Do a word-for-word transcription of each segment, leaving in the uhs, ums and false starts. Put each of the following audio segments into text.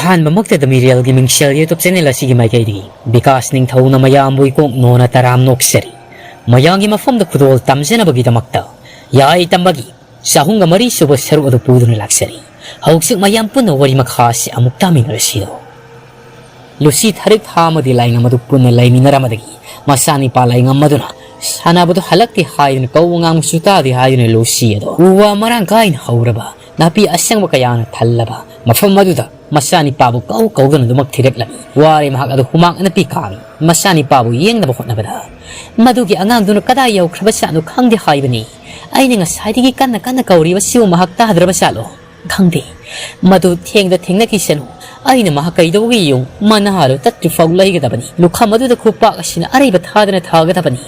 ꯑꯍꯥꯟꯕꯃꯛꯇꯗ ꯃꯤꯔꯦꯜꯒꯤ ꯃꯤꯡꯁꯦꯜ YouTube channel ꯑꯁꯤꯒꯤ ꯃꯥꯏꯀꯩꯗꯒꯤ ꯕꯤꯀꯥꯁ ꯅꯤꯡꯊꯧꯅ ꯃꯌꯥꯝꯕꯨ ꯏꯀꯣꯛ ꯅꯣꯟꯅ ꯇꯔꯥꯝ ꯅꯣꯛꯆꯔꯤ꯫ ꯃꯌꯥꯝꯒꯤ ꯃꯐꯝꯗ ꯈꯨꯗꯣꯜ ꯇꯝꯖꯅꯕꯒꯤꯗꯃꯛꯇ ꯌꯥꯏ ꯇꯝꯕꯒꯤ ꯆꯍꯨꯝꯒ ꯃꯔꯤ ꯁꯨꯕ ꯁꯔꯨꯛ ꯑꯗꯨ ꯄꯨꯗꯨꯅ ꯂꯥꯛꯆꯔꯤ꯫ ꯍꯧꯖꯤꯛ ꯃꯌꯥꯝ ꯄꯨꯟꯅ ꯋꯥꯔꯤ ꯃꯈꯥ ꯑꯁꯤ ꯑꯃꯨꯛ ꯇꯥꯃꯤꯟꯅꯔꯁꯤꯔꯣ? ꯂꯨꯁꯤ ꯊꯥꯔꯤꯛ ꯊꯥ ꯑꯃꯗꯤ ꯂꯥꯏꯉꯝ ꯑꯗꯨ ꯄꯨꯟꯅ ꯂꯩꯃꯤꯟꯅꯔꯝꯕꯗꯒꯤ ꯃꯆꯥꯅꯤꯄꯥ ꯂꯥꯏꯉꯝ ꯑꯗꯨꯅ ꯁꯥꯟꯅꯕꯗꯨ ꯍꯜꯂꯛꯇꯦ ꯍꯥꯏꯗꯨꯅ ꯀꯧꯕ ꯉꯥꯡꯕꯁꯨ ꯇꯥꯗꯦ ꯍꯥꯏꯗꯨꯅ ꯂꯨꯁꯤ ꯑꯗꯣ ꯎ ꯋꯥ ꯃꯔꯥꯡ ꯀꯥꯏꯅ ꯍꯧꯔꯕ ꯅꯥꯄꯤ ꯑꯁꯪꯕ ꯀꯌꯥꯅ ꯊꯜꯂꯕ ꯃꯐꯝ ꯑꯗꯨꯗ ꯃꯆꯥꯅꯤꯄꯥꯕꯨ ꯀꯧ ꯀꯧꯗꯨꯅ ꯑꯗꯨꯃꯛ ꯊꯤꯔꯛꯂꯝꯃꯤ꯫ ꯋꯥꯔꯦ ꯃꯍꯥꯛ ꯑꯗꯨ ꯍꯨꯃꯥꯡ ꯑꯅꯞꯄꯤ ꯀꯥꯡꯏ꯫ ꯃꯆꯥꯅꯤꯄꯥꯕꯨ ꯌꯦꯡꯅꯕ ꯍꯣꯠꯅꯕꯗ ꯃꯗꯨꯒꯤ ꯑꯉꯥꯡꯗꯨꯅ ꯀꯗꯥꯏ ꯌꯧꯈ꯭ꯔꯕ ꯖꯥꯠꯅꯣ ꯈꯪꯗꯦ ꯍꯥꯏꯕꯅꯤ꯫ ꯑꯩꯅ ꯉꯁꯥꯏꯗꯒꯤ ꯀꯟꯅ ꯀꯟꯅ ꯀꯧꯔꯤꯕꯁꯤꯕꯨ ꯃꯍꯥꯛ ꯇꯥꯗ꯭ꯔꯕ ꯖꯥꯠꯂꯣ? ꯈꯪꯗꯦ꯫ ꯃꯗꯨ ꯊꯦꯡꯗ ꯊꯦꯡꯅꯈꯤꯁꯅꯨ꯫ ꯑꯩꯅ ꯃꯍꯥꯛ ꯀꯩꯗꯧꯕꯒꯤ ꯌꯨꯝ ꯃꯅꯥꯗꯨ ꯇꯠꯇ꯭ꯔꯤꯐꯥꯎ ꯂꯩꯒꯗꯕꯅꯤ꯫ ꯂꯨꯈꯝ ꯑꯗꯨꯗ ꯈꯨꯄꯥꯛ ꯑꯁꯤꯅ ꯑꯔꯩꯕ ꯊꯥꯗꯅ ꯊꯥꯒꯗꯕꯅꯤ꯫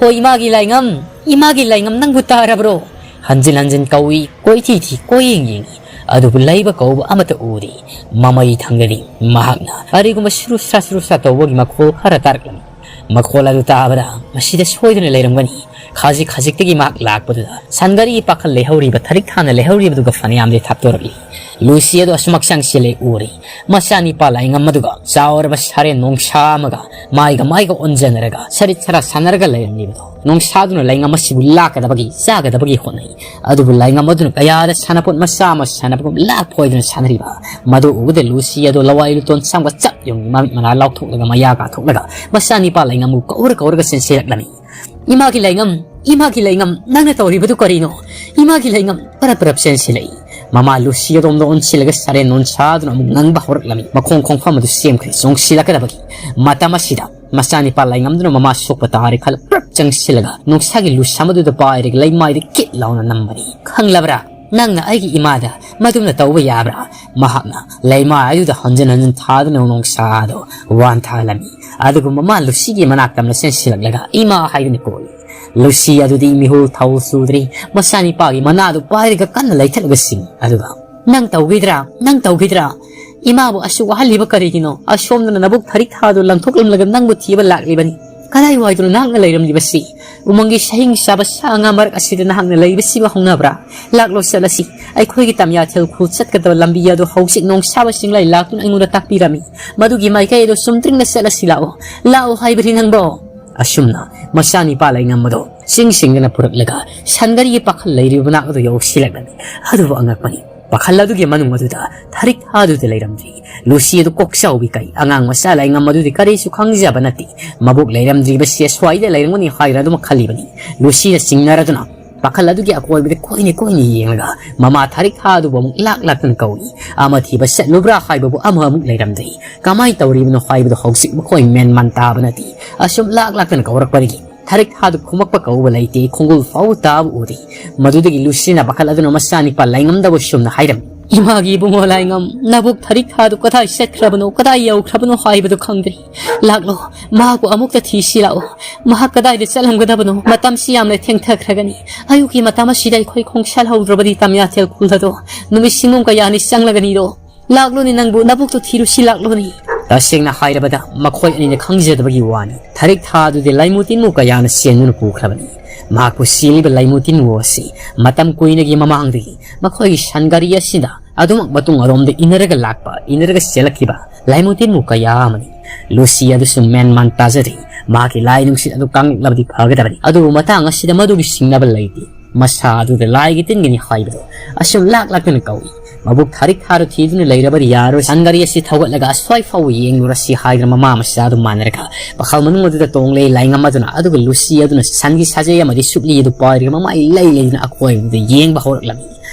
ꯍꯣꯏ, ꯏꯃꯥꯒꯤ ꯂꯥꯏꯉꯝ, ꯏꯃꯥꯒꯤ ꯂꯥꯏꯉꯝ, ꯅꯪꯕꯨ ꯇꯥꯔꯕ꯭ꯔꯣ? ꯍꯟꯖꯤꯟ ꯍꯟꯖꯤꯟ ꯀꯧꯏ, ꯀꯣꯏꯊꯤ ꯊꯤ, ꯀꯣꯏꯌꯦꯡ ꯌꯦꯡꯏ꯫ ꯑꯗꯨꯕꯨ ꯂꯩꯕ ꯀꯧꯕ ꯑꯃꯠꯇ ꯎꯗꯦ꯫ ꯃꯃꯩ ꯊꯪꯒꯅꯤ꯫ ꯃꯍꯥꯛꯅ ꯀꯔꯤꯒꯨꯝꯕ ꯁꯨꯔꯨꯁꯥ ꯁꯨꯔꯨꯁꯥ ꯇꯧꯕꯒꯤ ꯃꯈꯣꯜ ꯈꯔ ꯇꯥꯔꯛꯂꯝꯃꯤ꯫ ꯃꯈꯣꯜ ꯑꯗꯨ ꯇꯥꯕꯗ ꯃꯁꯤꯗ ꯁꯣꯏꯗꯨꯅ ꯂꯩꯔꯝꯒꯅꯤ꯫ ꯈꯖꯤꯛ ꯈꯖꯤꯛꯇꯒꯤ ꯃꯍꯥꯛ ꯂꯥꯛꯄꯗꯨꯗ ꯁꯟꯒꯥꯔꯤ ꯄꯥꯈꯜ ꯂꯩꯍꯧꯔꯤꯕ ꯊꯔꯤꯛ ꯊꯥꯅ ꯂꯩꯍꯧꯔꯤꯕꯗꯨꯒ ꯐꯅꯌꯥꯝꯗꯤ ꯊꯥꯞꯇꯣꯔꯛꯂꯤ꯫ ꯂꯨꯁꯤ ꯑꯗꯨ ꯑꯁꯨꯃꯛ ꯆꯪꯁꯤꯜꯂꯦ ꯎꯔꯦ꯫ ꯃꯆꯥꯅꯤꯄꯥ ꯂꯥꯏꯉꯝ ꯑꯗꯨꯒ ꯆꯥꯎꯔꯕ ꯁꯥꯔꯦꯟ ꯅꯣꯡꯁꯥ ꯑꯃꯒ ꯃꯥꯏꯒ ꯃꯥꯏꯒ ꯑꯣꯟꯖꯅꯔꯒ ꯁꯔꯤꯠ ꯁꯔꯥ ꯁꯥꯟꯅꯔꯒ ꯂꯩꯔꯝꯂꯤꯕꯗꯣ꯫ ꯅꯣꯡꯁꯥꯗꯨꯅ ꯂꯥꯏꯉꯝ ꯑꯁꯤꯕꯨ ꯂꯥꯛꯀꯗꯕꯒꯤ, ꯆꯥꯒꯗꯕꯒꯤ ꯍꯣꯠꯅꯩ꯫ ꯑꯗꯨꯕꯨ ꯂꯥꯏꯉꯝ ꯑꯗꯨꯅ ꯀꯌꯥꯗ ꯁꯥꯟꯅꯄꯣꯠ ꯃꯆꯥ ꯑꯃ ꯁꯥꯟꯅꯕꯒꯨꯝ ꯂꯥꯛ ꯐꯣꯏꯗꯨꯅ ꯁꯥꯟꯅꯔꯤꯕ ꯃꯗꯨ ꯎꯕꯗ ꯂꯨꯁꯤ ꯑꯗꯨ ꯂꯋꯥꯏ ꯂꯨꯇꯣꯟ ꯁꯝꯒ ꯆꯞ ꯌꯨꯡꯏ꯫ ꯃꯃꯤꯠ ꯃꯅꯥ ꯂꯥꯎꯊꯣꯛꯂꯒ ꯃꯌꯥ ꯀꯥꯊꯣꯛꯂꯒ ꯃꯆꯥꯅꯤꯄꯥ ꯂꯥꯏꯉꯝꯕꯨ ꯀꯧꯔ ꯀꯧꯔꯒ ꯆꯦꯟꯁꯤꯜꯂꯛꯂꯝꯃꯤ꯫ "ꯏꯃꯥꯒꯤ ꯂꯥꯏꯉꯝ, ꯏꯃꯥꯒꯤ ꯂꯥꯏꯉꯝ, ꯅꯪꯅ ꯇꯧꯔꯤꯕꯗꯨ ꯀꯔꯤꯅꯣ? ꯏꯃꯥꯒꯤ ꯂꯥꯏꯉꯝ!" ꯄꯔꯞ ꯄꯔꯞ ꯆꯦꯟꯁꯤꯜꯂꯛꯏ꯫ ꯃꯃꯥ ꯂꯨꯁꯤ ꯑꯗꯣꯝꯗ ꯑꯣꯟꯁꯤꯜꯂꯒ ꯁꯥꯔꯦꯟ ꯅꯣꯟꯁꯥꯗꯨꯅ ꯑꯃꯨꯛ ꯉꯪꯕ ꯍꯧꯔꯛꯂꯝꯃꯤ꯫ ꯃꯈꯣꯡ ꯈꯣꯡꯐꯝ ꯑꯗꯨ ꯁꯦꯝꯈ꯭ꯔꯦ꯫ ꯆꯣꯡꯁꯤꯜꯂꯛꯀꯗꯕꯒꯤ ꯃꯇꯝ ꯑꯁꯤꯗ ꯃꯆꯥꯅꯤꯄꯥ ꯂꯥꯏꯉꯝꯗꯨꯅ ꯃꯃꯥ ꯁꯣꯛꯄ ꯇꯥꯔꯦ ꯈꯜꯂ ꯄ꯭ꯔꯞ ꯆꯪꯁꯤꯜꯂꯒ ꯅꯨꯡꯁꯥꯒꯤ ꯂꯨꯁꯝ ꯑꯗꯨꯗ ꯄꯥꯏꯔꯒ ꯂꯩꯃꯥꯏꯗ ꯀꯤꯠ ꯂꯥꯎꯅ ꯅꯝꯕꯅꯤ꯫ "ꯈꯪꯂꯕ꯭ꯔꯥ? ꯅꯪꯅ ꯑꯩꯒꯤ ꯏꯃꯥꯗ ꯃꯗꯨꯝꯅ ꯇꯧꯕ ꯌꯥꯕ꯭ꯔꯥ?" ꯃꯍꯥꯛꯅ ꯂꯩꯃꯥꯏ ꯑꯗꯨꯗ ꯍꯟꯖꯤꯟ ꯍꯟꯖꯤꯟ ꯊꯥꯗꯨꯅ ꯅꯣꯡꯁꯥꯗꯣ ꯋꯥꯟꯊꯍꯜꯂꯝꯃꯤ꯫ ꯑꯗꯨꯒ ꯃꯃꯥ ꯂꯨꯁꯤꯒꯤ ꯃꯅꯥꯛ ꯇꯝꯅ ꯆꯦꯟꯁꯤꯜꯂꯛꯂꯒ "ꯏꯃꯥ" ꯍꯥꯏꯗꯨꯅ ꯀꯧꯏ꯫ ꯂꯨꯁꯤ ꯑꯗꯨꯗꯤ ꯃꯤꯍꯨꯜ ꯊꯧ ꯁꯨꯗ꯭ꯔꯤ꯫ ꯃꯆꯥꯅꯤꯄꯥꯒꯤ ꯃꯅꯥꯗꯨ ꯄꯥꯏꯔꯒ ꯀꯟꯅ ꯂꯩꯊꯠꯂꯒ ꯆꯤꯡꯏ꯫ ꯑꯗꯨꯒ "ꯅꯪ ꯇꯧꯈꯤꯗ꯭ꯔꯥ? ꯅꯪ ꯇꯧꯈꯤꯗ꯭ꯔꯥ? ꯏꯃꯥꯕꯨ ꯑꯁꯨꯛ ꯋꯥꯍꯜꯂꯤꯕ ꯀꯔꯤꯒꯤꯅꯣ? ꯑꯁꯣꯝꯗꯅ ꯅꯕꯨꯛ ꯊꯔꯤꯛ ꯊꯥꯗꯨ ꯂꯪꯊꯣꯛꯂꯝꯂꯒ ꯅꯪꯕꯨ ꯊꯤꯕ ꯂꯥꯛꯂꯤꯕꯅꯤ꯫ "ꯀꯗꯥꯏꯋꯥꯏꯗꯅꯣ ꯅꯍꯥꯛꯅ ꯂꯩꯔꯝꯂꯤꯕꯁꯤ? ꯎꯃꯪꯒꯤ ꯁꯍꯤꯡ ꯆꯥꯕ ꯁꯥ ꯉꯥ ꯃꯔꯛ ꯑꯁꯤꯗ ꯅꯍꯥꯛꯅ ꯂꯩꯕꯁꯤꯕꯨ ꯍꯧꯅꯕ꯭ꯔꯥ? ꯂꯥꯛꯂꯣ, ꯆꯠꯂꯁꯤ꯫ ꯑꯩꯈꯣꯏꯒꯤ ꯇꯝꯌꯥꯊꯦꯜ ꯈꯨꯜ ꯆꯠꯀꯗꯕ ꯂꯝꯕꯤ ꯑꯗꯨ ꯍꯧꯖꯤꯛ ꯅꯣꯡ ꯁꯥꯕ ꯆꯤꯡꯂꯩ ꯂꯥꯛꯇꯨꯅ ꯑꯩꯉꯣꯟꯗ ꯇꯥꯛꯄꯤꯔꯝꯃꯤ꯫ ꯃꯗꯨꯒꯤ ꯃꯥꯏꯀꯩ ꯑꯗꯨ ꯆꯨꯝꯗ꯭ꯔꯤꯡꯅ ꯆꯠꯂꯁꯤ ꯂꯥꯛꯑꯣ꯫ ꯂꯥꯛꯑꯣ ꯍꯥꯏꯕꯅꯤ ꯅꯪꯕꯣ!" ꯑꯁꯨꯝꯅ ꯃꯆꯥꯅꯤꯄꯥ ꯂꯩꯉꯝꯕꯗꯣ ꯆꯤꯡ ꯆꯤꯡꯗꯨꯅ ꯄꯨꯔꯛꯂꯒ ꯁꯟꯒꯥꯔꯤꯒꯤ ꯄꯥꯈꯜ ꯂꯩꯔꯤꯕ ꯃꯅꯥꯛ ꯑꯗꯨ ꯌꯧꯁꯤꯜꯂꯛꯂꯝꯃꯤ꯫ ꯑꯗꯨꯕꯨ ꯑꯉꯛꯄꯅꯤ, ꯄꯥꯈꯜ ꯑꯗꯨꯒꯤ ꯃꯅꯨꯡ ꯑꯗꯨꯗ ꯊꯔꯤꯛ ꯊꯥꯗꯨꯗꯤ ꯂꯩꯔꯝꯗ꯭ꯔꯤ꯫ ꯂꯨꯁꯤ ꯑꯗꯨ ꯀꯣꯛꯆꯥꯎꯕꯤ ꯀꯩ, ꯑꯉꯥꯡ ꯃꯆꯥ ꯂꯩꯉꯝ ꯑꯗꯨꯗꯤ ꯀꯔꯤꯁꯨ ꯈꯪꯖꯕ ꯅꯠꯇꯦ꯫ ꯃꯕꯣꯛ ꯂꯩꯔꯝꯗ꯭ꯔꯤꯕꯁꯤ ꯑꯁ꯭ꯋꯥꯏꯗ ꯂꯩꯔꯝꯒꯅꯤ ꯍꯥꯏꯗꯅ ꯑꯗꯨꯃꯛ ꯈꯜꯂꯤꯕꯅꯤ꯫ ꯂꯨꯁꯤꯅ ꯆꯤꯡꯅꯔꯗꯨꯅ ꯄꯥꯈꯜ ꯑꯗꯨꯒꯤ ꯑꯀꯣꯏꯕꯗ ꯀꯣꯏꯅ ꯀꯣꯏꯅ ꯌꯦꯡꯂꯒ ꯃꯃꯥ ꯊꯔꯤꯛ ꯊꯥ ꯑꯗꯨꯕꯨ ꯑꯃꯨꯛ ꯂꯥꯛ ꯂꯥꯛꯇꯨꯅ ꯀꯧꯏ꯫ "ꯑꯃ ꯊꯤꯕ ꯆꯠꯂꯨꯕ꯭ꯔꯥ ꯍꯥꯏꯕꯕꯨ ꯑꯃ ꯑꯃꯨꯛ ꯂꯩꯔꯝꯗ꯭ꯔꯤ꯫ ꯀꯃꯥꯏꯅ ꯇꯧꯔꯤꯕꯅꯣ ꯍꯥꯏꯕꯗꯨ ꯍꯧꯖꯤꯛ ꯃꯈꯣꯏ ꯃꯦꯟ ꯃꯥꯟ ꯇꯥꯕ ꯅꯠꯇꯦ꯫ ꯑꯁꯨꯝ ꯂꯥꯛ ꯂꯥꯛꯇꯨꯅ ꯀꯧꯔꯛꯄꯗꯒꯤ ꯊꯔꯤꯛ ꯊꯥꯗꯨ ꯈꯨꯝꯃꯛꯄ ꯀꯧꯕ ꯂꯩꯇꯦ, ꯈꯣꯡꯒꯨꯜ ꯐꯥꯎꯕ ꯇꯥꯕ ꯎꯗꯦ꯫ ꯃꯗꯨꯗꯒꯤ ꯂꯨꯁꯤꯅ ꯄꯥꯈꯜ ꯑꯗꯨꯅ ꯃꯆꯥꯅꯤꯄꯥ ꯂꯩꯉꯝꯗꯕꯨ ꯁꯨꯝꯅ ꯍꯥꯏꯔꯝꯃꯤ, "ꯏꯃꯥꯒꯤ ꯏꯕꯨꯡꯉꯣ ꯂꯩꯉꯝ, ꯅꯕꯨꯛ ꯊꯔꯤꯛ ꯊꯥꯗꯨ ꯀꯗꯥꯏ ꯆꯠꯈ꯭ꯔꯕꯅꯣ, ꯀꯗꯥꯏ ꯌꯧꯈ꯭ꯔꯕꯅꯣ ꯍꯥꯏꯕꯗꯨ ꯈꯪꯗ꯭ꯔꯤ꯫ ꯂꯥꯛꯂꯣ, ꯃꯍꯥꯛꯄꯨ ꯑꯃꯨꯛꯇ ꯊꯤꯁꯤ ꯂꯥꯛꯑꯣ꯫ ꯃꯍꯥꯛ ꯀꯗꯥꯏꯗ ꯆꯠꯂꯝꯒꯗꯕꯅꯣ? ꯃꯇꯝꯁꯤ ꯌꯥꯝꯅ ꯊꯦꯡꯊꯈ꯭ꯔꯒꯅꯤ꯫ ꯑꯌꯨꯛꯀꯤ ꯃꯇꯝ ꯑꯁꯤꯗ ꯑꯩꯈꯣꯏ ꯈꯣꯡꯁꯥꯜꯍꯧꯗ꯭ꯔꯕꯗꯤ ꯇꯝꯌꯥꯊꯦꯜ ꯈꯨꯜ ꯑꯗꯣ ꯅꯨꯃꯤꯠ ꯁꯤꯡꯒꯣꯝ ꯀꯌꯥꯅꯤ ꯆꯪꯂꯒꯅꯤꯗꯣ꯫ ꯂꯥꯛꯂꯣꯅꯦ ꯅꯪꯕꯨ, ꯅꯕꯨꯛꯇꯨ ꯊꯤꯔꯨꯁꯤ ꯂꯥꯛꯂꯣꯅꯦ!" ꯇꯁꯦꯡꯅ ꯍꯥꯏꯔꯕꯗ ꯃꯈꯣꯏ ꯑꯅꯤꯅ ꯈꯪꯖꯗꯕꯒꯤ ꯋꯥꯅꯤ꯫ ꯊꯔꯤꯛ ꯊꯥ ꯑꯗꯨꯗꯤ ꯂꯥꯏꯃꯨ ꯇꯤꯟꯃꯨ ꯀꯌꯥꯅ ꯆꯦꯟꯗꯨꯅ ꯄꯨꯈ꯭ꯔꯕꯅꯤ꯫ ꯃꯍꯥꯛꯄꯨ ꯆꯦꯜꯂꯤꯕ ꯂꯥꯏꯃꯨ ꯇꯤꯟꯃꯨ ꯑꯁꯤ ꯃꯇꯝ ꯀꯨꯏꯅꯒꯤ ꯃꯃꯥꯡꯗꯒꯤ ꯃꯈꯣꯏꯒꯤ ꯁꯟꯒꯥꯔꯤ ꯑꯁꯤꯗ ꯑꯗꯨꯃꯛ ꯃꯇꯨꯡ ꯑꯔꯣꯝꯗ ꯏꯟꯅꯔꯒ ꯂꯥꯛꯄ, ꯏꯟꯅꯔꯒ ꯆꯦꯜꯂꯛꯈꯤꯕ ꯂꯥꯏꯃꯨ ꯇꯤꯟꯃꯨ ꯀꯌꯥ ꯑꯃꯅꯤ꯫ ꯂꯨꯁꯤ ꯑꯗꯨꯁꯨ ꯃꯦꯟ ꯃꯥꯟ ꯇꯥꯖꯗꯦ꯫ ꯃꯍꯥꯛꯀꯤ ꯂꯥꯏ ꯅꯨꯡꯁꯤꯠ ꯑꯗꯨ ꯀꯪꯂꯛꯂꯕꯗꯤ ꯐꯒꯗꯕꯅꯤ꯫ ꯑꯗꯨꯕꯨ ꯃꯇꯥꯡ ꯑꯁꯤꯗ ꯃꯗꯨꯒꯤ ꯁꯤꯡꯅꯕ ꯂꯩꯇꯦ꯫ ꯃꯁꯥ ꯑꯗꯨꯗ ꯂꯥꯏꯒꯤ ꯇꯤꯟꯒꯤꯅꯤ ꯍꯥꯏꯕꯗꯣ ꯑꯁꯨꯝ ꯂꯥꯛ ꯂꯥꯛꯇꯨꯅ ꯀꯧꯏ꯫ ꯃꯕꯨꯛ ꯊꯥꯔꯤꯛ ꯊꯥꯔ ꯊꯤꯗꯨꯅ ꯂꯩꯔꯕꯗꯤ ꯌꯥꯔꯣꯏ꯫ ꯁꯟꯒꯥꯔꯤ ꯑꯁꯤ ꯊꯧꯒꯠꯂꯒ ꯑꯁ꯭ꯋꯥꯏ ꯐꯥꯎꯕ ꯌꯦꯡꯂꯨꯔꯁꯤ ꯍꯥꯏꯗꯨꯅ ꯃꯃꯥ ꯃꯆꯥ ꯑꯗꯨ ꯃꯥꯟꯅꯔꯒ ꯄꯥꯈꯜ ꯃꯅꯨꯡ ꯑꯗꯨꯗ ꯇꯣꯡꯂꯦ ꯂꯥꯏꯉꯝ ꯑꯗꯨꯅ꯫ ꯑꯗꯨꯒ ꯂꯨꯁꯤ ꯑꯗꯨꯅ ꯁꯟꯒꯤ ꯁꯥꯖꯦꯜ ꯑꯃꯗꯤ ꯁꯨꯛꯂꯤ ꯑꯗꯨ ꯄꯥꯏꯔꯒ ꯃꯃꯥꯏ ꯂꯩ ꯂꯩꯗꯨꯅ ꯑꯀꯣꯏꯕꯗ ꯌꯦꯡꯕ ꯍꯧꯔꯛꯂꯝꯃꯤ꯫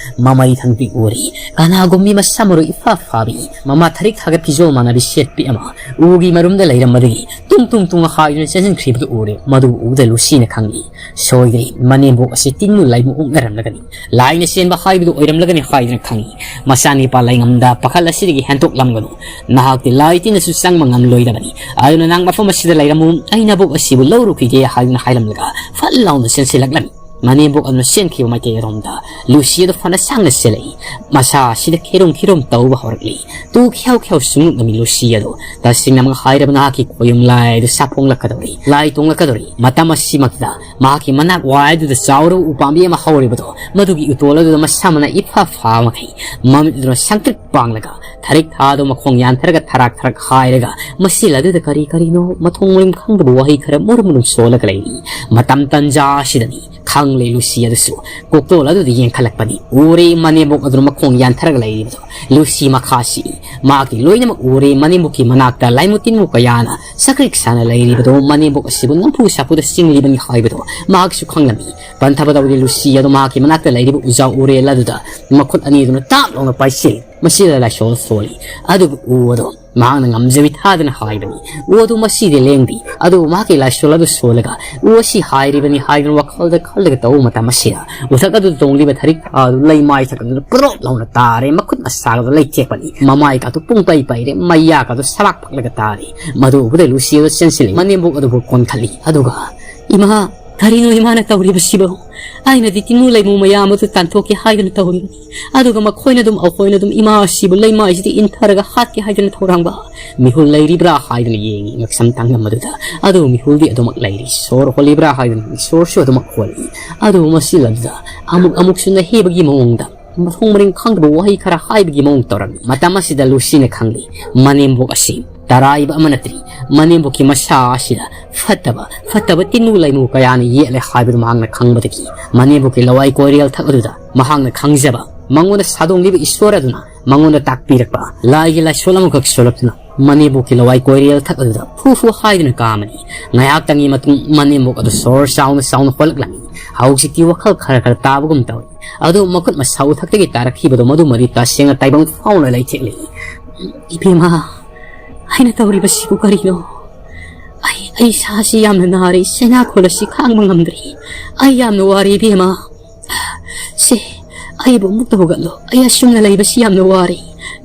ꯃꯃꯩ ꯊꯪꯇꯤꯛ ꯎꯔꯤ꯫ ꯀꯅꯥꯒꯨꯝꯕꯤ ꯃꯁꯥ ꯃꯔꯨ ꯏꯐꯥ ꯐꯥꯕꯤ, ꯃꯃꯥ ꯊꯥꯔꯤꯛ ꯊꯥꯒ ꯐꯤꯖꯣꯜ ꯃꯥꯟꯅꯕꯤ ꯁꯦꯠꯄꯤ ꯑꯃ ꯎꯒꯤ ꯃꯔꯨꯝꯗ ꯂꯩꯔꯝꯕꯗꯒꯤ ꯇꯨꯡ ꯇꯨꯡ ꯇꯨꯡ ꯍꯥꯏꯗꯨꯅ ꯆꯦꯟꯁꯤꯟꯈ꯭ꯔꯤꯕꯗꯨ ꯎꯔꯦ꯫ ꯃꯗꯨ ꯎꯕꯗ ꯂꯨꯁꯤꯅ ꯈꯪꯏ, ꯁꯣꯏꯗ꯭ꯔꯦ, ꯃꯅꯦꯝꯕꯣꯛ ꯑꯁꯤ ꯇꯤꯟꯃꯨ ꯂꯥꯏꯃꯨ ꯑꯣꯛꯅꯔꯝꯂꯒꯅꯤ, ꯂꯥꯏꯅ ꯆꯦꯟꯕ ꯍꯥꯏꯕꯗꯨ ꯑꯣꯏꯔꯝꯂꯒꯅꯤ ꯍꯥꯏꯗꯨꯅ ꯈꯪꯏ꯫ ꯃꯆꯥꯅꯤꯄꯥ ꯂꯩꯉꯝꯗ ꯄꯥꯈꯜ ꯑꯁꯤꯗꯒꯤ ꯍꯦꯟꯗꯣꯛꯂꯝꯒꯅꯨ꯫ ꯅꯍꯥꯛꯇꯤ ꯂꯥꯏ ꯇꯤꯟꯅꯁꯨ ꯆꯪꯕ ꯉꯝꯂꯣꯏꯗꯕꯅꯤ꯫ ꯑꯗꯨꯅ ꯅꯪ ꯃꯐꯝ ꯑꯁꯤꯗ ꯂꯩꯔꯝꯃꯨ, ꯑꯩ ꯅꯕꯨꯛ ꯑꯁꯤꯕꯨ ꯂꯧꯔꯨꯈꯤꯒꯦ ꯍꯥꯏꯗꯨꯅ ꯍꯥꯏꯔꯝꯂꯒ ꯐꯠ ꯂꯥꯎꯅ ꯆꯦꯟꯁꯤꯜꯂꯛꯂꯝꯃꯤ꯫ ꯃꯅꯦꯝꯕꯣꯛ ꯑꯗꯨꯅ ꯆꯦꯟꯈꯤꯕ ꯃꯥꯏꯀꯩ ꯑꯗꯣꯝꯗ ꯂꯨꯁꯤ ꯑꯗꯨ ꯐꯅ ꯁꯥꯡꯅ ꯆꯦꯜꯂꯛꯏ꯫ ꯃꯁꯥ ꯑꯁꯤꯗ ꯈꯦꯔꯨꯝ ꯈꯦꯔꯨꯝ ꯇꯧꯕ ꯍꯧꯔꯛꯂꯤ꯫ ꯇꯨ ꯈ꯭ꯌꯥꯎ ꯈ꯭ꯌꯥꯎ ꯁꯨꯡꯂꯨꯞꯂꯝꯃꯤ ꯂꯨꯁꯤ ꯑꯗꯨ꯫ ꯇꯁꯦꯡꯅꯃꯛ ꯍꯥꯏꯔꯕ ꯅꯍꯥꯛꯀꯤ ꯈꯣꯌꯨꯝ ꯂꯥꯏ ꯑꯗꯨ ꯁꯥꯐꯣꯡꯂꯛꯀꯗꯧꯔꯤ, ꯂꯥꯏ ꯇꯣꯡꯂꯛꯀꯗꯧꯔꯤ꯫ ꯃꯇꯝ ꯑꯁꯤꯃꯛꯇ ꯃꯍꯥꯛꯀꯤ ꯃꯅꯥꯛ ꯋꯥꯏꯗꯨꯗ ꯆꯥꯎꯔꯕ ꯎꯄꯥꯝꯕꯤ ꯑꯃ ꯍꯧꯔꯤꯕꯗꯣ, ꯃꯗꯨꯒꯤ ꯎꯇꯣꯜ ꯑꯗꯨꯗ ꯃꯁꯥ ꯃꯅꯥ ꯏꯐꯥ ꯐꯥ ꯃꯈꯩ ꯃꯃꯤꯠ ꯑꯗꯨꯅ ꯁꯪꯇ꯭ꯔꯤꯛ ꯄꯥꯡꯂꯒ ꯊꯔꯤꯛ ꯊꯥꯗꯨ ꯃꯈꯣꯡ ꯌꯥꯟꯊꯔꯒ ꯊꯔꯥꯛ ꯊꯔꯥꯛ ꯍꯥꯏꯔꯒ ꯃꯁꯤꯜ ꯑꯗꯨꯗ ꯀꯔꯤ ꯀꯔꯤꯅꯣ ꯃꯊꯣꯡ ꯃꯔꯝ ꯈꯪꯗꯕ ꯋꯥꯍꯩ ꯈꯔ ꯃꯨꯔꯨꯝ ꯃꯨꯔꯨꯝ ꯁꯣꯜꯂꯒ ꯂꯩꯔꯤ꯫ ꯃꯇꯝ ꯇꯟꯖꯥ ꯑꯁꯤꯗꯅꯤ ꯈꯪꯂꯦ ꯂꯨꯁꯤ ꯑꯗꯨꯁꯨ ꯀꯣꯛꯇꯣꯜ ꯑꯗꯨꯗ ꯌꯦꯡꯈꯠꯂꯛꯄꯅꯤ꯫ ꯎꯔꯦ ꯃꯅꯦꯝꯕꯣꯛ ꯑꯗꯨꯅ ꯃꯈꯣꯡ ꯌꯥꯟꯊꯔꯒ ꯂꯩꯔꯤꯕꯗꯣ꯫ ꯂꯨꯁꯤ ꯃꯈꯥ ꯁꯤꯛꯏ꯫ ꯃꯍꯥꯛꯀꯤ ꯂꯣꯏꯅꯃꯛ ꯎꯔꯦ꯫ ꯃꯅꯦꯝꯕꯣꯛꯀꯤ ꯃꯅꯥꯛꯇ ꯂꯥꯏꯃꯨ ꯇꯤꯟꯃꯨ ꯀꯌꯥꯅ ꯁꯀ꯭ꯔꯤꯛ ꯁꯥꯅ ꯂꯩꯔꯤꯕꯗꯣ ꯃꯅꯦꯝꯕꯣꯛ ꯑꯁꯤꯕꯨ ꯅꯝꯐꯨ ꯁꯥꯐꯨꯗ ꯆꯤꯡꯂꯤꯕꯅꯤ ꯍꯥꯏꯕꯗꯣ ꯃꯍꯥꯛꯁꯨ ꯈꯪꯂꯝꯃꯤ꯫ ꯄꯟꯊꯕ ꯇꯧꯗꯦ ꯂꯨꯁꯤ ꯑꯗꯨ ꯃꯍꯥꯛꯀꯤ ꯃꯅꯥꯛꯇ ꯂꯩꯔꯤꯕ ꯎꯖꯥꯎ ꯎꯔꯦꯜ ꯑꯗꯨꯗ ꯃꯈꯨꯠ ꯑꯅꯤ ꯑꯗꯨꯅ ꯇꯥꯞ ꯂꯥꯎꯅ ꯄꯥꯏꯁꯤꯜꯂꯤ꯫ ꯃꯁꯤꯗ ꯂꯥꯏꯁꯣꯜ ꯁꯣꯜꯂꯤ꯫ ꯑꯗꯨꯕꯨ ꯎ ꯑꯗꯣ ꯃꯍꯥꯛꯅ ꯉꯝꯖꯕꯤ ꯊꯥꯗꯅ ꯍꯥꯏꯕꯅꯤ꯫ ꯎ ꯑꯗꯨ ꯃꯁꯤꯗꯤ ꯂꯦꯡꯗꯦ꯫ ꯑꯗꯨꯕꯨ ꯃꯍꯥꯛꯀꯤ ꯂꯥꯏꯁꯣꯜ ꯑꯗꯨ ꯁꯣꯜꯂꯒ ꯎ ꯑꯁꯤ ꯍꯥꯏꯔꯤꯕꯅꯤ ꯍꯥꯏꯗꯨꯅ ꯋꯥꯈꯜꯗ ꯈꯜꯂꯒ ꯇꯧꯕ ꯃꯇꯝ ꯑꯁꯤꯗ ꯎꯊꯛ ꯑꯗꯨ ꯇꯣꯡꯂꯤꯕ ꯊꯔꯤꯛ ꯊꯥ ꯑꯗꯨ ꯂꯩꯃꯥꯏ ꯊꯛ ꯑꯗꯨꯗ ꯄꯨꯔꯣꯞ ꯂꯥꯎꯅ ꯇꯥꯔꯦ꯫ ꯃꯈꯨꯠ ꯃꯁꯥꯒꯗꯨ ꯂꯩꯊꯦꯛꯄꯅꯤ꯫ ꯃꯃꯥꯏ ꯀꯥꯗꯨ ꯄꯨꯡ ꯄꯩ ꯄꯩꯔꯦ꯫ ꯃꯌꯥ ꯀꯥꯗꯨ ꯁꯂꯥꯛ ꯄꯛꯂꯒ ꯇꯥꯔꯦ꯫ ꯃꯗꯨ ꯎꯕꯗ ꯂꯨꯁꯤ ꯑꯗꯨ ꯆꯦꯟꯁꯤꯜꯂꯤ꯫ ꯃꯅꯦꯝꯕꯣꯛ ꯑꯗꯨꯕꯨ ꯀꯣꯟꯈꯠꯂꯤ꯫ ꯑꯗꯨꯒ, "ꯏꯃꯥ, ꯀꯔꯤꯅꯣ ꯏꯃꯥꯅ ꯇꯧꯔꯤꯕꯁꯤꯕꯨ? ꯑꯩꯅꯗꯤ ꯇꯤꯟꯃꯨ ꯂꯩꯃꯨ ꯃꯌꯥꯝ ꯑꯗꯨ ꯇꯥꯟꯊꯣꯛꯀꯦ ꯍꯥꯏꯗꯨꯅ ꯇꯧꯔꯤꯕꯅꯤ꯫ ꯑꯗꯨꯒ ꯃꯈꯣꯏꯅ ꯑꯗꯨꯝ, ꯑꯩꯈꯣꯏꯅ ꯑꯗꯨꯝ ꯏꯃꯥ ꯑꯁꯤꯕꯨ ꯂꯩꯃꯥꯏꯁꯤꯗ ꯏꯟꯊꯔꯒ ꯍꯥꯠꯀꯦ ꯍꯥꯏꯗꯨꯅ ꯊꯧꯔꯥꯡꯕ꯫ ꯃꯤꯍꯨꯜ ꯂꯩꯔꯤꯕ꯭ꯔꯥ ꯍꯥꯏꯗꯨꯅ ꯌꯦꯡꯉꯤ ꯉꯛꯁꯝ ꯇꯥꯡꯂꯝ ꯑꯗꯨꯗ꯫ ꯑꯗꯨ ꯃꯤꯍꯨꯜꯗꯤ ꯑꯗꯨꯃꯛ ꯂꯩꯔꯤ꯫ ꯁꯣꯔ ꯍꯣꯜꯂꯤꯕ꯭ꯔꯥ ꯍꯥꯏꯗꯨꯅ ꯁꯣꯔꯁꯨ ꯑꯗꯨꯃꯛ ꯍꯣꯜꯂꯤ꯫ ꯑꯗꯨꯕꯨ ꯃꯁꯤꯜ ꯑꯗꯨꯗ ꯑꯃꯨꯛ ꯑꯃꯨꯛꯁꯨ ꯅꯍꯦꯕꯒꯤ ꯃꯑꯣꯡꯗ ꯃꯊꯣꯡ ꯃꯔꯤꯡ ꯈꯪꯗꯕ ꯋꯥꯍꯩ ꯈꯔ ꯍꯥꯏꯕꯒꯤ ꯃꯑꯣꯡ ꯇꯧꯔꯝꯃꯤ꯫ ꯃꯇꯝ ꯑꯁꯤꯗ ꯂꯨꯁꯤꯅ ꯈꯪꯂꯤ, ꯃꯅꯦꯝꯕꯣꯛ ꯑꯁꯤ ꯇꯔꯥꯏꯕ ꯑꯃ ꯅꯠꯇ꯭ꯔꯤ꯫ ꯃꯅꯦꯝꯕꯣꯛꯀꯤ ꯃꯁꯥ ꯑꯁꯤꯗ ꯐꯠꯇꯕ, ꯐꯠꯇꯕ ꯇꯤꯟꯃꯨ ꯂꯩꯃꯨ ꯀꯌꯥꯅ ꯌꯦꯠꯂꯦ ꯍꯥꯏꯕꯗꯨ ꯃꯍꯥꯛꯅ ꯈꯪꯕꯗꯒꯤ ꯃꯅꯦꯝꯕꯣꯛꯀꯤ ꯂꯋꯥꯏ ꯀꯣꯏꯔꯦꯜ ꯊꯛ ꯑꯗꯨꯗ ꯃꯍꯥꯛꯅ ꯈꯪꯖꯕ, ꯃꯉꯣꯟꯗ ꯁꯥꯗꯣꯡꯂꯤꯕ ꯏꯁꯣꯔ ꯑꯗꯨꯅ ꯃꯉꯣꯟꯗ ꯇꯥꯛꯄꯤꯔꯛꯄ ꯂꯥꯏꯒꯤ ꯂꯥꯏꯁꯣꯜ ꯑꯃꯈꯛ ꯁꯣꯜꯂꯛꯇꯨꯅ ꯃꯅꯦꯝꯕꯣꯛꯀꯤ ꯂꯋꯥꯏ ꯀꯣꯏꯔꯦꯜ ꯊꯛ ꯑꯗꯨꯗ ꯐꯨ ꯐꯨ ꯍꯥꯏꯗꯨꯅ ꯀꯥꯝꯃꯅꯤ꯫ ꯉꯥꯏꯍꯥꯛꯇꯪꯒꯤ ꯃꯇꯨꯡ ꯃꯅꯦꯝꯕꯣꯛ ꯑꯗꯨ ꯁꯣꯔ ꯆꯥꯎꯅ ꯆꯥꯎꯅ ꯍꯣꯜꯂꯛꯂꯝꯃꯤ꯫ ꯍꯧꯖꯤꯛꯇꯤ ꯋꯥꯈꯜ ꯈꯔ ꯈꯔ ꯇꯥꯕꯒꯨꯝ ꯇꯧꯏ꯫ ꯑꯗꯨ ꯃꯈꯨꯠ ꯃꯁꯥ ꯎꯊꯛꯇꯒꯤ ꯇꯥꯔꯛꯈꯤꯕꯗꯣ ꯃꯗꯨꯃꯗꯤ ꯇꯁꯦꯡꯅ ꯇꯥꯏꯕꯪ ꯐꯥꯎꯅ ꯂꯩꯊꯦꯛꯂꯤ꯫ "ꯏꯕꯦꯝꯃ, ꯑꯩꯅ ꯇꯧꯔꯤꯕꯁꯤꯕꯨ ꯀꯔꯤꯅꯣ? ꯑꯩ, ꯑꯩ ꯏꯁꯥꯁꯤ ꯌꯥꯝꯅ ꯅꯥꯔꯦ, ꯆꯩꯅꯥꯈꯣꯜ ꯑꯁꯤ ꯈꯥꯡꯕ ꯉꯝꯗ꯭ꯔꯦ꯫ ꯑꯩ ꯌꯥꯝꯅ ꯋꯥꯔꯦ ꯏꯕꯦꯝꯃ꯫ ꯁꯦ, ꯑꯩꯕꯨ ꯑꯃꯨꯛꯇ ꯍꯧꯒꯠꯂꯣ꯫ ꯑꯩ ꯑꯁꯨꯝꯅ ꯂꯩꯕꯁꯤ ꯌꯥꯝꯅ ꯋꯥꯔꯦ꯫"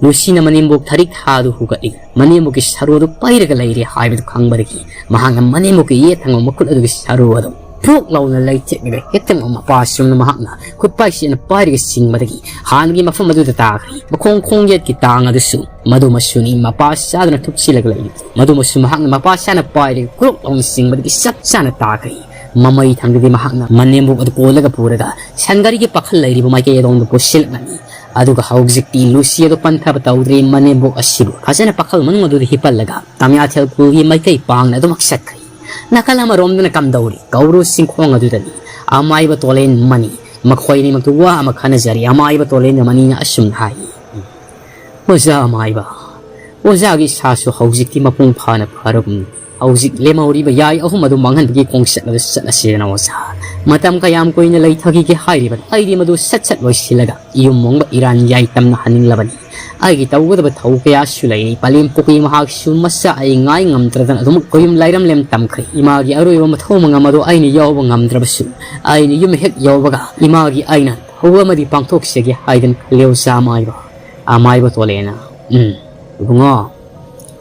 ꯂꯨꯁꯤꯅ ꯃꯅꯦꯝꯕꯣꯛ ꯊꯔꯤꯛ ꯊꯥꯗꯨ ꯍꯨꯒꯠꯂꯤ꯫ ꯃꯅꯦꯝꯕꯣꯛꯀꯤ ꯁꯔꯨ ꯑꯗꯨ ꯄꯩꯔꯒ ꯂꯩꯔꯦ ꯍꯥꯏꯕꯗꯨ ꯈꯪꯕꯗꯒꯤ ꯃꯍꯥꯛꯅ ꯃꯅꯦꯝꯕꯣꯛꯀꯤ ꯌꯦꯠ ꯊꯪꯕ ꯃꯈꯨꯠ ꯑꯗꯨꯒꯤ ꯁꯔꯨ ꯑꯗꯨ ꯊ꯭ꯔꯣꯛ ꯂꯥꯎꯅ ꯂꯩꯊꯦꯛꯂꯒ ꯍꯦꯛꯇꯃꯛ ꯃꯄꯥ ꯆꯨꯝꯅ ꯃꯍꯥꯛꯅ ꯈꯨꯠꯄꯥꯏꯁꯤꯅ ꯄꯥꯏꯔꯒ ꯆꯤꯡꯕꯗꯒꯤ ꯍꯥꯟꯅꯒꯤ ꯃꯐꯝ ꯑꯗꯨꯗ ꯇꯥꯈ꯭ꯔꯦ꯫ ꯃꯈꯣꯡ ꯈꯣꯡ ꯌꯦꯠꯀꯤ ꯇꯥꯡ ꯑꯗꯨꯁꯨ ꯃꯗꯨꯃꯁꯨꯅꯤ ꯃꯄꯥ ꯆꯥꯗꯅ ꯊꯨꯞꯆꯤꯜꯂꯒ ꯂꯩꯔꯤ꯫ ꯃꯗꯨꯃꯁꯨ ꯃꯍꯥꯛꯅ ꯃꯄꯥ ꯆꯥꯅ ꯄꯥꯏꯔꯒ ꯀ꯭ꯔꯣꯛ ꯂꯥꯎꯅ ꯆꯤꯡꯕꯗꯒꯤ ꯆꯞ ꯆꯥꯅ ꯇꯥꯈ꯭ꯔꯦ꯫ ꯃꯃꯩ ꯊꯪꯗꯗꯤ ꯃꯍꯥꯛꯅ ꯃꯅꯦꯝꯕꯣꯛ ꯑꯗꯨ ꯀꯣꯜꯂꯒ ꯄꯨꯔꯒ ꯁꯟꯒꯥꯔꯤꯒꯤ ꯄꯥꯈꯜ ꯂꯩꯔꯤꯕ ꯃꯥꯏꯀꯩ ꯑꯗꯣꯝꯗ ꯄꯨꯁꯤꯜꯂꯛꯂꯝꯃꯤ꯫ ꯑꯗꯨꯒ ꯍꯧꯖꯤꯛꯇꯤ ꯂꯨꯁꯤ ꯑꯗꯨ ꯄꯟꯊꯕ ꯇꯧꯗ꯭ꯔꯦ꯫ ꯃꯅꯦꯝꯕꯣꯛ ꯑꯁꯤꯕꯨ ꯐꯖꯅ ꯄꯥꯈꯜ ꯃꯅꯨꯡ ꯑꯗꯨꯗ ꯍꯤꯞꯍꯜꯂꯒ ꯇꯝꯌꯥꯊꯦꯜ ꯈꯨꯜꯒꯤ ꯃꯥꯏꯀꯩ ꯄꯥꯡꯅ ꯑꯗꯨꯃꯛ ꯆꯠꯈ꯭ꯔꯦ꯫ ꯅꯥꯀꯜ ꯑꯃꯔꯣꯝꯗꯅ ꯀꯝꯗꯧꯔꯤ? ꯀꯧꯕ꯭ꯔꯨ ꯆꯤꯡꯈꯣꯡ ꯑꯗꯨꯗꯅꯤ ꯑꯃꯥꯏꯕ ꯇꯣꯂꯦꯟ ꯃꯅꯤ꯫ ꯃꯈꯣꯏ ꯑꯅꯤꯃꯛꯇꯨ ꯋꯥ ꯑꯃ ꯈꯟꯅꯖꯔꯤ꯫ ꯑꯃꯥꯏꯕ ꯇꯣꯂꯦꯟꯒ ꯃꯅꯤꯅ ꯑꯁꯨꯝꯅ ꯍꯥꯏ, "ꯑꯣꯖꯥ ꯑꯃꯥꯏꯕ, ꯑꯣꯖꯥꯒꯤ ꯏꯁꯥꯁꯨ ꯍꯧꯖꯤꯛꯇꯤ ꯃꯄꯨꯡ ꯐꯥꯅ ꯐꯔꯒꯨꯝ꯫ ꯍꯧꯖꯤꯛ ꯂꯦꯝꯍꯧꯔꯤꯕ ꯌꯥꯏ ꯑꯍꯨꯝ ꯑꯗꯨ ꯃꯥꯡꯍꯟꯕꯒꯤ ꯈꯣꯡꯆꯠ ꯑꯗꯨ ꯆꯠꯂꯁꯤꯗꯅ ꯑꯣꯖꯥ꯫ ꯃꯇꯝ ꯀꯌꯥꯝ ꯀꯨꯏꯅ ꯂꯩꯊꯈꯤꯒꯦ ꯍꯥꯏꯔꯤꯕꯅꯣ? ꯑꯩꯗꯤ ꯃꯗꯨ ꯁꯠ ꯁꯠ ꯂꯣꯏꯁꯤꯜꯂꯒ ꯌꯨꯝ ꯃꯣꯡꯕ ꯏꯔꯥꯟ ꯌꯥꯏ ꯇꯝꯅ ꯍꯟꯅꯤꯡꯂꯕꯅꯤ꯫ ꯑꯩꯒꯤ ꯇꯧꯒꯗꯕ ꯊꯧ ꯀꯌꯥꯁꯨ ꯂꯩꯔꯤ꯫ ꯄꯂꯦꯝ ꯄꯣꯛꯄꯤ ꯃꯍꯥꯛꯁꯨ ꯃꯆꯥ ꯑꯩ ꯉꯥꯏ ꯉꯝꯗ꯭ꯔꯗꯅ ꯑꯗꯨꯃꯛ ꯀꯣꯌꯨꯝ ꯂꯥꯏꯔꯝꯂꯦꯝ ꯇꯝꯈ꯭ꯔꯦ꯫ ꯏꯃꯥꯒꯤ ꯑꯔꯣꯏꯕ ꯃꯊꯧ ꯃꯉꯝ ꯑꯗꯨ ꯑꯩꯅ ꯌꯥꯎꯕ ꯉꯝꯗ꯭ꯔꯕꯁꯨ, ꯑꯩꯅ ꯌꯨꯝ ꯍꯦꯛ ꯌꯧꯕꯒ ꯏꯃꯥꯒꯤ ꯑꯩꯅ ꯊꯧ ꯑꯃꯗꯤ ꯄꯥꯡꯊꯣꯛꯆꯒꯦ ꯍꯥꯏꯗꯅ ꯈꯜꯂꯦ ꯑꯣꯖꯥ ꯑꯃꯥꯏꯕ꯫" ꯑꯃꯥꯏꯕ ꯇꯣꯂꯦꯅ, "ꯎꯝ, ꯏꯕꯨꯡꯉꯣ,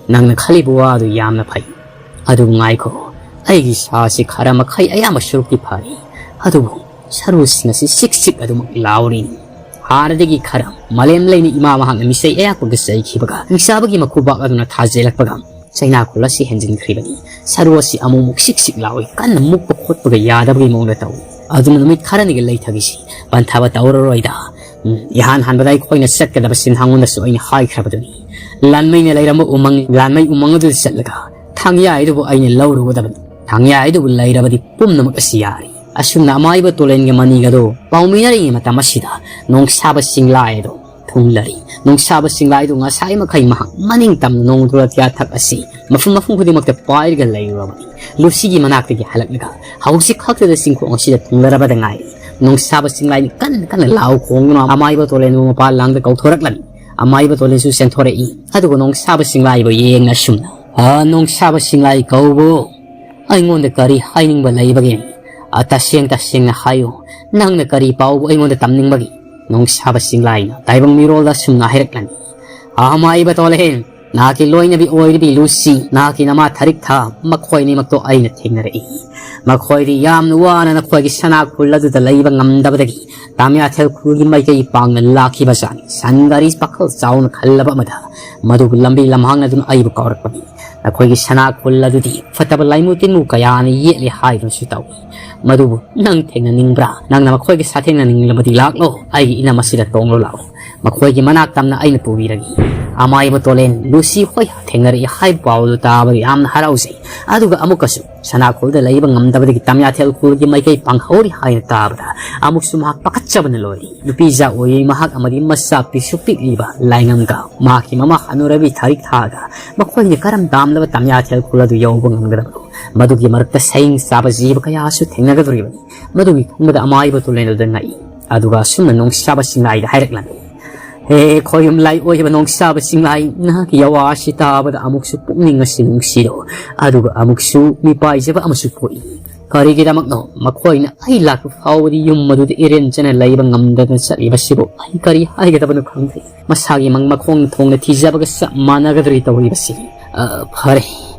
ꯅꯪꯅ ꯈꯜꯂꯤꯕ ꯋꯥ ꯑꯗꯨ ꯌꯥꯝꯅ ꯐꯩ꯫ ꯑꯗꯨꯕꯨ ꯉꯥꯏꯈꯣ, ꯑꯩꯒꯤ ꯁꯥꯁꯤ ꯈꯔ ꯃꯈꯩ ꯑꯌꯥꯝꯕ ꯁꯔꯨꯛꯇꯤ ꯐꯔꯦ꯫ ꯑꯗꯨꯕꯨ ꯁꯔꯨꯁꯤꯡ ꯑꯁꯤ ꯆꯤꯛ ꯆꯤꯛ ꯑꯗꯨꯃꯛ ꯂꯥꯎꯔꯤ꯫ ꯍꯥꯟꯅꯗꯒꯤ ꯈꯔ ꯃꯥꯂꯦꯝ ꯂꯩꯅ ꯏꯃꯥ ꯃꯍꯥꯛꯅ ꯃꯤꯆꯩ ꯑꯌꯥꯛꯄꯒ ꯆꯩꯈꯤꯕꯒ ꯅꯤꯡꯆꯥꯕꯒꯤ ꯃꯈꯨꯕꯥꯛ ꯑꯗꯨꯅ ꯊꯥꯖꯤꯜꯂꯛꯄꯒ ꯆꯩꯅꯥ ꯈꯨꯜ ꯑꯁꯤ ꯍꯦꯟꯖꯤꯟꯈ꯭ꯔꯤꯕꯅꯤ꯫ ꯁꯔꯨ ꯑꯁꯤ ꯑꯃꯨꯛꯃꯨꯛ ꯆꯤꯛ ꯆꯤꯛ ꯂꯥꯎꯏ꯫ ꯀꯟꯅ ꯃꯨꯛꯄ ꯈꯣꯠꯄꯒ ꯌꯥꯗꯕꯒꯤ ꯃꯑꯣꯡꯗ ꯇꯧꯏ꯫ ꯑꯗꯨꯅ ꯅꯨꯃꯤꯠ ꯈꯔꯅꯤꯒꯤ ꯂꯩꯊꯒꯤꯁꯤ ꯄꯟꯊꯕ ꯇꯧꯔꯔꯣꯏꯗ꯫ ꯎꯝ, ꯏꯍꯥꯟ ꯍꯥꯟꯕꯗ ꯑꯩꯈꯣꯏꯅ ꯆꯠꯀꯗꯕ ꯁꯤꯟꯍꯥꯡꯂꯣꯟꯗꯁꯨ ꯑꯩꯅ ꯍꯥꯏꯈ꯭ꯔꯕꯗꯨꯅꯤ꯫ ꯂꯥꯟꯃꯩꯅ ꯂꯩꯔꯝꯕ ꯎꯃꯪ, ꯂꯥꯟꯃꯩ ꯎꯃꯪ ꯑꯗꯨꯗ ꯆꯠꯂꯒ ꯊꯥꯡꯌꯥꯏꯗꯨꯕꯨ ꯑꯩꯅ ꯂꯧꯔꯨꯒꯗꯕꯅꯤ꯫ ꯊꯥꯡꯌꯥꯏꯗꯨꯕꯨ ꯂꯩꯔꯕꯗꯤ ꯄꯨꯝꯅꯃꯛ ꯑꯁꯤ ꯌꯥꯔꯤ꯫ ꯑꯁꯨꯝꯅ ꯑꯃꯥꯏꯕ ꯇꯣꯂꯦꯟꯒ ꯃꯅꯤꯒꯗꯣ ꯄꯥꯎꯃꯤꯅꯔꯤꯉꯩ ꯃꯇꯝ ꯑꯁꯤꯗ ꯅꯣꯡꯁꯥꯕ ꯆꯤꯡꯂꯥꯏ ꯑꯗꯣ ꯊꯨꯡꯂꯔꯤ꯫ ꯅꯣꯡꯁꯥꯕ ꯆꯤꯡꯂꯥꯏꯗꯨ ꯉꯁꯥꯏ ꯃꯈꯩ ꯃꯍꯥꯛ ꯃꯅꯤꯡ ꯇꯝꯅ ꯅꯣꯡ ꯗꯨꯔꯥꯇꯤꯌꯥ ꯊꯛ ꯑꯁꯤ ꯃꯐꯝ ꯃꯐꯝ ꯈꯨꯗꯤꯡꯃꯛꯇ ꯄꯥꯏꯔꯒ ꯂꯩꯔꯨꯔꯕꯅꯤ꯫ ꯂꯨꯁꯤꯒꯤ ꯃꯅꯥꯛꯇꯒꯤ ꯍꯜꯂꯛꯂꯒ ꯍꯧꯖꯤꯛ ꯈꯛꯇꯗ ꯆꯤꯡꯈꯣꯡ ꯑꯁꯤꯗ ꯊꯨꯡꯂꯔꯕꯗ ꯉꯥꯏꯔꯤ꯫ ꯅꯣꯡꯁꯥꯕ ꯆꯤꯡꯂꯥꯏꯅ ꯀꯟꯅ ꯀꯟꯅ ꯂꯥꯎ ꯈꯣꯡꯗꯨꯅ ꯑꯃꯥꯏꯕ ꯇꯣꯂꯦꯟꯕꯨ ꯃꯄꯥꯟ ꯂꯥꯡꯗ ꯀꯧꯊꯣꯔꯛꯂꯝꯃꯤ꯫ ꯑꯃꯥꯏꯕ ꯇꯣꯂꯦꯟꯁꯨ ꯆꯦꯟꯊꯣꯔꯛꯏ꯫ ꯑꯗꯨꯒ ꯅꯣꯡꯁꯥꯕ ꯆꯤꯡꯂꯥꯏꯕꯨ ꯌꯦꯡꯅ ꯑꯁꯨꯝꯅ, "ꯑ, ꯅꯣꯡꯁꯥꯕ ꯆꯤꯡꯂꯥꯏ ꯀꯧꯕꯨ ꯑꯩꯉꯣꯟꯗ ꯀꯔꯤ ꯍꯥꯏꯅꯤꯡꯕ ꯂꯩꯕꯒꯦ? ꯑ, ꯇꯁꯦꯡ ꯇꯁꯦꯡꯅ ꯍꯥꯏꯌꯨ꯫ ꯅꯪꯅ ꯀꯔꯤ ꯄꯥꯎꯕꯨ ꯑꯩꯉꯣꯟꯗ ꯇꯝꯅꯤꯡꯕꯒꯦ?" ꯅꯣꯡꯁꯥꯕ ꯆꯤꯡꯂꯥꯏꯅ ꯇꯥꯏꯕꯪ ꯃꯤꯔꯣꯜꯗ ꯑꯁꯨꯝꯅ ꯍꯥꯏꯔꯛꯂꯝꯃꯤ꯫ "ꯑꯃꯥꯏꯕ ꯇꯣꯂꯦꯟ, ꯅꯍꯥꯛꯀꯤ ꯂꯣꯏꯅꯕꯤ ꯑꯣꯏꯔꯤꯕꯤ ꯂꯨꯁꯤ, ꯅꯍꯥꯛꯀꯤ ꯅꯃꯥ ꯊꯥꯔꯤꯛꯊꯥ, ꯃꯈꯣꯏ ꯑꯅꯤꯃꯛꯇꯣ ꯑꯩꯅ ꯊꯦꯡꯅꯔꯛꯏ꯫ ꯃꯈꯣꯏꯗꯤ ꯌꯥꯝꯅ ꯋꯥꯅ ꯅꯈꯣꯏꯒꯤ ꯁꯅꯥ ꯈꯨꯜ ꯑꯗꯨꯗ ꯂꯩꯕ ꯉꯝꯗꯕꯗꯒꯤ ꯇꯥꯃꯤꯌꯥꯊꯦꯜ ꯈꯨꯜꯒꯤ ꯃꯥꯏꯀꯩ ꯄꯥꯡꯅ ꯂꯥꯛꯈꯤꯕꯖꯥꯠꯅꯤ꯫ ꯁꯟ ꯒꯥꯔꯤ ꯄꯥꯈꯜ ꯆꯥꯎꯅ ꯈꯜꯂꯕ ꯑꯃꯗ ꯃꯗꯨꯕꯨ ꯂꯝꯕꯤ ꯂꯝꯍꯥꯡꯅꯗꯨꯅ ꯑꯩꯕꯨ ꯀꯧꯔꯛꯄꯅꯤ꯫ ꯅꯈꯣꯏꯒꯤ ꯁꯅꯥ ꯈꯨꯜ ꯑꯗꯨꯗꯤ ꯐꯠꯇꯕ ꯂꯥꯏꯃꯨ ꯇꯤꯟꯃꯨ ꯀꯌꯥꯅ ꯌꯦꯠꯂꯤ ꯍꯥꯏꯗꯨꯅꯁꯨ ꯇꯧꯏ꯫ ꯃꯗꯨꯕꯨ ꯅꯪ ꯊꯦꯡꯅꯅꯤꯡꯕ꯭ꯔꯥ? ꯅꯪꯅ ꯃꯈꯣꯏꯒ ꯁꯥꯊꯦꯡꯅꯅꯤꯡꯂꯕꯗꯤ ꯂꯥꯛꯂꯣ, ꯑꯩꯒꯤ ꯏꯅꯝ ꯑꯁꯤꯗ ꯇꯣꯡꯂꯨ ꯂꯥꯛꯑꯣ꯫ ꯃꯈꯣꯏꯒꯤ ꯃꯅꯥꯛ ꯇꯝꯅ ꯑꯩꯅ ꯄꯨꯕꯤꯔꯒꯦ꯫ ꯑꯃꯥꯏꯕ ꯇꯣꯂꯦꯟ ꯂꯨꯁꯤ ꯍꯣꯏ ꯊꯦꯡꯅꯔꯛꯏ ꯍꯥꯏꯕ ꯄꯥꯎ ꯑꯗꯨ ꯇꯥꯕꯗ ꯌꯥꯝꯅ ꯍꯔꯥꯎꯖꯩ꯫ ꯑꯗꯨꯒ ꯑꯃꯨꯛꯀꯁꯨ ꯁꯅꯥ ꯈꯨꯜꯗ ꯂꯩꯕ ꯉꯝꯗꯕꯗꯒꯤ ꯇꯥꯃꯤꯌꯥꯊꯦꯜ ꯈꯨꯜꯒꯤ ꯃꯥꯏꯀꯩ ꯄꯥꯡꯍꯧꯔꯤ ꯍꯥꯏꯅ ꯇꯥꯕꯗ ꯑꯃꯨꯛꯁꯨ ꯃꯍꯥꯛ ꯄꯥꯈꯠꯆꯕꯅ ꯂꯣꯏꯔꯤ꯫ ꯅꯨꯄꯤꯖꯥ ꯑꯣꯏꯔꯤ ꯃꯍꯥꯛ ꯑꯃꯗꯤ ꯃꯆꯥ ꯄꯤꯛꯁꯨ ꯄꯤꯛꯂꯤꯕ ꯂꯥꯏꯉꯝꯒ ꯃꯍꯥꯛꯀꯤ ꯃꯃꯥ ꯍꯅꯨꯔꯕꯤ ꯊꯥꯔꯤꯛ ꯊꯥꯒ ꯃꯈꯣꯏꯅ ꯀꯔꯝ ꯇꯥꯝꯂꯕ ꯇꯥꯃꯤꯌꯥꯊꯦꯜ ꯈꯨꯜ ꯑꯗꯨ ꯌꯧꯕ ꯉꯝꯒꯗꯕꯅꯣ? ꯃꯗꯨꯒꯤ ꯃꯔꯛꯇ ꯁꯌꯤꯡ ꯆꯥꯕ ꯖꯤꯕ ꯀꯌꯥꯁꯨ ꯊꯦꯡꯅꯒꯗꯧꯔꯤꯕꯅꯤ꯫ ꯃꯗꯨꯒꯤ ꯈꯟꯕꯗ ꯑꯃꯥꯏꯕ ꯇꯣꯂꯦꯟ ꯑꯗꯨꯗ ꯉꯛꯏ꯫ ꯑꯗꯨꯒ ꯑꯁꯨꯝꯅ ꯅꯣꯡꯁꯥꯕ ꯆꯤꯡꯂꯥꯏꯗ ꯍꯥꯏꯔꯛꯂꯝꯃꯤ, "ꯍꯦ ꯈꯣꯏꯌꯨꯝ ꯂꯥꯏ ꯑꯣꯏꯕ ꯅꯣꯡꯁꯥꯕ ꯆꯤꯡꯂꯥꯏ, ꯅꯍꯥꯛꯀꯤ ꯌꯥꯋꯥ ꯑꯁꯤ ꯇꯥꯕꯗ ꯑꯃꯨꯛꯁꯨ ꯄꯨꯛꯅꯤꯡ ꯑꯁꯤ ꯅꯨꯡꯁꯤꯔꯣ, ꯑꯗꯨꯒ ꯑꯃꯨꯛꯁꯨ ꯃꯤꯄꯥꯏꯖꯕ ꯑꯃꯁꯨ ꯄꯣꯛꯏ꯫ ꯀꯔꯤꯒꯤꯗꯃꯛꯅꯣ ꯃꯈꯣꯏꯅ ꯑꯩ ꯂꯥꯛꯄ ꯐꯥꯎꯕꯗꯤ ꯌꯨꯝ ꯑꯗꯨꯗ ꯏꯔꯦꯟꯖꯅ ꯂꯩꯕ ꯉꯝꯗꯅ ꯆꯠꯂꯤꯕꯁꯤꯕꯨ ꯑꯩ ꯀꯔꯤ ꯍꯥꯏꯒꯗꯕꯅꯣ ꯈꯪꯗꯦ꯫ ꯃꯁꯥꯒꯤ ꯃꯪ ꯃꯈꯣꯡ ꯊꯣꯡꯅ ꯊꯤꯖꯕꯒ ꯆꯞ ꯃꯥꯟꯅꯒꯗ꯭ꯔꯤ ꯇꯧꯔꯤꯕꯁꯤ꯫ ꯑ, ꯐꯔꯦ,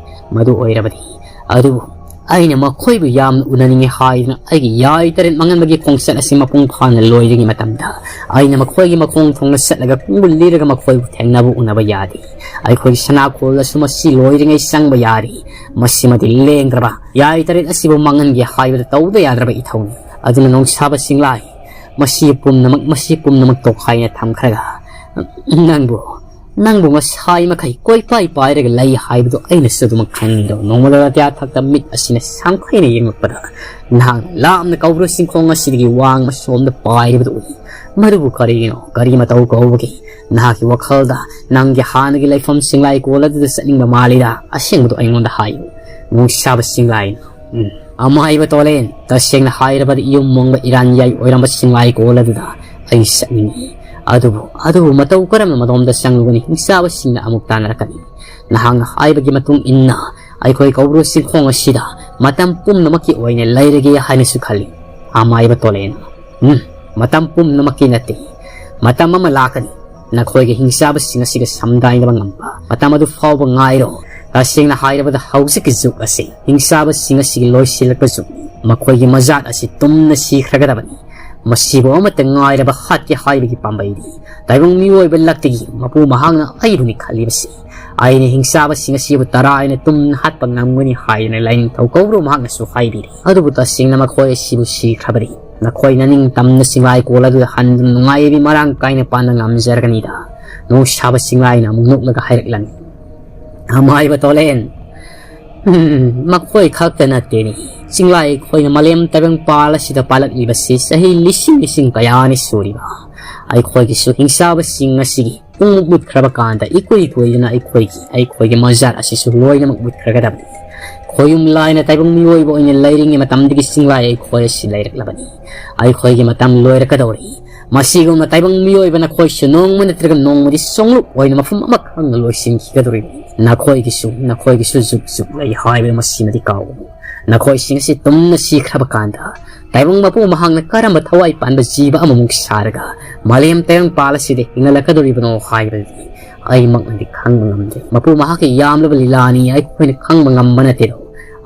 ꯃꯗꯨ ꯑꯣꯏꯔꯕꯗꯤ꯫ ꯑꯗꯨꯕꯨ ꯑꯩꯅ ꯃꯈꯣꯏꯕꯨ ꯌꯥꯝꯅ ꯎꯅꯅꯤꯡꯉꯤ ꯍꯥꯏꯗꯨꯅ ꯑꯩꯒꯤ ꯌꯥꯏ ꯇꯔꯦꯠ ꯃꯥꯡꯍꯟꯕꯒꯤ ꯈꯣꯡꯆꯠ ꯑꯁꯤ ꯃꯄꯨꯡ ꯐꯥꯅ ꯂꯣꯏꯔꯤꯉꯩ ꯃꯇꯝꯗ ꯑꯩꯅ ꯃꯈꯣꯏꯒꯤ ꯃꯈꯣꯡ ꯊꯣꯡꯅ ꯆꯠꯂꯒ ꯈꯣꯡꯒꯨꯜ ꯂꯤꯔꯒ ꯃꯈꯣꯏꯕꯨ ꯊꯦꯡꯅꯕ ꯎꯅꯕ ꯌꯥꯗꯦ꯫ ꯑꯩꯈꯣꯏꯒꯤ ꯁꯅꯥꯈꯣꯜꯗꯁꯨ ꯃꯁꯤ ꯂꯣꯏꯔꯤꯉꯩ ꯆꯪꯕ ꯌꯥꯔꯤ꯫ ꯃꯁꯤꯃꯗꯤ ꯂꯦꯡꯗ꯭ꯔꯕ ꯌꯥꯏ ꯇꯔꯦꯠ ꯑꯁꯤꯕꯨ ꯃꯥꯡꯍꯟꯒꯦ ꯍꯥꯏꯕꯗ ꯇꯧꯗ ꯌꯥꯗ꯭ꯔꯕ ꯏꯊꯧꯅꯤ꯫ ꯑꯗꯨꯅ ꯅꯣꯡꯁꯥꯕ ꯆꯤꯡꯂꯥꯏ, ꯃꯁꯤ ꯄꯨꯝꯅꯃꯛ, ꯃꯁꯤ ꯄꯨꯝꯅꯃꯛ ꯇꯣꯈꯥꯏꯅ ꯊꯝꯈ꯭ꯔꯒ ꯅꯪꯕꯨ, ꯅꯪꯕꯨ ꯉꯁꯥꯏ ꯃꯈꯩ ꯀꯣꯏꯄꯥꯏ ꯄꯥꯏꯔꯒ ꯂꯩ ꯍꯥꯏꯕꯗꯨ ꯑꯩꯅꯁꯨ ꯑꯗꯨꯃꯛ ꯈꯪꯉꯤꯗꯣ꯫ ꯅꯣꯡꯃꯗ ꯑꯇꯤꯌꯥ ꯊꯛꯇ ꯃꯤꯠ ꯑꯁꯤꯅ ꯁꯪꯈꯩꯅ ꯌꯦꯡꯂꯛꯄꯗ ꯅꯍꯥꯛꯅ ꯂꯥꯞꯅ ꯀꯧꯕ꯭ꯔꯨ ꯆꯤꯡꯈꯣꯡ ꯑꯁꯤꯗꯒꯤ ꯋꯥꯡꯃ ꯁꯣꯝꯗ ꯄꯥꯏꯔꯤꯕꯗꯨ ꯎꯏ꯫ ꯃꯗꯨꯕꯨ ꯀꯔꯤꯒꯤꯅꯣ? ꯀꯔꯤ ꯃꯇꯧ ꯀꯧꯕꯒꯦ? ꯅꯍꯥꯛꯀꯤ ꯋꯥꯈꯜꯗ ꯅꯪꯒꯤ ꯍꯥꯟꯅꯒꯤ ꯂꯩꯐꯝ ꯆꯤꯡꯂꯥꯏꯀꯣꯜ ꯑꯗꯨꯗ ꯆꯠꯅꯤꯡꯕ ꯃꯥꯜꯂꯤꯗ꯫ ꯑꯁꯦꯡꯕꯗꯨ ꯑꯩꯉꯣꯟꯗ ꯍꯥꯏꯌꯨ, ꯅꯣꯡꯁꯥꯕ ꯆꯤꯡꯂꯥꯏꯅ꯫ ꯎꯝ, ꯑꯃꯥꯏꯕ ꯇꯣꯂꯦꯟ, ꯇꯁꯦꯡꯅ ꯍꯥꯏꯔꯕꯗ ꯏꯌꯨꯝ ꯃꯣꯡꯕ ꯏꯔꯥꯟꯌꯥꯏ ꯑꯣꯏꯔꯝꯕ ꯆꯤꯡꯂꯥꯏꯀꯣꯜ ꯑꯗꯨꯗ ꯑꯩ ꯆꯠꯅꯤꯡꯏ꯫ ꯑꯗꯨꯕꯨ, ꯑꯗꯨꯕꯨ ꯃꯇꯧ ꯀꯔꯝꯅ ꯃꯗꯣꯝꯗ ꯆꯪꯂꯨꯒꯅꯤ? ꯍꯤꯡꯆꯥꯕꯁꯤꯡꯅ ꯑꯃꯨꯛ ꯇꯥꯟꯅꯔꯛꯀꯅꯤ꯫ ꯅꯍꯥꯛꯅ ꯍꯥꯏꯕꯒꯤ ꯃꯇꯨꯡ ꯏꯟꯅ ꯑꯩꯈꯣꯏ ꯀꯧꯕ꯭ꯔꯨ ꯆꯤꯡꯈꯣꯡ ꯑꯁꯤꯗ ꯃꯇꯝ ꯄꯨꯝꯅꯃꯛꯀꯤ ꯑꯣꯏꯅ ꯂꯩꯔꯒꯦ ꯍꯥꯏꯅꯁꯨ ꯈꯜꯂꯤ꯫ ꯑꯃꯥꯏꯕ ꯇꯣꯂꯦꯟ, ꯎꯝ, ꯃꯇꯝ ꯄꯨꯝꯅꯃꯛꯀꯤ ꯅꯠꯇꯦ꯫ ꯃꯇꯝ ꯑꯃ ꯂꯥꯛꯀꯅꯤ꯫ ꯅꯈꯣꯏꯒꯤ ꯍꯤꯡꯆꯥꯕꯁꯤꯡ ꯑꯁꯤꯒ ꯁꯝꯗꯥꯏꯅꯕ ꯉꯝꯕ ꯃꯇꯝ ꯑꯗꯨ ꯐꯥꯎꯕ ꯉꯥꯏꯔꯣ꯫ ꯇꯁꯦꯡꯅ ꯍꯥꯏꯔꯕꯗ ꯍꯧꯖꯤꯛꯀꯤ ꯖꯨꯒ ꯑꯁꯤ ꯍꯤꯡꯆꯥꯕꯁꯤꯡ ꯑꯁꯤꯒꯤ ꯂꯣꯏꯁꯤꯜꯂꯛꯄ ꯖꯨꯒꯅꯤ꯫ ꯃꯈꯣꯏꯒꯤ ꯃꯖꯥꯠ ꯑꯁꯤ ꯇꯨꯝꯅ ꯁꯤꯈ꯭ꯔꯒꯗꯕꯅꯤ꯫ ꯃꯁꯤꯕꯨ ꯑꯃꯠꯇ ꯉꯥꯏꯔꯕ ꯍꯥꯠꯀꯦ ꯍꯥꯏꯕꯒꯤ ꯄꯥꯝꯕꯩꯗꯤ ꯇꯥꯏꯕꯪ ꯃꯤꯑꯣꯏꯕ ꯂꯛꯇꯒꯤ ꯃꯄꯨ ꯃꯍꯥꯛꯅ ꯑꯩꯕꯨꯅꯤ ꯈꯜꯂꯤꯕꯁꯤ꯫ ꯑꯩꯅ ꯍꯤꯡꯆꯥꯕꯁꯤꯡ ꯑꯁꯤꯕꯨ ꯇꯔꯥ ꯑꯩꯅ ꯇꯨꯝꯅ ꯍꯥꯠꯄ ꯉꯝꯒꯅꯤ ꯍꯥꯏꯗꯅ ꯂꯥꯏꯅꯤꯡꯊꯧ ꯀꯧꯕ꯭ꯔꯨ ꯃꯍꯥꯛꯅꯁꯨ ꯍꯥꯏꯕꯤꯔꯤ꯫ ꯑꯗꯨꯕꯨ ꯇꯁꯦꯡꯅ ꯃꯈꯣꯏ ꯑꯁꯤꯕꯨ ꯁꯤꯈ꯭ꯔꯕꯗꯤ ꯅꯈꯣꯏ ꯅꯅꯤꯡ ꯇꯝꯅ ꯆꯤꯡꯂꯥꯏ ꯀꯣꯜ ꯑꯗꯨꯗ ꯍꯟꯗꯨꯅ ꯅꯨꯡꯉꯥꯏꯕꯤ ꯃꯔꯥꯡ ꯀꯥꯏꯅ ꯄꯥꯟꯕ ꯉꯝꯖꯔꯒꯅꯤꯗ꯫ ꯅꯣꯡꯁꯥꯕ ꯆꯤꯡꯂꯥꯏꯅ ꯑꯃꯨꯛ ꯅꯣꯛꯂꯒ ꯍꯥꯏꯔꯛꯂꯝꯃꯤ, ꯑꯃꯥꯏꯕ ꯇꯣꯂꯦꯟ, ꯎꯝ, ꯃꯈꯣꯏ ꯈꯛꯇ ꯅꯠꯇꯦꯅꯦ꯫ ꯆꯤꯡꯂꯥꯏ ꯑꯩꯈꯣꯏꯅ ꯃꯥꯂꯦꯝ ꯇꯥꯏꯕꯪꯄꯥꯜ ꯑꯁꯤꯗ ꯄꯥꯜꯂꯛꯂꯤꯕꯁꯤ ꯆꯍꯤ ꯂꯤꯁꯤꯡ ꯂꯤꯁꯤꯡ ꯀꯌꯥꯅꯤ ꯁꯨꯔꯤꯕ꯫ ꯑꯩꯈꯣꯏꯒꯤꯁꯨ ꯍꯤꯡꯆꯥꯕꯁꯤꯡ ꯑꯁꯤꯒꯤ ꯄꯨꯡꯃꯨꯠ ꯃꯨꯠꯈ꯭ꯔꯕ ꯀꯥꯟꯗ ꯏꯀꯨꯏ ꯀꯨꯏꯗꯅ ꯑꯩꯈꯣꯏꯒꯤ, ꯑꯩꯈꯣꯏꯒꯤ ꯃꯖꯥꯠ ꯑꯁꯤꯁꯨ ꯂꯣꯏꯅꯃꯛ ꯃꯨꯠꯈ꯭ꯔꯒꯗꯕꯅꯤ꯫ ꯈꯣꯌꯨꯝ ꯂꯥꯏꯅ ꯇꯥꯏꯕꯪ ꯃꯤꯑꯣꯏꯕ ꯑꯣꯏꯅ ꯂꯩꯔꯤꯉꯩ ꯃꯇꯝꯗꯒꯤ ꯆꯤꯡꯂꯥꯏ ꯑꯩꯈꯣꯏ ꯑꯁꯤ ꯂꯩꯔꯛꯂꯕꯅꯤ꯫ ꯑꯩꯈꯣꯏꯒꯤ ꯃꯇꯝ ꯂꯣꯏꯔꯛꯀꯗꯧꯔꯤ꯫ ꯃꯁꯤꯒꯨꯝꯅ ꯇꯥꯏꯕꯪ ꯃꯤꯑꯣꯏꯕ ꯅꯈꯣꯏꯁꯨ ꯅꯣꯡꯃ ꯅꯠꯇ꯭ꯔꯒ ꯅꯣꯡꯃꯗꯤ ꯁꯣꯡꯂꯨꯞ ꯑꯣꯏꯅ ꯃꯐꯝ ꯑꯃꯈꯪꯅ ꯂꯣꯏꯁꯤꯟꯈꯤꯒꯗꯧꯔꯤꯕꯅꯤ꯫ ꯅꯈꯣꯏꯒꯤꯁꯨ, ꯅꯈꯣꯏꯒꯤꯁꯨ ꯖꯨꯛ ꯖꯨꯛ ꯂꯩ ꯍꯥꯏꯕ ꯃꯁꯤꯃꯗꯤ ꯀꯥꯎꯒꯅꯨ꯫ ꯅꯈꯣꯏꯁꯤꯡ ꯑꯁꯤ ꯇꯨꯝꯅ ꯁꯤꯈ꯭ꯔꯕ ꯀꯥꯟꯗ ꯇꯥꯏꯕꯪ ꯃꯄꯨ ꯃꯍꯥꯛꯅ ꯀꯔꯝꯕ ꯊꯋꯥꯏ ꯄꯥꯟꯕ ꯖꯤꯕ ꯑꯃꯃꯨꯛ ꯁꯥꯔꯒ ꯃꯥꯂꯦꯝ ꯇꯥꯏꯕꯪꯄꯥꯜ ꯑꯁꯤꯗ ꯍꯤꯡꯍꯜꯂꯛꯀꯗꯧꯔꯤꯕꯅꯣ ꯍꯥꯏꯕꯗꯤ ꯑꯩꯃꯛꯅꯗꯤ ꯈꯪꯕ ꯉꯝꯗꯦ꯫ ꯃꯄꯨ ꯃꯍꯥꯛꯀꯤ ꯌꯥꯝꯂꯕ ꯂꯤꯂꯥꯅꯤ ꯑꯩꯈꯣꯏꯅ ꯈꯪꯕ ꯉꯝꯕ ꯅꯠꯇꯦꯗꯣ꯫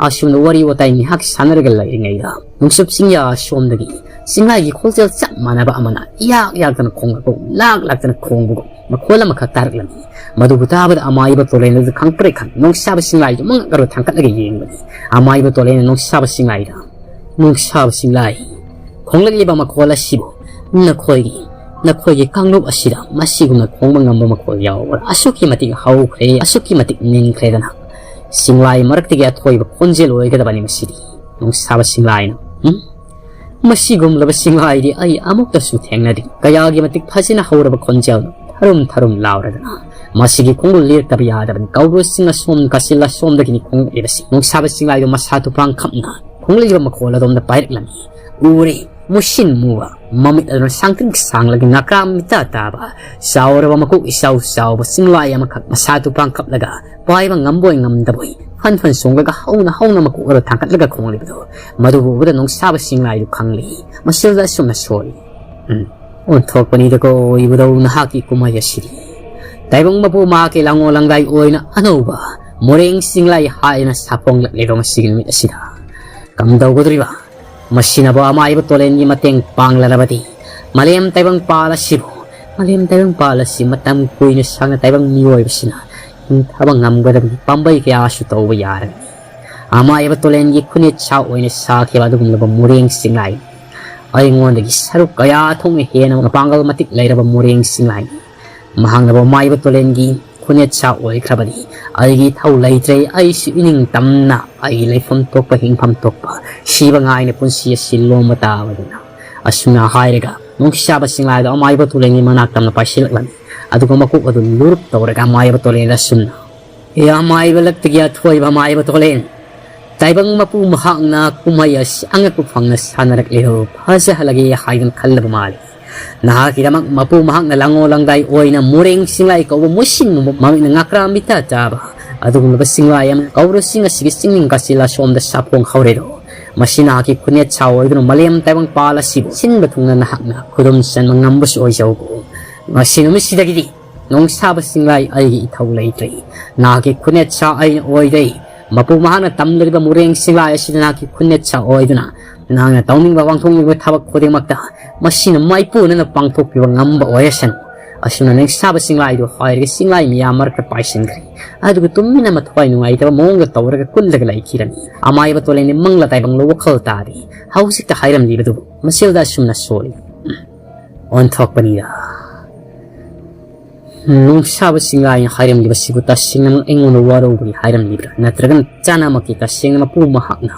ꯑꯁꯨꯝꯅ ꯋꯥꯔꯤ ꯋꯥꯇꯥꯏ ꯉꯥꯏꯍꯥꯛ ꯁꯥꯟꯅꯔꯒ ꯂꯩꯔꯤꯉꯩꯗ ꯅꯣꯡꯆꯨꯞ ꯆꯤꯡꯌꯥ ꯑꯁꯣꯝꯗꯒꯤ ꯆꯤꯡꯂꯥꯏꯒꯤ ꯈꯣꯟꯖꯦꯜ ꯆꯞ ꯃꯥꯟꯅꯕ ꯑꯃꯅ ꯏꯌꯥꯛ ꯌꯥꯛꯇꯅ ꯈꯣꯡꯂꯛꯄ, ꯂꯥꯛ ꯂꯥꯛꯇꯅ ꯈꯣꯡꯕꯒꯨꯝ ꯃꯈꯣꯜ ꯑꯃꯈꯛ ꯇꯥꯔꯛꯂꯝꯃꯤ꯫ ꯃꯗꯨꯕꯨ ꯇꯥꯕꯗ ꯑꯃꯥꯏꯕ ꯇꯣꯂꯦꯟ ꯑꯗꯨ ꯈꯪꯄ꯭ꯔꯦꯛ ꯈꯪ ꯅꯣꯡꯁꯥꯕ ꯆꯤꯡꯂꯥꯏꯗꯨ ꯃꯉꯛ ꯑꯔꯨ ꯊꯥꯡꯒꯠꯂꯒ ꯌꯦꯡꯕꯅꯤ꯫ ꯑꯃꯥꯏꯕ ꯇꯣꯂꯦꯟꯅ ꯅꯣꯡꯁꯥꯕ ꯆꯤꯡꯂꯥꯏꯗ, "ꯅꯣꯡꯁꯥꯕ ꯆꯤꯡꯂꯥꯏ, ꯈꯣꯡꯂꯛꯂꯤꯕ ꯃꯈꯣꯜ ꯑꯁꯤꯕꯨ ꯅꯈꯣꯏꯒꯤ, ꯅꯈꯣꯏꯒꯤ ꯀꯥꯡꯂꯨꯞ ꯑꯁꯤꯗ ꯃꯁꯤꯒꯨꯝꯅ ꯈꯣꯡꯕ ꯉꯝꯕ ꯃꯈꯣꯜ ꯌꯥꯎꯕ꯭ꯔꯥ? ꯑꯁꯨꯛꯀꯤ ꯃꯇꯤꯛ ꯍꯧꯈ꯭ꯔꯦ, ꯑꯁꯨꯛꯀꯤ ꯃꯇꯤꯛ ꯅꯤꯟꯈ꯭ꯔꯦꯗꯅ꯫ ꯆꯤꯡꯂꯥꯏ ꯃꯔꯛꯇꯒꯤ ꯑꯊꯣꯏꯕ ꯈꯣꯟꯖꯦꯜ ꯑꯣꯏꯒꯗꯕꯅꯤ ꯃꯁꯤꯗꯤ"꯫ ꯅꯣꯡꯁꯥꯕ ꯆꯤꯡꯂꯥꯏꯅ, "ꯎꯝ? ꯃꯁꯤꯒꯨꯝꯂꯕ ꯆꯤꯡꯂꯥꯏꯗꯤ ꯑꯩ ꯑꯃꯨꯛꯇꯁꯨ ꯊꯦꯡꯅꯗ꯭ꯔꯤ꯫ ꯀꯌꯥꯒꯤ ꯃꯇꯤꯛ ꯐꯖꯅ ꯍꯧꯔꯕ ꯈꯣꯟꯖꯦꯜ, ꯊꯔꯨꯝ ꯊꯔꯨꯝ ꯂꯥꯎꯔꯗꯅ꯫ ꯃꯁꯤꯒꯤ ꯈꯣꯡꯒꯨꯜ ꯂꯦꯞꯇꯕ ꯌꯥꯗꯕꯅꯤ꯫ ꯀꯧꯕ꯭ꯔꯨ ꯆꯤꯡ ꯑꯁꯣꯝ ꯀꯥꯆꯤꯜ ꯑꯁꯣꯝꯗꯒꯤꯅꯤ ꯈꯣꯡꯂꯛꯂꯤꯕꯁꯤ"꯫ ꯅꯣꯡꯁꯥꯕ ꯆꯤꯡꯂꯥꯏꯗꯨ ꯃꯁꯥ ꯇꯨꯄꯥꯡ ꯈꯞꯅ ꯈꯣꯡꯂꯛꯂꯤꯕ ꯃꯈꯣꯜ ꯑꯗꯣꯝꯗ ꯄꯥꯏꯔꯛꯂꯝꯃꯤ꯫ ꯎꯔꯦ, ꯃꯨꯁꯤꯟ ꯃꯨꯕ, ꯃꯃꯤꯠ ꯑꯗꯨꯅ ꯁꯥꯡꯇ꯭ꯔꯤꯛ ꯁꯥꯡꯂꯒ ꯉꯀ꯭ꯔꯥ ꯃꯤꯇꯥ ꯇꯥꯕ, ꯆꯥꯎꯔꯕ ꯃꯀꯣꯛ ꯏꯆꯥꯎ ꯆꯥꯎꯕ ꯆꯤꯡꯂꯥꯏ ꯑꯃꯈꯛ ꯃꯁꯥ ꯇꯨꯄꯥꯡ ꯈꯞꯂꯒ ꯄꯥꯏꯕ ꯉꯝꯕꯣꯏ ꯉꯝꯗꯕꯣꯏ ꯐꯟ ꯐꯟ ꯆꯣꯡꯂꯒ ꯍꯧꯅ ꯍꯧꯅ ꯃꯀꯣꯛ ꯑꯗꯨ ꯊꯥꯡꯒꯠꯂꯒ ꯈꯣꯡꯂꯤꯕꯗꯨ, ꯃꯗꯨꯕꯨ ꯎꯕꯗ ꯅꯣꯡꯁꯥꯕ ꯆꯤꯡꯂꯥꯏꯗꯨ ꯈꯪꯂꯤ꯫ ꯃꯁꯤꯗ ꯑꯁꯨꯝꯅ ꯁꯣꯜꯂꯤ꯫ "ꯎꯝ, ꯑꯣꯟꯊꯣꯛꯄꯅꯤꯗꯀꯣ, ꯏꯕꯨꯙꯧ, ꯅꯍꯥꯛꯀꯤ ꯀꯨꯝꯍꯩ ꯑꯁꯤꯗꯤ꯫ ꯇꯥꯏꯕꯪ ꯃꯄꯨ ꯃꯍꯥꯛꯀꯤ ꯂꯥꯡꯉꯣ ꯂꯥꯡꯗꯥꯏ ꯑꯣꯏꯅ ꯑꯅꯧꯕ ꯃꯣꯔꯦꯡ ꯆꯤꯡꯂꯥꯏ ꯍꯥꯏꯅ ꯁꯥꯐꯣꯡꯂꯛꯂꯤꯕ ꯉꯁꯤꯒꯤ ꯅꯨꯃꯤꯠ ꯑꯁꯤꯗ꯫ ꯀꯝꯗꯧꯒꯗꯧꯔꯤꯕ? ꯃꯁꯤꯅꯕꯨ ꯑꯃꯥꯏꯕ ꯇꯣꯂꯦꯟꯒꯤ ꯃꯇꯦꯡ ꯄꯥꯡꯂꯔꯕꯗꯤ, ꯃꯥꯂꯦꯝ ꯇꯥꯏꯕꯪ ꯄꯥꯜ ꯑꯁꯤꯕꯨ, ꯃꯥꯂꯦꯝ ꯇꯥꯏꯕꯪ ꯄꯥꯜ ꯑꯁꯤ ꯃꯇꯝ ꯀꯨꯏꯅ ꯁꯥꯡꯅ ꯇꯥꯏꯕꯪ ꯃꯤꯑꯣꯏꯕꯁꯤꯅ ꯍꯤꯡꯊꯕ ꯉꯝꯒꯗꯕꯒꯤ ꯄꯥꯝꯕꯩ ꯀꯌꯥꯁꯨ ꯇꯧꯕ ꯌꯥꯔꯅꯤ꯫ ꯑꯃꯥꯏꯕ ꯇꯣꯂꯦꯟꯒꯤ ꯈꯨꯅꯦꯠ ꯁꯥ ꯑꯣꯏꯅ ꯁꯥꯈꯤꯕ ꯑꯗꯨꯒꯨꯝꯂꯕ ꯃꯣꯔꯦꯡ ꯆꯤꯡꯂꯥꯏ ꯑꯩꯉꯣꯟꯗꯒꯤ ꯁꯔꯨꯛ ꯀꯌꯥ ꯊꯣꯛꯅ ꯍꯦꯟꯅ ꯃꯄꯥꯡꯒꯜ ꯃꯇꯤꯛ ꯂꯩꯔꯕ ꯃꯣꯔꯦꯡ ꯆꯤꯡꯂꯥꯏꯅꯤ꯫ ꯃꯍꯥꯛꯅꯕꯨ ꯑꯃꯥꯏꯕ ꯇꯣꯂꯦꯟꯒꯤ ꯈꯨꯅꯦꯠ ꯁꯥ ꯑꯣꯏꯈ꯭ꯔꯕꯗꯤ ꯑꯩꯒꯤ ꯏꯊꯧ ꯂꯩꯇ꯭ꯔꯦ꯫ ꯑꯩꯁꯨ ꯏꯅꯤꯡ ꯇꯝꯅ ꯑꯩꯒꯤ ꯂꯩꯐꯝ ꯊꯣꯛꯄ ꯍꯤꯡꯐꯝ ꯊꯣꯛꯄ ꯁꯤꯕ ꯉꯥꯏꯅ ꯄꯨꯟꯁꯤ ꯑꯁꯤ ꯂꯣꯝꯕ ꯇꯥꯕꯅꯤꯅ꯫ ꯑꯁꯨꯝꯅ ꯍꯥꯏꯔꯒ ꯅꯨꯡꯁꯤꯆꯥꯕ ꯆꯤꯡꯂꯥꯏꯗꯣ ꯑꯃꯥꯏꯕ ꯇꯣꯂꯦꯟꯒꯤ ꯃꯅꯥꯛ ꯇꯝꯅ ꯄꯥꯏꯁꯤꯜꯂꯛꯂꯝꯃꯤ꯫ ꯑꯗꯨꯒ ꯃꯀꯣꯛ ꯑꯗꯨ ꯂꯨꯔꯨꯞ ꯇꯧꯔꯒ ꯑꯃꯥꯏꯕ ꯇꯣꯂꯦꯟꯗ ꯑꯁꯨꯝꯅ, "ꯑꯦ ꯑꯃꯥꯏꯕ ꯂꯛꯇꯒꯤ ꯑꯊꯣꯏꯕ ꯑꯃꯥꯏꯕ ꯇꯣꯂꯦꯟ, ꯇꯥꯏꯕꯪ ꯃꯄꯨ ꯃꯍꯥꯛꯅ ꯀꯨꯝꯍꯩ ꯑꯁꯤ ꯑꯉꯛꯄ ꯐꯪꯅ ꯁꯥꯟꯅꯔꯛꯂꯤꯔꯣ? ꯐꯖꯍꯜꯂꯒꯦ ꯍꯥꯏꯗꯨꯅ ꯈꯜꯂꯕ ꯃꯥꯜꯂꯤ꯫ ꯅꯍꯥꯛꯀꯤꯗꯃꯛ ꯃꯄꯨ ꯃꯍꯥꯛꯅ ꯂꯥꯡꯉꯣ ꯂꯥꯡꯗꯥꯏ ꯑꯣꯏꯅ ꯃꯣꯔꯦꯡ ꯆꯤꯡꯂꯥꯏ ꯀꯧꯕ ꯃꯨꯁꯤꯟ ꯃꯨꯕ ꯃꯃꯤꯠꯅ ꯉꯥꯀ꯭ꯔꯥꯝ ꯃꯤꯇꯥ ꯇꯥꯕ ꯑꯗꯨꯒꯨꯝꯂꯕ ꯆꯤꯡꯂꯥꯏ ꯑꯃ ꯀꯧꯔ ꯆꯤꯡ ꯑꯁꯤꯒꯤ ꯆꯤꯡꯅꯤꯡ ꯀꯥꯆꯤꯜ ꯑꯁꯣꯝꯗ ꯁꯥꯐꯣꯡ ꯍꯧꯔꯦꯗꯣ꯫ ꯃꯁꯤ ꯅꯍꯥꯛꯀꯤ ꯈꯨꯅꯦꯠ ꯁꯥ ꯑꯣꯏꯗꯨꯅ ꯃꯥꯂꯦꯝ ꯇꯥꯏꯕꯪ ꯄꯥꯜ ꯑꯁꯤꯕꯨ ꯁꯤꯟꯕ ꯊꯨꯡꯅ ꯅꯍꯥꯛꯅ ꯈꯨꯗꯨꯝ ꯆꯟꯕ ꯉꯝꯕꯁꯨ ꯑꯣꯏꯖꯧꯀꯣ꯫ ꯉꯁꯤ ꯅꯨꯃꯤꯠꯁꯤꯗꯒꯤꯗꯤ ꯅꯣꯡꯁꯥꯕ ꯆꯤꯡꯂꯥꯏ ꯑꯩꯒꯤ ꯏꯊꯧ ꯂꯩꯇ꯭ꯔꯦ꯫ ꯅꯍꯥꯛꯀꯤ ꯈꯨꯅꯦꯠ ꯁꯥ ꯑꯩꯅ ꯑꯣꯏꯔꯦ꯫ ꯃꯄꯨ ꯃꯍꯥꯛꯅ ꯇꯝꯂꯤꯕ ꯃꯣꯔꯦꯡ ꯆꯤꯡꯂꯥꯏ ꯑꯁꯤꯗ ꯅꯍꯥꯛꯀꯤ ꯈꯨꯅꯦꯠ ꯁꯥ ꯑꯣꯏꯗꯨꯅ ꯅꯍꯥꯛꯅ ꯇꯧꯅꯤꯡꯕ ꯄꯥꯡꯊꯣꯛꯅꯤꯡꯕ ꯊꯕꯛ ꯈꯨꯗꯤꯡꯃꯛꯇ ꯃꯁꯤꯅ ꯃꯥꯏꯄꯨꯅꯅ ꯄꯥꯡꯊꯣꯛꯄꯤꯕ ꯉꯝꯕ ꯑꯣꯏꯔꯁꯅꯨ꯫" ꯑꯁꯨꯝꯅ ꯅꯣꯡꯁꯥꯕ ꯆꯤꯡꯂꯥꯏꯗꯨ ꯍꯥꯏꯔꯒ ꯆꯤꯡꯂꯥꯏ ꯃꯌꯥꯝ ꯃꯔꯛꯇ ꯄꯥꯏꯁꯤꯟꯈ꯭ꯔꯦ꯫ ꯑꯗꯨꯒ ꯇꯨꯃꯤꯟꯅ ꯃꯊ꯭ꯋꯥꯏ ꯅꯨꯡꯉꯥꯏꯇꯕ ꯃꯑꯣꯡꯗ ꯇꯧꯔꯒ ꯀꯨꯜꯂꯒ ꯂꯩꯈꯤꯔꯝꯃꯤ꯫ ꯑꯃꯥꯏꯕ ꯇꯣꯂꯦꯟꯗꯤ ꯃꯪꯂ ꯇꯥꯏꯕꯪꯂ ꯋꯥꯈꯜ ꯇꯥꯗꯦ꯫ ꯍꯧꯖꯤꯛꯇ ꯍꯥꯏꯔꯝꯂꯤꯕꯗꯨꯕꯨ ꯃꯁꯤꯜꯗ ꯑꯁꯨꯝꯅ ꯁꯣꯜꯂꯤ꯫ ꯑꯣꯟꯊꯣꯛꯄꯅꯤꯗ꯫ ꯅꯨꯡꯁꯥꯕ ꯆꯤꯡꯂꯥꯏꯅ ꯍꯥꯏꯔꯝꯂꯤꯕꯁꯤꯕꯨ ꯇꯁꯦꯡꯅꯃꯛ ꯑꯩꯉꯣꯟꯗ ꯋꯥꯔꯧꯕꯒꯤ ꯍꯥꯏꯔꯝꯂꯤꯕ꯭ꯔꯥ? ꯅꯠꯇ꯭ꯔꯒꯅ ꯆꯥꯅꯃꯛꯀꯤ ꯇꯁꯦꯡꯅ ꯃꯄꯨ ꯃꯍꯥꯛꯅ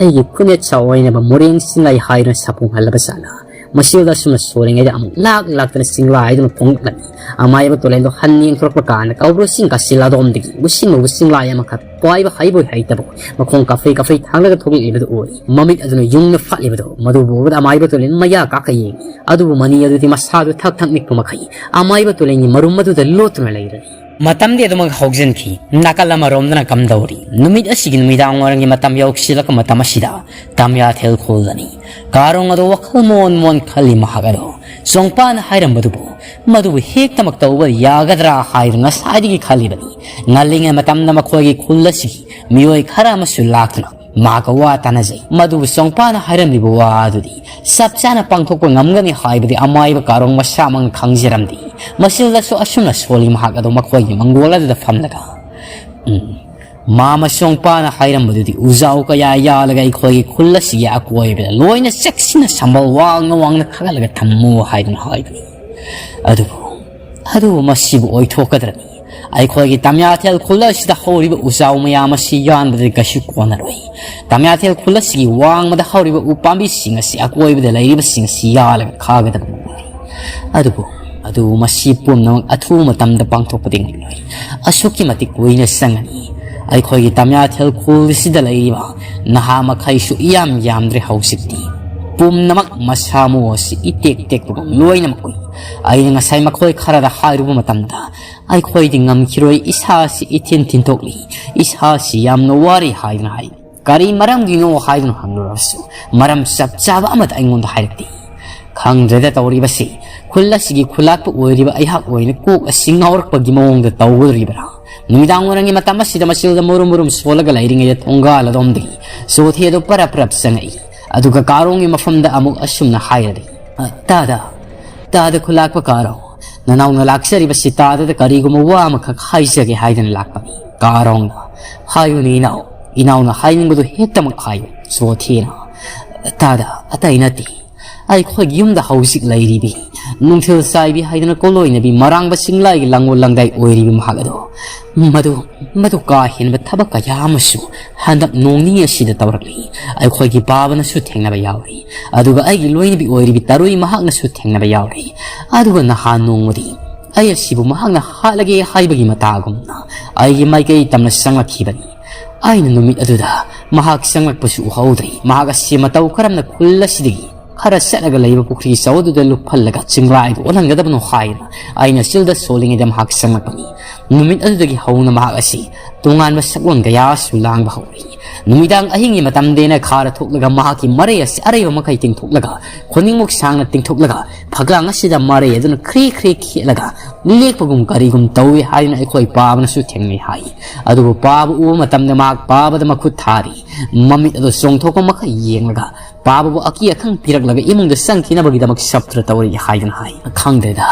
ꯑꯩꯒꯤ ꯈꯨꯅꯦꯠ ꯁꯥ ꯑꯣꯏꯅꯕ ꯃꯣꯔꯦꯡ ꯆꯤꯡꯂꯥꯏ ꯍꯥꯏꯗꯨꯅ ꯁꯥꯐꯣꯡꯍꯜꯂꯕ ꯖꯥꯠꯂꯥ? ꯃꯁꯤꯗ ꯑꯁꯨꯝꯅ ꯁꯣꯜꯂꯤꯉꯩꯗ ꯑꯃꯨꯛ ꯂꯥꯛ ꯂꯥꯛꯇꯅ ꯆꯤꯡꯂꯥꯏꯗꯨꯅ ꯐꯣꯡꯂꯛꯂꯝꯃꯤ꯫ ꯑꯃꯥꯏꯕ ꯇꯣꯂꯦꯟꯗꯣ ꯍꯟ ꯌꯦꯡꯊꯣꯔꯛꯄ ꯀꯥꯟꯗ ꯀꯧꯕ꯭ꯔꯣ ꯆꯤꯡ ꯀꯥꯆꯤꯜ ꯑꯗꯣꯝꯗꯒꯤ ꯃꯨꯁꯤꯟ ꯃꯨꯕ ꯆꯤꯡꯂꯥꯏ ꯑꯃꯈꯛ ꯄꯥꯏꯕ ꯍꯩꯕꯣꯏ ꯍꯩꯇꯕꯣꯏ ꯃꯈꯣꯡ ꯀꯥꯐꯩ ꯀꯥꯐꯩ ꯊꯥꯡꯂꯒ ꯊꯣꯛꯂꯛꯂꯤꯕꯗꯨ ꯎꯔꯤ꯫ ꯃꯃꯤꯠ ꯑꯗꯨꯅ ꯌꯨꯡꯅ ꯐꯠꯂꯤꯕꯗꯨ ꯃꯗꯨꯕꯨ ꯎꯕꯗ ꯑꯃꯥꯏꯕ ꯇꯣꯂꯦꯟ ꯃꯌꯥ ꯀꯥꯛꯀ ꯌꯦꯡꯉꯤ꯫ ꯑꯗꯨꯕꯨ ꯃꯅꯤ ꯑꯗꯨꯗꯤ ꯃꯁꯥꯗꯨ ꯊꯛ ꯊꯛ ꯅꯤꯛꯄ ꯃꯈꯩ ꯑꯃꯥꯏꯕ ꯇꯣꯂꯦꯟꯒꯤ ꯃꯔꯨꯝ ꯑꯗꯨꯗ ꯂꯣꯠꯇꯨꯅ ꯂꯩꯔꯦ꯫ ꯃꯇꯝꯗꯤ ꯑꯗꯨꯃꯛ ꯍꯧꯖꯤꯟꯈꯤ꯫ ꯅꯥꯀꯜ ꯑꯃꯔꯣꯝꯗꯅ ꯀꯝꯗꯧꯔꯤ? ꯅꯨꯃꯤꯠ ꯑꯁꯤꯒꯤ ꯅꯨꯃꯤꯗꯥꯡ ꯋꯥꯏꯔꯝꯒꯤ ꯃꯇꯝ ꯌꯧꯁꯤꯜꯂꯛꯄ ꯃꯇꯝ ꯑꯁꯤꯗ ꯇꯝꯌꯥꯊꯦꯜ ꯈꯨꯜꯗꯅꯤ꯫ ꯀꯥꯔꯣꯡ ꯑꯗꯨ ꯋꯥꯈꯜ ꯃꯣꯟ ꯃꯣꯟ ꯈꯜꯂꯤ꯫ ꯃꯍꯥꯛ ꯑꯗꯨ ꯆꯣꯡꯄꯥꯅ ꯍꯥꯏꯔꯝꯕꯗꯨꯕꯨ ꯃꯗꯨꯕꯨ ꯍꯦꯛꯇꯃꯛ ꯇꯧꯕ ꯌꯥꯒꯗ꯭ꯔꯥ ꯍꯥꯏꯗꯨꯅ ꯉꯁꯥꯏꯗꯒꯤ ꯈꯜꯂꯤꯕꯅꯤ꯫ ꯉꯜꯂꯤꯉꯩ ꯃꯇꯝꯗ ꯃꯈꯣꯏꯒꯤ ꯈꯨꯜ ꯑꯁꯤꯒꯤ ꯃꯤꯑꯣꯏ ꯈꯔ ꯑꯃꯁꯨ ꯂꯥꯛꯇꯨꯅ ꯃꯍꯥꯛꯀ ꯋꯥ ꯇꯥꯅꯖꯩ꯫ ꯃꯗꯨꯕꯨ ꯆꯣꯡꯄꯥꯅ ꯍꯥꯏꯔꯝꯂꯤꯕ ꯋꯥ ꯑꯗꯨꯗꯤ ꯆꯞ ꯆꯥꯅ ꯄꯥꯡꯊꯣꯛꯄ ꯉꯝꯒꯅꯤ ꯍꯥꯏꯕꯗꯤ ꯑꯃꯥꯏꯕ ꯀꯥꯔꯣꯡ ꯃꯁꯥꯃꯛꯅ ꯈꯪꯖꯔꯝꯗꯦ꯫ ꯃꯁꯤꯗꯁꯨ ꯑꯁꯨꯝꯅ ꯁꯣꯜꯂꯤ꯫ ꯃꯍꯥꯛ ꯑꯗꯨ ꯃꯈꯣꯏꯒꯤ ꯃꯪꯒꯣꯜ ꯑꯗꯨꯗ ꯐꯝꯂꯒ, ꯎꯝ, ꯃꯥꯃ ꯆꯣꯡꯄꯥꯅ ꯍꯥꯏꯔꯝꯕꯗꯨꯗꯤ ꯎꯖꯥꯎ ꯀꯌꯥ ꯌꯥꯜꯂꯒ ꯑꯩꯈꯣꯏꯒꯤ ꯈꯨꯜ ꯑꯁꯤꯒꯤ ꯑꯀꯣꯏꯕꯗ ꯂꯣꯏꯅ ꯆꯦꯛꯁꯤꯟꯅ ꯁꯝꯕꯜ ꯋꯥꯡꯅ ꯋꯥꯡꯅ ꯈꯥꯒꯠꯂꯒ ꯊꯝꯃꯨ ꯍꯥꯏꯗꯨꯅ ꯍꯥꯏꯕꯅꯤ꯫ ꯑꯗꯨꯕꯨ, ꯑꯗꯨꯕꯨ ꯃꯁꯤꯕꯨ ꯑꯣꯏꯊꯣꯛꯀꯗ꯭ꯔꯅꯤ? ꯑꯩꯈꯣꯏꯒꯤ ꯇꯝꯌꯥꯊꯦꯜ ꯈꯨꯜ ꯑꯁꯤꯗ ꯍꯧꯔꯤꯕ ꯎꯖꯥꯎ ꯃꯌꯥꯝ ꯑꯁꯤ ꯌꯥꯟꯕꯗ ꯀꯩꯁꯨ ꯀꯣꯟꯅꯔꯣꯏ꯫ ꯇꯝꯌꯥꯊꯦꯜ ꯈꯨꯜ ꯑꯁꯤꯒꯤ ꯋꯥꯡꯃꯗ ꯍꯧꯔꯤꯕ ꯎ ꯄꯥꯝꯕꯤꯁꯤꯡ ꯑꯁꯤ ꯑꯀꯣꯏꯕꯗ ꯂꯩꯔꯤꯕꯁꯤꯡ ꯑꯁꯤ ꯌꯥꯜꯂꯒ ꯈꯥꯒꯗꯕ ꯉꯝꯂꯣꯏ꯫ ꯑꯗꯨꯕꯨ, ꯑꯗꯨꯕꯨ ꯃꯁꯤ ꯄꯨꯝꯅꯃꯛ ꯑꯊꯨꯕ ꯃꯇꯝꯗ ꯄꯥꯡꯊꯣꯛꯄꯗꯤ ꯉꯝꯂꯣꯏ꯫ ꯑꯁꯨꯛꯀꯤ ꯃꯇꯤꯛ ꯀꯨꯏꯅ ꯆꯪꯒꯅꯤ꯫ ꯑꯩꯈꯣꯏꯒꯤ ꯇꯝꯌꯥꯊꯦꯜ ꯈꯨꯜꯁꯤꯗ ꯂꯩꯔꯤꯕ ꯅꯍꯥ ꯃꯈꯩꯁꯨ ꯏꯌꯥꯝ ꯌꯥꯝꯗ꯭ꯔꯦ ꯍꯧꯖꯤꯛꯇꯤ꯫ ꯄꯨꯝꯅꯃꯛ ꯃꯁꯥ ꯃꯎ ꯑꯁꯤ ꯏꯇꯦꯛ ꯇꯦꯛꯄꯒꯨꯝ ꯂꯣꯏꯅꯃꯛ ꯎꯏ꯫ ꯑꯩꯅ ꯉꯁꯥꯏ ꯃꯈꯣꯏ ꯈꯔꯗ ꯍꯥꯏꯔꯨꯕ ꯃꯇꯝꯗ, "ꯑꯩꯈꯣꯏꯗꯤ ꯉꯝꯈꯤꯔꯣꯏ, ꯏꯁꯥꯁꯤ ꯏꯊꯤꯟ ꯊꯤꯟꯗꯣꯛꯂꯤ, ꯏꯁꯥꯁꯤ ꯌꯥꯝꯅ ꯋꯥꯔꯤ" ꯍꯥꯏꯗꯨꯅ ꯍꯥꯏ꯫ "ꯀꯔꯤ ꯃꯔꯝꯒꯤꯅꯣ?" ꯍꯥꯏꯗꯨꯅ ꯍꯪꯂꯨꯔꯕꯁꯨ ꯃꯔꯝ ꯆꯞ ꯆꯥꯕ ꯑꯃꯠꯇ ꯑꯩꯉꯣꯟꯗ ꯍꯥꯏꯔꯛꯇꯦ꯫ ꯈꯪꯗ꯭ꯔꯦꯗ ꯇꯧꯔꯤꯕꯁꯤ꯫ ꯈꯨꯜ ꯑꯁꯤꯒꯤ ꯈꯨꯂꯥꯛꯄ ꯑꯣꯏꯔꯤꯕ ꯑꯩꯍꯥꯛ ꯑꯣꯏꯅ ꯀꯣꯛ ꯑꯁꯤ ꯉꯥꯎꯔꯛꯄꯒꯤ ꯃꯑꯣꯡꯗ ꯇꯧꯒꯗꯧꯔꯤꯕ꯭ꯔꯥ? ꯅꯨꯃꯤꯗꯥꯡ ꯋꯥꯏꯔꯝꯒꯤ ꯃꯇꯝ ꯑꯁꯤꯗ ꯃꯆꯤꯜꯗ ꯃꯨꯔꯨꯝ ꯃꯨꯔꯨꯝ ꯁꯣꯜꯂꯒ ꯂꯩꯔꯤꯉꯩꯗ ꯊꯣꯡꯒꯥꯜ ꯑꯗꯣꯝꯗꯒꯤ ꯆꯣꯊꯦ ꯑꯗꯨ ꯄꯔꯞ ꯄꯔꯞ ꯆꯪꯉꯛꯏ꯫ ꯑꯗꯨꯒ ꯀꯥꯔꯣꯡꯒꯤ ꯃꯐꯝꯗ ꯑꯃꯨꯛ ꯑꯁꯨꯝꯅ ꯍꯥꯏꯔꯔꯤ, "ꯑ, ꯇꯥꯗ, ꯇꯥꯗ ꯈꯨꯂꯥꯛꯄ ꯀꯥꯔꯣꯡ, ꯅꯅꯥꯎꯅ ꯂꯥꯛꯆꯔꯤꯕꯁꯤ ꯇꯥꯗꯗ ꯀꯔꯤꯒꯨꯝꯕ ꯋꯥ ꯑꯃꯈꯛ ꯍꯥꯏꯖꯒꯦ ꯍꯥꯏꯗꯅ ꯂꯥꯛꯄꯅꯤ꯫" ꯀꯥꯔꯣꯡꯅ, "ꯍꯥꯏꯌꯨꯅꯦ ꯏꯅꯥꯎ, ꯏꯅꯥꯎꯅ ꯍꯥꯏꯅꯤꯡꯕꯗꯨ ꯍꯦꯛꯇꯃꯛ ꯍꯥꯏꯌꯨ꯫" ꯆꯣꯊꯦꯅ, "ꯇꯥꯗ, ꯑꯇꯩ ꯅꯠꯇꯦ, ꯑꯩꯈꯣꯏꯒꯤ ꯌꯨꯝꯗ ꯍꯧꯖꯤꯛ ꯂꯩꯔꯤꯕꯤ ꯅꯨꯡꯊꯤꯜ ꯆꯥꯏꯕꯤ ꯍꯥꯏꯗꯅ ꯀꯣꯂꯣꯏꯅꯕꯤ ꯃꯔꯥꯡꯕ ꯆꯤꯡꯂꯥꯏꯒꯤ ꯂꯥꯡꯒꯣꯜ ꯂꯥꯡꯗꯥꯏ ꯑꯣꯏꯔꯤꯕꯤ ꯃꯍꯥꯛ ꯑꯗꯣ, ꯃꯗꯨ, ꯃꯗꯨ ꯀꯥ ꯍꯦꯟꯕ ꯊꯕꯛ ꯀꯌꯥ ꯑꯃꯁꯨ ꯍꯟꯗꯛ ꯅꯣꯡ ꯅꯤꯅꯤ ꯑꯁꯤꯗ ꯇꯧꯔꯛꯂꯤ꯫ ꯑꯩꯈꯣꯏꯒꯤ ꯕꯥꯕꯅꯁꯨ ꯊꯦꯡꯅꯕ ꯌꯥꯎꯔꯤ, ꯑꯗꯨꯒ ꯑꯩꯒꯤ ꯂꯣꯏꯅꯕꯤ ꯑꯣꯏꯔꯤꯕꯤ ꯇꯔꯨꯏ ꯃꯍꯥꯛꯅꯁꯨ ꯊꯦꯡꯅꯕ ꯌꯥꯎꯔꯤ꯫ ꯑꯗꯨꯒ ꯅꯍꯥꯟ ꯅꯣꯡꯃꯗꯤ ꯑꯩ ꯑꯁꯤꯕꯨ ꯃꯍꯥꯛꯅ ꯍꯥꯠꯂꯒꯦ ꯍꯥꯏꯕꯒꯤ ꯃꯇꯥꯒꯨꯝꯅ ꯑꯩꯒꯤ ꯃꯥꯏꯀꯩ ꯇꯝꯅ ꯆꯪꯂꯛꯈꯤꯕꯅꯤ꯫ ꯑꯩꯅ ꯅꯨꯃꯤꯠ ꯑꯗꯨꯗ ꯃꯍꯥꯛ ꯆꯪꯂꯛꯄꯁꯨ ꯎꯍꯧꯗ꯭ꯔꯦ꯫ ꯃꯍꯥꯛ ꯑꯁꯤ ꯃꯇꯧ ꯀꯔꯝꯅ ꯈꯨꯜ ꯑꯁꯤꯗꯒꯤ ꯈꯔ ꯆꯠꯂꯒ ꯂꯩꯕ ꯄꯨꯈ꯭ꯔꯤ ꯑꯆꯧꯕꯗꯨꯗ ꯂꯨꯞꯍꯜꯂꯒ ꯆꯤꯡꯂꯥꯏꯗꯨ ꯑꯣꯜꯍꯟꯒꯗꯕꯅꯣ ꯍꯥꯏꯗꯨꯅ ꯑꯩꯅ ꯆꯤꯜꯗ ꯁꯣꯜꯂꯤꯉꯩꯗ ꯃꯍꯥꯛ ꯆꯪꯂꯛꯄꯅꯤ꯫ ꯅꯨꯃꯤꯠ ꯑꯗꯨꯗꯒꯤ ꯍꯧꯅ ꯃꯍꯥꯛ ꯑꯁꯤ ꯇꯣꯉꯥꯟꯕ ꯁꯛꯂꯣꯟ ꯀꯌꯥꯁꯨ ꯂꯥꯡꯕ ꯍꯧꯔꯛꯏ꯫ ꯅꯨꯃꯤꯗꯥꯡ ꯑꯍꯤꯡꯒꯤ ꯃꯇꯝꯗꯅ ꯈꯥꯔ ꯊꯣꯛꯂꯒ ꯃꯍꯥꯛꯀꯤ ꯃꯔꯩ ꯑꯁꯤ ꯑꯔꯩꯕ ꯃꯈꯩ ꯇꯤꯡꯊꯣꯛꯂꯒ, ꯈꯨꯅꯤꯡꯃꯨꯛ ꯁꯥꯡꯅ ꯇꯤꯡꯊꯣꯛꯂꯒ, ꯐꯛꯂꯥꯡ ꯑꯁꯤꯗ ꯃꯔꯩ ꯑꯗꯨꯅ ꯈ꯭ꯔꯤ ꯈ꯭ꯔꯤ ꯈꯦꯠꯂꯒ ꯂꯦꯛꯄꯒꯨꯝ ꯀꯔꯤꯒꯨꯝ ꯇꯧꯏ ꯍꯥꯏꯗꯨꯅ ꯑꯩꯈꯣꯏ ꯄꯥꯕꯅꯁꯨ ꯊꯦꯡꯅꯩ ꯍꯥꯏ꯫ ꯑꯗꯨꯕꯨ ꯄꯥꯕ ꯎꯕ ꯃꯇꯝꯗ ꯃꯍꯥꯛ ꯄꯥꯕꯗ ꯃꯈꯨꯠ ꯊꯥꯔꯤ꯫ ꯃꯃꯤꯠ ꯑꯗꯨ ꯆꯣꯡꯊꯣꯛꯄ ꯃꯈꯩ ꯌꯦꯡꯂꯒ ꯄꯥꯕꯕꯨ ꯑꯀꯤ ꯑꯈꯪ ꯄꯤꯔꯛꯂꯒ ꯏꯃꯨꯡꯗ ꯆꯪꯈꯤꯅꯕꯒꯤꯗꯃꯛ ꯁꯞꯇ꯭ꯔ ꯇꯧꯔꯤ ꯍꯥꯏꯗꯨꯅ ꯍꯥꯏ꯫ ꯈꯪꯗ꯭ꯔꯦꯗ,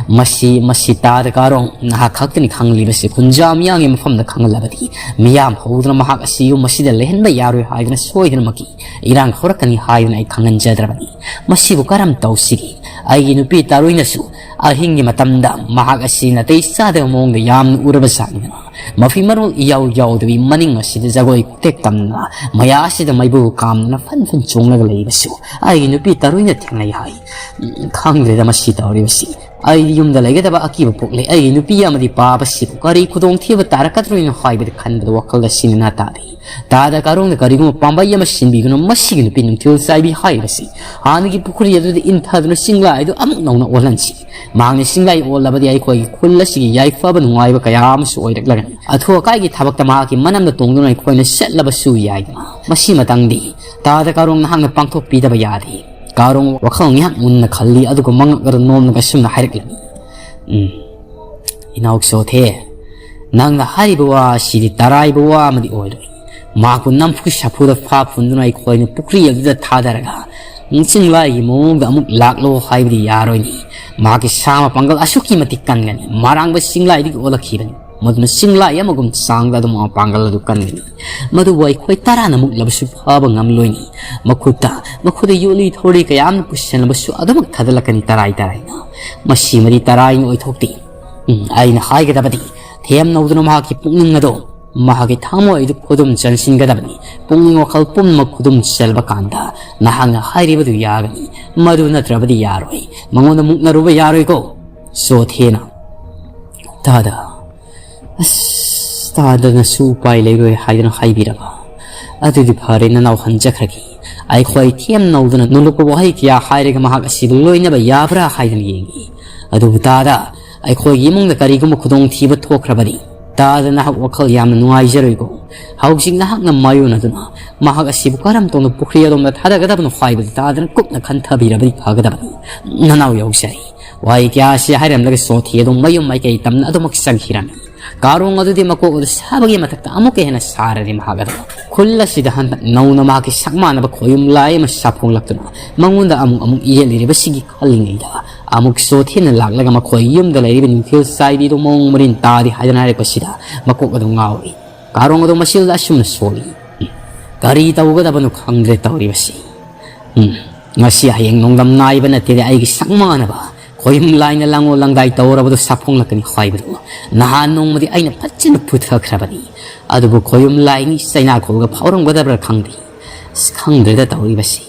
ꯃꯁꯤ, ꯃꯁꯤ ꯇꯥꯗ ꯀꯥꯔꯣꯡ ꯅꯍꯥꯛ ꯈꯛꯇꯅꯤ ꯈꯪꯂꯤꯕꯁꯤ꯫ ꯈꯨꯟꯖꯥ ꯃꯤꯌꯥꯝꯒꯤ ꯃꯐꯝꯗ ꯈꯪꯍꯜꯂꯕꯗꯤ ꯃꯤꯌꯥꯝ ꯍꯧꯗꯨꯅ ꯃꯍꯥꯛ ꯑꯁꯤ ꯌꯨꯝ ꯑꯁꯤꯗ ꯂꯩꯍꯟꯕ ꯌꯥꯔꯣꯏ ꯍꯥꯏꯗꯨꯅ ꯁꯣꯏꯗꯅꯃꯛꯀꯤ ꯏꯔꯥꯡ ꯍꯧꯔꯛꯀꯅꯤ ꯍꯥꯏꯗꯨꯅ ꯑꯩ ꯈꯪꯍꯟꯖꯗ꯭ꯔꯕꯅꯤ꯫ ꯃꯁꯤꯕꯨ ꯀꯔꯝ ꯇꯧꯁꯤꯒꯦ? ꯑꯩꯒꯤ ꯅꯨꯄꯤ ꯇꯥꯔꯨꯏꯅꯁꯨ ꯑꯍꯤꯡꯒꯤ ꯃꯇꯝꯗ ꯃꯍꯥꯛ ꯑꯁꯤ ꯅꯥꯇꯩ ꯆꯥꯗꯕ ꯃꯑꯣꯡꯗ ꯌꯥꯝꯅ ꯎꯔꯕ ꯖꯥꯠꯅꯤꯗꯅ꯫ ꯃꯐꯤ ꯃꯔꯣꯜ ꯏꯌꯥꯎ ꯌꯥꯎꯗꯕꯤ ꯃꯅꯤꯡ ꯑꯁꯤꯗ ꯖꯒꯣꯏ ꯈꯨꯊꯦꯛ ꯇꯝꯗꯅ ꯃꯌꯥ ꯑꯁꯤꯗ ꯃꯩꯕꯨ ꯀꯥꯝꯗꯅ ꯐꯟ ꯐꯟ ꯆꯣꯡꯂꯒ ꯂꯩꯕꯁꯨ ꯑꯩꯒꯤ ꯅꯨꯄꯤ ꯇꯥꯔꯨꯏꯅ ꯊꯦꯡꯅꯩ ꯍꯥꯏ꯫ ꯎꯝ, ꯈꯪꯗ꯭ꯔꯦꯗ ꯃꯁꯤ ꯇꯧꯔꯤꯕꯁꯤ꯫ ꯑꯩꯗꯤ ꯌꯨꯝꯗ ꯂꯩꯒꯗꯕ ꯑꯀꯤꯕ ꯄꯣꯛꯂꯦ꯫ ꯑꯩꯒꯤ ꯅꯨꯄꯤ ꯑꯃꯗꯤ ꯄꯥꯕꯁꯤꯕꯨ ꯀꯔꯤ ꯈꯨꯗꯣꯡꯊꯤꯕ ꯇꯥꯔꯛꯀꯗ꯭ꯔꯣꯅ ꯍꯥꯏꯕꯗ ꯈꯟꯕꯗ ꯋꯥꯈꯜꯗ ꯁꯤꯅ ꯇꯥꯔꯤ꯫ ꯇꯥꯗ ꯀꯥꯔꯣꯡꯅ ꯀꯔꯤꯒꯨꯝꯕ ꯄꯥꯝꯕꯩ ꯑꯃ ꯁꯤꯟꯕꯤꯗꯨꯅ ꯃꯁꯤꯒꯤ ꯅꯨꯄꯤ ꯅꯨꯡꯊꯤꯜ ꯆꯥꯏꯕꯤ ꯍꯥꯏꯔꯤꯕꯁꯤ ꯍꯥꯟꯅꯒꯤ ꯄꯨꯈ꯭ꯔꯤ ꯑꯗꯨꯗ ꯏꯟꯊꯗꯨꯅ ꯆꯤꯡꯂꯥꯏꯗꯨ ꯑꯃꯨꯛ ꯅꯧꯅ ꯑꯣꯜꯍꯟꯁꯤ꯫ ꯃꯍꯥꯛꯅ ꯆꯤꯡꯂꯥꯏ ꯑꯣꯜꯂꯕꯗꯤ ꯑꯩꯈꯣꯏꯒꯤ ꯈꯨꯜ ꯑꯁꯤꯒꯤ ꯌꯥꯏꯐꯕ ꯅꯨꯡꯉꯥꯏꯕ ꯀꯌꯥ ꯑꯃꯁꯨ ꯑꯣꯏꯔꯛꯂꯒꯅꯤ꯫ ꯑꯊꯨ ꯑꯀꯥꯏꯒꯤ ꯊꯕꯛꯇ ꯃꯍꯥꯛꯀꯤ ꯃꯅꯝꯗ ꯇꯣꯡꯗꯨꯅ ꯑꯩꯈꯣꯏꯅ ꯆꯠꯂꯕꯁꯨ ꯌꯥꯏꯗꯅ꯫ ꯃꯁꯤ ꯃꯇꯥꯡꯗꯤ ꯇꯥꯗ ꯀꯥꯔꯣꯡ ꯅꯍꯥꯛꯅ ꯄꯥꯡꯊꯣꯛꯄꯤꯗꯕ ꯌꯥꯗꯦ꯫ ꯀꯥꯔꯣꯡ ꯋꯥꯈꯜ ꯉꯥꯏꯍꯥꯛ ꯃꯨꯟꯅ ꯈꯜꯂꯤ, ꯑꯗꯨꯒ ꯃꯉꯛ ꯑꯗꯨ ꯅꯣꯝꯂꯒ ꯑꯁꯨꯝꯅ ꯍꯥꯏꯔꯛꯂꯤ꯫ ꯎꯝ, ꯏꯅꯥꯎ ꯆꯣꯊꯦ, ꯅꯪꯅ ꯍꯥꯏꯔꯤꯕ ꯋꯥ ꯑꯁꯤꯗꯤ ꯇꯔꯥꯏꯕ ꯋꯥ ꯑꯃꯗꯤ ꯑꯣꯏꯔꯣꯏ꯫ ꯃꯍꯥꯛꯄꯨ ꯅꯝꯐꯨ ꯁꯥꯐꯨꯗ ꯐꯥ ꯐꯨꯟꯗꯨꯅ ꯑꯩꯈꯣꯏꯅ ꯄꯨꯈ꯭ꯔꯤ ꯑꯗꯨꯗ ꯊꯥꯗꯔꯒ ꯆꯤꯡꯂꯥꯏꯒꯤ ꯃꯑꯣꯡꯗ ꯑꯃꯨꯛ ꯂꯥꯛꯂꯣ ꯍꯥꯏꯕꯗꯤ ꯌꯥꯔꯣꯏꯅꯤ꯫ ꯃꯍꯥꯛꯀꯤ ꯁꯥ ꯃꯄꯥꯡꯒꯜ ꯑꯁꯨꯛꯀꯤ ꯃꯇꯤꯛ ꯀꯟꯒꯅꯤ꯫ ꯃꯔꯥꯡꯕ ꯆꯤꯡꯂꯥꯏꯗꯒꯤ ꯑꯣꯜꯂꯛꯈꯤꯕꯅꯤ꯫ ꯃꯗꯨꯅ ꯆꯤꯡꯂꯥꯏ ꯑꯃꯒꯨꯝ ꯆꯥꯡꯗ ꯑꯗꯨꯝ ꯃꯄꯥꯡꯒꯜ ꯑꯗꯨ ꯀꯟꯒꯅꯤ꯫ ꯃꯗꯨꯕꯨ ꯑꯩꯈꯣꯏ ꯇꯔꯥꯅ ꯃꯨꯛꯂꯕꯁꯨ ꯐꯥꯕ ꯉꯝꯂꯣꯏꯅꯤ꯫ ꯃꯈꯨꯠꯇ, ꯃꯈꯨꯠꯇ ꯌꯣꯠꯂꯤ ꯊꯧꯔꯤ ꯀꯌꯥ ꯑꯃꯅ ꯄꯨꯁꯤꯜꯂꯕꯁꯨ ꯑꯗꯨꯃꯛ ꯊꯥꯗꯠꯂꯛꯀꯅꯤ ꯇꯔꯥꯏ ꯇꯔꯥꯏꯅ꯫ ꯃꯁꯤꯃꯗꯤ ꯇꯔꯥꯏꯅ ꯑꯣꯏꯊꯣꯛꯇꯦ꯫ ꯎꯝ, ꯑꯩꯅ ꯍꯥꯏꯒꯗꯕꯗꯤ ꯊꯦꯝꯅꯧꯗꯨꯅ ꯃꯍꯥꯛꯀꯤ ꯄꯨꯛꯅꯤꯡ ꯑꯗꯣ, ꯃꯍꯥꯛꯀꯤ ꯊꯃꯣꯏꯗꯨ ꯈꯨꯗꯨꯝ ꯆꯟꯁꯤꯟꯒꯗꯕꯅꯤ꯫ ꯄꯨꯛꯅꯤꯡ ꯋꯥꯈꯜ ꯄꯨꯝꯅꯃꯛ ꯈꯨꯗꯨꯝ ꯆꯜꯕ ꯀꯥꯟꯗ ꯅꯍꯥꯛꯅ ꯍꯥꯏꯔꯤꯕꯗꯨ ꯌꯥꯒꯅꯤ꯫ ꯃꯗꯨ ꯅꯠꯇ꯭ꯔꯕꯗꯤ ꯌꯥꯔꯣꯏ꯫ ꯃꯉꯣꯟꯗ ꯃꯨꯛꯅꯔꯨꯕ ꯌꯥꯔꯣꯏꯀꯣ꯫ ꯆꯣꯊꯦꯅ ꯇꯥꯗ, ꯑꯁ, ꯇꯥꯗꯅꯁꯨ ꯎꯄꯥꯏ ꯂꯩꯔꯣꯏ ꯍꯥꯏꯗꯅ ꯍꯥꯏꯕꯤꯔꯕ? ꯑꯗꯨꯗꯤ ꯐꯔꯦ, ꯅꯅꯥꯎ ꯍꯟꯖꯈ꯭ꯔꯒꯦ꯫ ꯑꯩꯈꯣꯏ ꯊꯦꯝꯅꯧꯗꯨꯅ ꯅꯣꯂꯨꯛꯄ ꯋꯥꯍꯩ ꯀꯌꯥ ꯍꯥꯏꯔꯒ ꯃꯍꯥꯛ ꯑꯁꯤꯕꯨ ꯂꯣꯏꯅꯕ ꯌꯥꯕ꯭ꯔꯥ ꯍꯥꯏꯗꯨꯅ ꯌꯦꯡꯏ꯫ ꯑꯗꯨꯕꯨ ꯇꯥꯗ, ꯑꯩꯈꯣꯏꯒꯤ ꯏꯃꯨꯡꯗ ꯀꯔꯤꯒꯨꯝꯕ ꯈꯨꯗꯣꯡꯊꯤꯕ ꯊꯣꯛꯈ꯭ꯔꯕꯗꯤ, ꯇꯥꯗ ꯅꯍꯥꯛ ꯋꯥꯈꯜ ꯌꯥꯝꯅ ꯅꯨꯡꯉꯥꯏꯖꯔꯣꯏꯀꯣ꯫ ꯍꯧꯖꯤꯛ ꯅꯍꯥꯛꯅ ꯃꯥꯌꯣꯟꯅꯗꯨꯅ ꯃꯍꯥꯛ ꯑꯁꯤꯕꯨ ꯀꯔꯝ ꯇꯧꯅ ꯄꯨꯈ꯭ꯔꯤ ꯑꯗꯣꯝꯗ ꯊꯥꯗꯒꯗꯕꯅꯣ ꯍꯥꯏꯕꯗꯨ ꯇꯥꯗꯅ ꯀꯨꯞꯅ ꯈꯟꯊꯕꯤꯔꯕꯗꯤ ꯐꯒꯗꯕꯅꯤ꯫ ꯅꯅꯥꯎ ꯌꯥꯎꯖꯔꯤ꯫ ꯋꯥꯍꯩ ꯀꯌꯥ ꯑꯁꯤ ꯍꯥꯏꯔꯝꯂꯒ ꯁꯣꯊꯤ ꯑꯗꯨ ꯃꯌꯨꯝ ꯃꯥꯏꯀꯩ ꯇꯝꯅ ꯑꯗꯨꯃꯛ ꯆꯪꯈꯤꯔꯝꯃꯤ꯫ ꯀꯥꯔꯣꯡ ꯑꯗꯨꯗꯤ ꯃꯀꯣꯛ ꯑꯗꯨ ꯁꯥꯕꯒꯤ ꯃꯊꯛꯇ ꯑꯃꯨꯛꯀ ꯍꯦꯟꯅ ꯁꯥꯔꯔꯦ ꯃꯍꯥꯛ ꯑꯗꯨ꯫ ꯈꯨꯜ ꯑꯁꯤꯗ ꯍꯟꯗꯛ ꯅꯧꯅ ꯃꯍꯥꯛꯀꯤ ꯁꯛ ꯃꯥꯟꯅꯕ ꯈꯣꯌꯨꯝ ꯂꯥꯏ ꯑꯃ ꯁꯥꯐꯣꯡꯂꯛꯇꯨꯅ ꯃꯉꯣꯟꯗ ꯑꯃꯨꯛ ꯑꯃꯨꯛ ꯌꯦꯠꯂꯤꯔꯤꯕꯁꯤꯒꯤ ꯈꯜꯂꯤꯉꯩꯗ, ꯑꯃꯨꯛ ꯁꯣꯊꯦꯅ ꯂꯥꯛꯂꯒ ꯃꯈꯣꯏ ꯌꯨꯝꯗ ꯂꯩꯔꯤꯕ ꯅꯤꯡꯊꯤꯜ ꯆꯥꯏꯕꯤꯗꯨ ꯃꯑꯣꯡ ꯃꯔꯤꯟ ꯇꯥꯗꯦ ꯍꯥꯏꯗꯅ ꯍꯥꯏꯔꯛꯄꯁꯤꯗ ꯃꯀꯣꯛ ꯑꯗꯨ ꯉꯥꯎꯔꯤ꯫ ꯀꯥꯔꯣꯡ ꯑꯗꯨ ꯃꯁꯤꯗ ꯑꯁꯨꯝꯅ ꯁꯣꯜꯂꯤ꯫ ꯎꯝ, ꯀꯔꯤ ꯇꯧꯒꯗꯕꯅꯣ ꯈꯪꯗ꯭ꯔꯦ ꯇꯧꯔꯤꯕꯁꯤ꯫ ꯎꯝ, ꯉꯁꯤ ꯍꯌꯦꯡ ꯅꯣꯡꯗꯝ ꯅꯥꯏꯕ ꯅꯠꯇꯦꯗ ꯑꯩꯒꯤ ꯁꯛ ꯃꯥꯟꯅꯕ ꯈꯣꯌꯨꯝ ꯂꯥꯏꯅ ꯂꯥꯡꯉꯣ ꯂꯥꯡꯗꯥꯏ ꯇꯧꯔꯕꯗꯨ ꯁꯥꯐꯣꯡꯂꯛꯀꯅꯤ ꯍꯥꯏꯕꯗꯨ ꯅꯍꯥꯟ ꯅꯣꯡꯃꯗꯤ ꯑꯩꯅ ꯐꯖꯅ ꯐꯨꯊꯈ꯭ꯔꯕꯅꯤ꯫ ꯑꯗꯨꯕꯨ ꯈꯣꯌꯨꯝ ꯂꯥꯏꯅꯤ ꯆꯩꯅꯥꯈꯣꯜꯒ ꯐꯥꯎꯔꯝꯒꯗꯕ꯭ꯔꯥ ꯈꯪꯗꯦ꯫ ꯑꯁ, ꯈꯪꯗ꯭ꯔꯦꯗ ꯇꯧꯔꯤꯕꯁꯤ꯫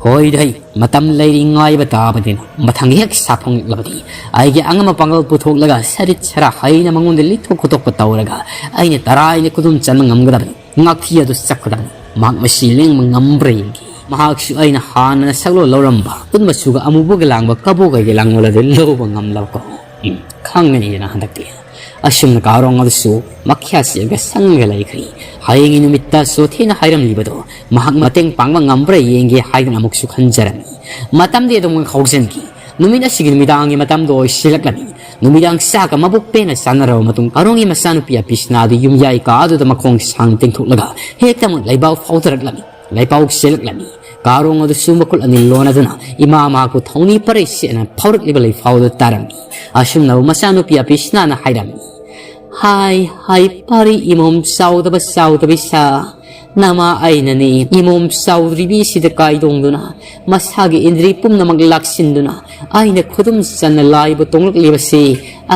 ꯍꯣꯏꯗ, ꯑꯩ ꯃꯇꯝ ꯂꯩꯔꯤ ꯉꯥꯏꯕ ꯇꯥꯕꯅꯤꯅ ꯃꯊꯪ ꯍꯦꯛ ꯁꯥꯐꯣꯡꯂꯛꯂꯕꯗꯤ ꯑꯩꯒꯤ ꯑꯉꯝ ꯑꯄꯥꯡꯒꯜ ꯄꯨꯊꯣꯛꯂꯒ ꯁꯔꯤꯠ ꯁꯔꯥ ꯍꯩꯅ ꯃꯉꯣꯟꯗ ꯂꯤꯊꯣꯛ ꯈꯣꯠꯇꯣꯛꯄ ꯇꯧꯔꯒ ꯑꯩꯅ ꯇꯔꯥꯏꯅ ꯈꯨꯗꯨꯝ ꯆꯟꯕ ꯉꯝꯒꯗꯕꯅꯤ꯫ ꯉꯥꯛꯊꯤ ꯑꯗꯨ ꯆꯞꯀꯗꯕꯅꯤ꯫ ꯃꯍꯥꯛ ꯃꯁꯤ ꯂꯦꯡꯕ ꯉꯝꯕ꯭ꯔꯥ ꯌꯦꯡꯒꯦ꯫ ꯃꯍꯥꯛꯁꯨ ꯑꯩꯅ ꯍꯥꯟꯅ ꯁꯛꯂꯣꯟ ꯂꯧꯔꯝꯕ ꯀꯨꯟ ꯃꯆꯨꯒ ꯑꯃꯨꯕꯒ ꯂꯥꯡꯕ ꯀꯕꯣꯛꯀꯒꯤ ꯂꯥꯡꯂꯣꯜ ꯑꯗꯨ ꯂꯧꯕ ꯉꯝꯂꯕꯀꯣ꯫ ꯎꯝ, ꯈꯪꯒꯅꯤꯗꯅ ꯍꯟꯗꯛꯇꯤ꯫ ꯑꯁꯨꯝꯅ ꯀꯥꯔꯣꯡ ꯑꯗꯨꯁꯨ ꯃꯈ꯭ꯌꯥ ꯆꯦꯞꯂꯒ ꯁꯪꯉꯒ ꯂꯩꯈ꯭ꯔꯤ꯫ ꯍꯌꯦꯡꯒꯤ ꯅꯨꯃꯤꯠꯇ ꯁꯣꯊꯦꯅ ꯍꯥꯏꯔꯝꯂꯤꯕꯗꯣ ꯃꯍꯥꯛ ꯃꯇꯦꯡ ꯄꯥꯡꯕ ꯉꯝꯕ꯭ꯔꯥ ꯌꯦꯡꯒꯦ ꯍꯥꯏꯗꯨꯅ ꯑꯃꯨꯛꯁꯨ ꯈꯟꯖꯔꯝꯃꯤ꯫ ꯃꯇꯝꯗꯤ ꯑꯗꯨꯝ ꯍꯧꯖꯤꯟꯈꯤ꯫ ꯅꯨꯃꯤꯠ ꯑꯁꯤꯒꯤ ꯅꯨꯃꯤꯗꯥꯡꯒꯤ ꯃꯇꯝꯗꯣ ꯑꯣꯏꯁꯤꯜꯂꯛꯂꯝꯃꯤ꯫ ꯅꯨꯃꯤꯗꯥꯡ ꯆꯥꯛꯀ ꯃꯕꯨꯛ ꯄꯦꯟꯅ ꯆꯥꯅꯔꯕ ꯃꯇꯨꯡ ꯀꯥꯔꯣꯡꯒꯤ ꯃꯆꯥꯅꯨꯄꯤ ꯑꯄꯤꯁꯅꯥ ꯑꯗꯨ ꯌꯨꯝꯌꯥꯏ ꯀꯥ ꯑꯗꯨꯗ ꯃꯈꯣꯡ ꯁꯥꯡ ꯇꯤꯡꯊꯣꯛꯂꯒ ꯍꯦꯛꯇꯃꯛ ꯂꯩꯕꯥꯛ ꯐꯥꯎꯊꯔꯛꯂꯝꯃꯤ꯫ ꯂꯩꯄꯥꯎ ꯆꯦꯜꯂꯛꯂꯝꯃꯤ꯫ ꯀꯥꯔꯣꯡ ꯑꯗꯨꯁꯨ ꯃꯈꯨꯠ ꯑꯅꯤ ꯂꯣꯟꯅꯗꯨꯅ ꯏꯃꯥ ꯃꯍꯥꯛꯄꯨ ꯊꯧꯅꯤ ꯄꯔꯩ ꯁꯦꯠꯅ ꯐꯥꯎꯔꯛꯂꯤꯕ ꯂꯩꯐꯥꯎꯗꯨ ꯇꯥꯔꯝꯃꯤ꯫ ꯑꯁꯨꯝꯅ ꯃꯆꯥꯅꯨꯄꯤ ꯑꯄꯤꯁꯅꯥꯅ ꯍꯥꯏꯔꯝꯃꯤ, "ꯍꯥꯏ, ꯍꯥꯏ, ꯄꯥꯔꯤ ꯏꯃꯣꯝ ꯆꯥꯎꯗꯕ ꯆꯥꯎꯗꯕ ꯏꯆꯥ, ꯅꯃꯥ ꯑꯩꯅꯅꯤ ꯏꯃꯣꯝ ꯆꯥꯎꯗ꯭ꯔꯤꯕꯤꯁꯤꯗ ꯀꯥꯏꯗꯣꯡꯗꯨꯅ, ꯃꯁꯥꯒꯤ ꯏꯟꯗ꯭ꯔꯤ ꯄꯨꯝꯅꯃꯛ ꯂꯥꯛꯁꯤꯟꯗꯨꯅ ꯑꯩꯅ ꯈꯨꯗꯨꯝ ꯆꯟꯅ ꯂꯥꯏꯕꯨ ꯇꯣꯡꯂꯛꯂꯤꯕꯁꯤ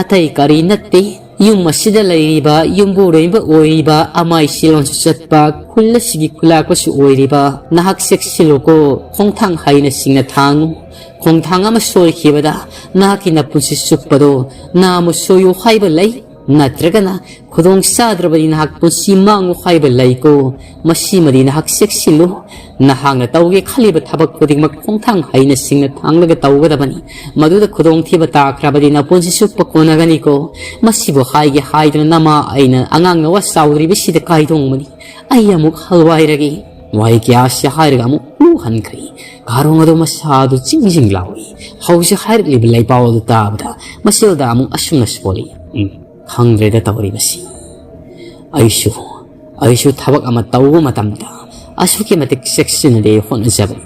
ꯑꯇꯩ ꯀꯔꯤ ꯅꯠꯇꯦ꯫ ꯌꯨꯝ ꯑꯁꯤꯗ ꯂꯩꯔꯤꯕ ꯌꯨꯝꯕꯨꯔꯦꯝꯕ ꯑꯣꯏꯔꯤꯕ, ꯑꯃꯥꯏ ꯁꯤꯂꯣꯟꯁꯨ ꯆꯠꯄ, ꯈꯨꯜ ꯑꯁꯤꯒꯤ ꯈꯨꯂꯥꯛꯄꯁꯨ ꯑꯣꯏꯔꯤꯕ ꯅꯍꯥꯛ ꯆꯦꯛꯁꯤꯜꯂꯨꯀꯣ꯫ ꯈꯣꯡꯊꯥꯡ ꯍꯥꯏꯅ ꯁꯤꯡꯅ ꯊꯥꯡꯉꯨ꯫ ꯈꯣꯡꯊꯥꯡ ꯑꯃ ꯁꯣꯏꯈꯤꯕꯗ ꯅꯍꯥꯛꯀꯤ ꯅꯄꯨꯟꯁꯤ ꯆꯨꯞꯄꯗꯣ ꯅꯥꯃꯨ ꯁꯣꯏꯌꯨ ꯍꯥꯏꯕ ꯂꯩ?" ꯅꯠꯇ꯭ꯔꯒꯅ ꯈꯨꯗꯣꯡ ꯆꯥꯗ꯭ꯔꯕꯗꯤ ꯅꯍꯥꯛ ꯄꯨꯟꯁꯤ ꯃꯥꯡꯉꯨ ꯍꯥꯏꯕ ꯂꯩꯀꯣ꯫ ꯃꯁꯤꯃꯗꯤ ꯅꯍꯥꯛ ꯆꯦꯛꯁꯤꯜꯂꯨ꯫ ꯅꯍꯥꯛꯅ ꯇꯧꯒꯦ ꯈꯜꯂꯤꯕ ꯊꯕꯛ ꯈꯨꯗꯤꯡꯃꯛ ꯈꯣꯡꯊꯥꯡ ꯍꯩꯅ ꯁꯤꯡꯅ ꯊꯥꯡꯂꯒ ꯇꯧꯒꯗꯕꯅꯤ꯫ ꯃꯗꯨꯗ ꯈꯨꯗꯣꯡꯊꯤꯕ ꯇꯥꯈ꯭ꯔꯕꯗꯤ ꯅꯄꯨꯟꯁꯤ ꯆꯨꯞꯄ ꯀꯣꯟꯅꯒꯅꯤꯀꯣ꯫ ꯃꯁꯤꯕꯨ ꯍꯥꯏꯒꯦ ꯍꯥꯏꯗꯨꯅ ꯅꯃꯥ ꯑꯩꯅ ꯑꯉꯥꯡ ꯅꯋꯥ ꯆꯥꯎꯗ꯭ꯔꯤꯕꯁꯤꯗ ꯀꯥꯏꯗꯣꯡꯕꯅꯤ꯫ ꯑꯩ ꯑꯃꯨꯛ ꯍꯜꯋꯥꯏꯔꯒꯦ꯫ ꯋꯥꯍꯩ ꯀꯌꯥ ꯑꯁꯤ ꯍꯥꯏꯔꯒ ꯑꯃꯨꯛ ꯂꯨ ꯍꯟꯈ꯭ꯔꯦ꯫ ꯀꯥꯔꯣꯡ ꯑꯗꯨ ꯃꯁꯥꯗꯨ ꯖꯤꯡ ꯖꯤꯡ ꯂꯥꯎꯏ꯫ ꯍꯧꯖꯤꯛ ꯍꯥꯏꯔꯛꯂꯤꯕ ꯂꯩꯄꯥꯎ ꯑꯗꯨ ꯇꯥꯕꯗ ꯃꯁꯦꯜꯗ ꯑꯃꯨꯛ ꯑꯁꯨꯝꯅ ꯁꯣꯜꯂꯤ꯫ "ꯎꯝ, ꯈꯪꯗ꯭ꯔꯦꯗ ꯇꯧꯔꯤꯕꯁꯤ꯫ ꯑꯩꯁꯨ, ꯑꯩꯁꯨ ꯊꯕꯛ ꯑꯃ ꯇꯧꯕ ꯃꯇꯝꯗ ꯑꯁꯨꯛꯀꯤ ꯃꯇꯤꯛ ꯆꯦꯛꯁꯤꯟꯅꯗꯤ ꯍꯣꯠꯅꯖꯕꯅꯤ꯫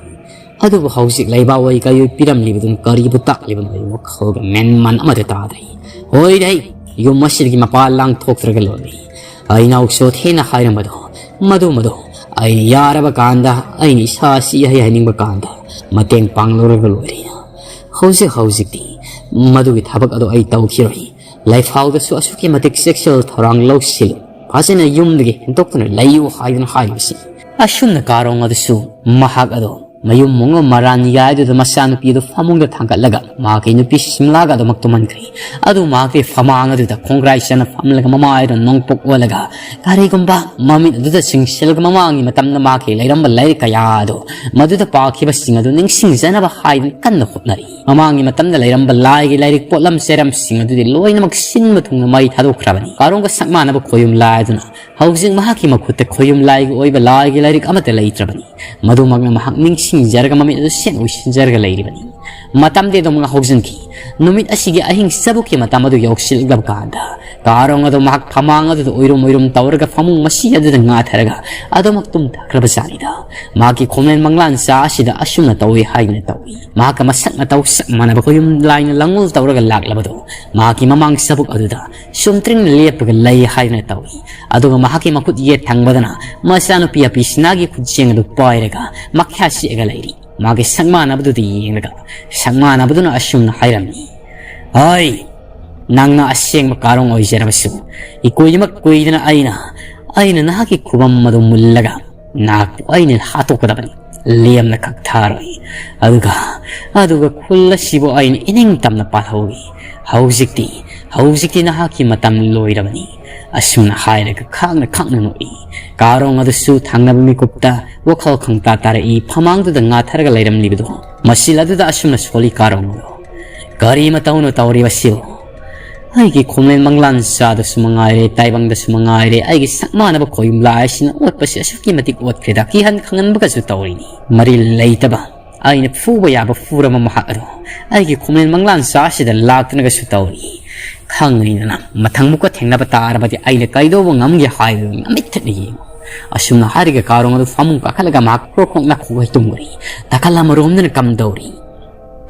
ꯑꯗꯨꯕꯨ ꯍꯧꯖꯤꯛ ꯂꯩꯕꯥꯛ ꯑꯣꯏ ꯀꯩ ꯑꯣꯏ ꯄꯤꯔꯝꯂꯤꯕꯗꯨꯅ ꯀꯔꯤꯕꯨ ꯇꯥꯛꯂꯤꯕꯅꯣ? ꯑꯩ ꯋꯥꯈꯜꯒ ꯃꯦꯟ ꯃꯥꯟ ꯑꯃꯠꯇ ꯇꯥꯗ꯭ꯔꯦ꯫ ꯍꯣꯏꯗ, ꯑꯩ ꯌꯨꯝ ꯑꯁꯤꯗꯒꯤ ꯃꯄꯥꯟ ꯂꯥꯡꯊꯣꯛꯇ꯭ꯔꯒ ꯂꯣꯏꯔꯦ꯫ ꯑꯩ ꯏꯅꯥꯎ ꯆꯣꯊꯦꯅ ꯍꯥꯏꯔꯝꯕꯗꯣ, ꯃꯗꯨ, ꯃꯗꯨ ꯑꯩ ꯌꯥꯔꯕ ꯀꯥꯟꯗ, ꯑꯩꯅ ꯏꯁꯥ ꯑꯁꯤ ꯍꯩ ꯍꯩꯅꯤꯡꯕ ꯀꯥꯟꯗ ꯃꯇꯦꯡ ꯄꯥꯡꯂꯧꯔꯒ ꯂꯣꯏꯔꯦ꯫ ꯍꯧꯖꯤꯛ ꯍꯧꯖꯤꯛꯇꯤ ꯃꯗꯨꯒꯤ ꯊꯕꯛ ꯑꯗꯨ ꯑꯩ ꯇꯧꯈꯤꯔꯣꯏ꯫ ꯂꯩꯐꯥꯎꯗꯁꯨ ꯑꯁꯨꯛꯀꯤ ꯃꯇꯤꯛ ꯆꯦꯛꯁꯤꯜ ꯊꯧꯔꯥꯡ ꯂꯧꯁꯤꯜꯂꯨ꯫ ꯐꯖꯅ ꯌꯨꯝꯗꯒꯤ ꯍꯦꯟꯗꯣꯛꯇꯨꯅ ꯂꯩꯌꯨ ꯍꯥꯏꯗꯨꯅ ꯍꯥꯏꯔꯤꯕꯁꯤ." ꯑꯁꯨꯝꯅ ꯀꯥꯔꯣꯡ ꯑꯗꯨꯁꯨ ꯃꯍꯥꯛ ꯑꯗꯣ ꯃꯌꯨꯝ ꯃꯨꯡ ꯃꯔꯥꯟ ꯌꯥꯏꯗꯨꯗ ꯃꯆꯥꯅꯨꯄꯤ ꯑꯗꯨ ꯐꯃꯨꯡꯗ ꯊꯥꯡꯒꯠꯂꯒ ꯃꯍꯥꯛꯀꯤ ꯅꯨꯄꯤ ꯁꯤꯝꯂꯥꯒ ꯑꯗꯨꯃꯛ ꯇꯨꯝꯍꯟꯈ꯭ꯔꯦ꯫ ꯑꯗꯨ ꯃꯍꯥꯛꯀꯤ ꯐꯃꯥꯡ ꯑꯗꯨꯗ ꯈꯣꯡꯒ꯭ꯔꯥꯏ ꯆꯟꯅ ꯐꯝꯂꯒ ꯃꯃꯥꯏꯗ ꯅꯣꯡꯄꯣꯛ ꯑꯣꯜꯂꯒ ꯀꯔꯤꯒꯨꯝꯕ ꯃꯃꯤꯠ ꯑꯗꯨꯗ ꯆꯤꯡꯁꯤꯜꯂꯒ ꯃꯃꯥꯡꯒꯤ ꯃꯇꯝꯗ ꯃꯍꯥꯛꯀꯤ ꯂꯩꯔꯝꯕ ꯂꯥꯏꯔꯤꯛ ꯀꯌꯥ ꯑꯗꯨ, ꯃꯗꯨꯗ ꯄꯥꯈꯤꯕꯁꯤꯡ ꯑꯗꯨ ꯅꯤꯡꯁꯤꯡꯖꯅꯕ ꯍꯥꯏꯗꯨꯅ ꯀꯟꯅ ꯍꯣꯠꯅꯔꯤ꯫ ꯃꯃꯥꯡꯒꯤ ꯃꯇꯝꯗ ꯂꯩꯔꯝꯕ ꯂꯥꯏꯒꯤ ꯂꯥꯏꯔꯤꯛ, ꯄꯣꯠꯂꯝ ꯆꯩꯔꯝꯁꯤꯡ ꯑꯗꯨꯗꯤ ꯂꯣꯏꯅꯃꯛ ꯁꯤꯟꯕ ꯊꯨꯡꯅ ꯃꯩ ꯊꯥꯗꯣꯛꯈ꯭ꯔꯕꯅꯤ꯫ ꯀꯥꯔꯣꯡꯒ ꯁꯛ ꯃꯥꯟꯅꯕ ꯈꯣꯌꯨꯝ ꯂꯥꯏ ꯑꯗꯨꯅ ꯍꯧꯖꯤꯛ ꯃꯍꯥꯛꯀꯤ ꯃꯈꯨꯠꯇ ꯈꯣꯌꯨꯝ ꯂꯥꯏꯒꯤ ꯑꯣꯏꯕ ꯂꯥꯏꯒꯤ ꯂꯥꯏꯔꯤꯛ ꯑꯃꯠꯇ ꯂꯩꯇ꯭ꯔꯕꯅꯤ꯫ ꯃꯗꯨꯃꯛꯅ ꯃꯍꯥꯛ ꯅꯤꯡꯁꯤꯡꯖꯔꯒ ꯃꯃꯤꯠ ꯑꯗꯨ ꯁꯦꯟ ꯑꯣꯏꯁꯤꯟꯖꯔꯒ ꯂꯩꯔꯤꯕꯅꯤ꯫ ꯃꯇꯝꯗꯤ ꯑꯗꯨꯝ ꯍꯧꯖꯤꯟꯈꯤ꯫ ꯅꯨꯃꯤꯠ ꯑꯁꯤꯒꯤ ꯑꯍꯤꯡ ꯆꯕꯨꯛꯀꯤ ꯃꯇꯝ ꯑꯗꯨ ꯌꯧꯁꯤꯜꯂꯛꯂꯕ ꯀꯥꯟꯗ, ꯀꯥꯔꯣꯡ ꯑꯗꯨ ꯃꯍꯥꯛ ꯐꯃꯥꯡ ꯑꯗꯨꯗ ꯎꯏꯔꯨꯝ ꯎꯏꯔꯨꯝ ꯇꯧꯔꯒ ꯐꯃꯨꯡ ꯃꯁꯤ ꯑꯗꯨꯗ ꯉꯥꯊꯔꯒ ꯑꯗꯨꯃꯛ ꯇꯨꯝꯊꯈ꯭ꯔꯕ ꯖꯥꯠꯅꯤꯗ꯫ ꯃꯍꯥꯛꯀꯤ ꯈꯣꯡꯂꯦꯟ ꯃꯪꯂꯥꯟ ꯆꯥ ꯑꯁꯤꯗ ꯑꯁꯨꯝꯅ ꯇꯧꯏ ꯍꯥꯏꯗꯨꯅ ꯇꯧꯏ꯫ ꯃꯍꯥꯛꯀ ꯃꯁꯛ ꯃꯇꯧ ꯆꯞ ꯃꯥꯟꯅꯕ ꯈꯣꯌꯨꯝ ꯂꯥꯏꯅ ꯂꯥꯡꯑꯣꯜ ꯇꯧꯔꯒ ꯂꯥꯛꯂꯕꯗꯨ ꯃꯍꯥꯛꯀꯤ ꯃꯃꯥꯡ ꯆꯕꯨꯛ ꯑꯗꯨꯗ ꯆꯨꯝꯇ꯭ꯔꯤꯡꯅ ꯂꯦꯞꯄꯒ ꯂꯩ ꯍꯥꯏꯗꯨꯅ ꯇꯧꯏ꯫ ꯑꯗꯨꯒ ꯃꯍꯥꯛꯀꯤ ꯃꯈꯨꯠ ꯌꯦꯠ ꯊꯪꯕꯗꯅ ꯃꯆꯥꯅꯨꯄꯤ ꯑꯄꯤꯁꯤꯅꯥꯒꯤ ꯈꯨꯠꯖꯦꯡ ꯑꯗꯨ ꯄꯥꯏꯔꯒ ꯃꯈꯥ ꯆꯦꯛꯑꯒ ꯂꯩꯔꯤ꯫ ꯃꯥꯒꯤ ꯁꯛ ꯃꯥꯟꯅꯕꯗꯨꯗ ꯌꯦꯡꯂꯒ, ꯁꯛ ꯃꯥꯟꯅꯕꯗꯨꯅ ꯑꯁꯨꯝꯅ ꯍꯥꯏꯔꯝꯃꯤ, "ꯍꯣꯏ, ꯅꯪꯅ ꯑꯁꯦꯡꯕ ꯀꯥꯔꯣꯡ ꯑꯣꯏꯖꯔꯕꯁꯨ, ꯏꯀꯨꯏꯃꯛ ꯀꯨꯏꯗꯅ ꯑꯩꯅ, ꯑꯩꯅ ꯅꯍꯥꯛꯀꯤ ꯈꯨꯕꯝ ꯑꯗꯨ ꯃꯨꯜꯂꯒ ꯅꯍꯥꯛꯄꯨ ꯑꯩꯅ ꯍꯥꯠꯇꯣꯛꯀꯗꯕꯅꯤ꯫ ꯂꯦꯝꯅ ꯀꯛꯊꯔꯣꯏ꯫ ꯑꯗꯨꯒ, ꯑꯗꯨꯒ ꯈꯨꯜ ꯑꯁꯤꯕꯨ ꯑꯩꯅ ꯏꯅꯤꯡ ꯇꯝꯅ ꯄꯥꯜꯍꯧꯏ꯫ ꯍꯧꯖꯤꯛꯇꯤ "ꯍꯧꯖꯤꯛꯇꯤ ꯅꯍꯥꯛꯀꯤ ꯃꯇꯝ ꯂꯣꯏꯔꯕꯅꯤ"꯫ ꯑꯁꯨꯝꯅ ꯍꯥꯏꯔꯒ ꯈꯥꯡꯅ ꯈꯥꯡꯅ ꯅꯣꯛꯏ꯫ ꯀꯥꯔꯣꯡ ꯑꯗꯨꯁꯨ ꯊꯪꯅꯕ ꯃꯤꯀꯨꯞꯇ ꯋꯥꯈꯜ ꯈꯪꯇꯥ ꯇꯥꯔꯛꯏ꯫ ꯐꯃꯥꯡꯗꯨꯗ ꯉꯥꯊꯔꯒ ꯂꯩꯔꯝꯂꯤꯕꯗꯣ ꯃꯁꯤꯜ ꯑꯗꯨꯗ ꯑꯁꯨꯝꯅ ꯁꯣꯜꯂꯤ ꯀꯥꯔꯣꯡ ꯑꯗꯣ꯫ "ꯀꯔꯤ ꯃꯇꯧꯅꯣ ꯇꯧꯔꯤꯕꯁꯤꯕꯨ? ꯑꯩꯒꯤ ꯈꯣꯝꯂꯦꯟ ꯃꯪꯂꯥꯟ ꯆꯥꯗꯁꯨ ꯃꯉꯥꯏꯔꯦ, ꯇꯥꯏꯕꯪꯗꯁꯨ ꯃꯉꯥꯏꯔꯦ, ꯑꯩꯒꯤ ꯁꯛ ꯃꯥꯟꯅꯕ ꯈꯣꯌꯨꯝꯂꯥꯏꯁꯤꯅ ꯑꯣꯠꯄꯁꯤ ꯑꯁꯨꯛꯀꯤ ꯃꯇꯤꯛ ꯑꯣꯠꯈ꯭ꯔꯦꯗ, ꯀꯤꯍꯟ ꯈꯪꯍꯟꯕꯒꯁꯨ ꯇꯧꯔꯤꯅꯤ꯫ ꯃꯔꯤꯜ ꯂꯩꯇꯕ, ꯑꯩꯅ ꯐꯨꯕ ꯌꯥꯕ ꯐꯨꯔꯕ ꯃꯍꯥꯛ ꯑꯗꯣ ꯑꯩꯒꯤ ꯈꯣꯝꯂꯦꯟ ꯃꯪꯂꯥꯟ ꯆꯥꯁꯤꯗ ꯂꯥꯛꯇꯨꯅꯒꯁꯨ ꯇꯧꯔꯤ꯫ ꯈꯪꯉꯅꯤꯗꯅ, ꯃꯊꯪ ꯃꯨꯛꯀ ꯊꯦꯡꯅꯕ ꯇꯥꯔꯕꯗꯤ ꯑꯩꯅ ꯀꯩꯗꯧꯕ ꯉꯝꯒꯦ ꯍꯥꯏꯕꯗꯨ ꯅꯃꯤꯠ ꯊꯛꯅ ꯌꯦꯡꯉꯨ"꯫ ꯑꯁꯨꯝꯅ ꯍꯥꯏꯔꯒ ꯀꯥꯔꯣꯡ ꯑꯗꯨ ꯐꯃꯨꯡ ꯀꯥꯈꯠꯂꯒ ꯃꯍꯥꯛ ꯈ꯭ꯔꯣꯛ ꯈ꯭ꯔꯣꯛ ꯅꯥꯈꯣꯛꯈꯩ ꯇꯨꯝꯈ꯭ꯔꯦ꯫ ꯅꯥꯀꯜ ꯑꯃꯔꯣꯝꯗꯅ ꯀꯝꯗꯧꯔꯤ?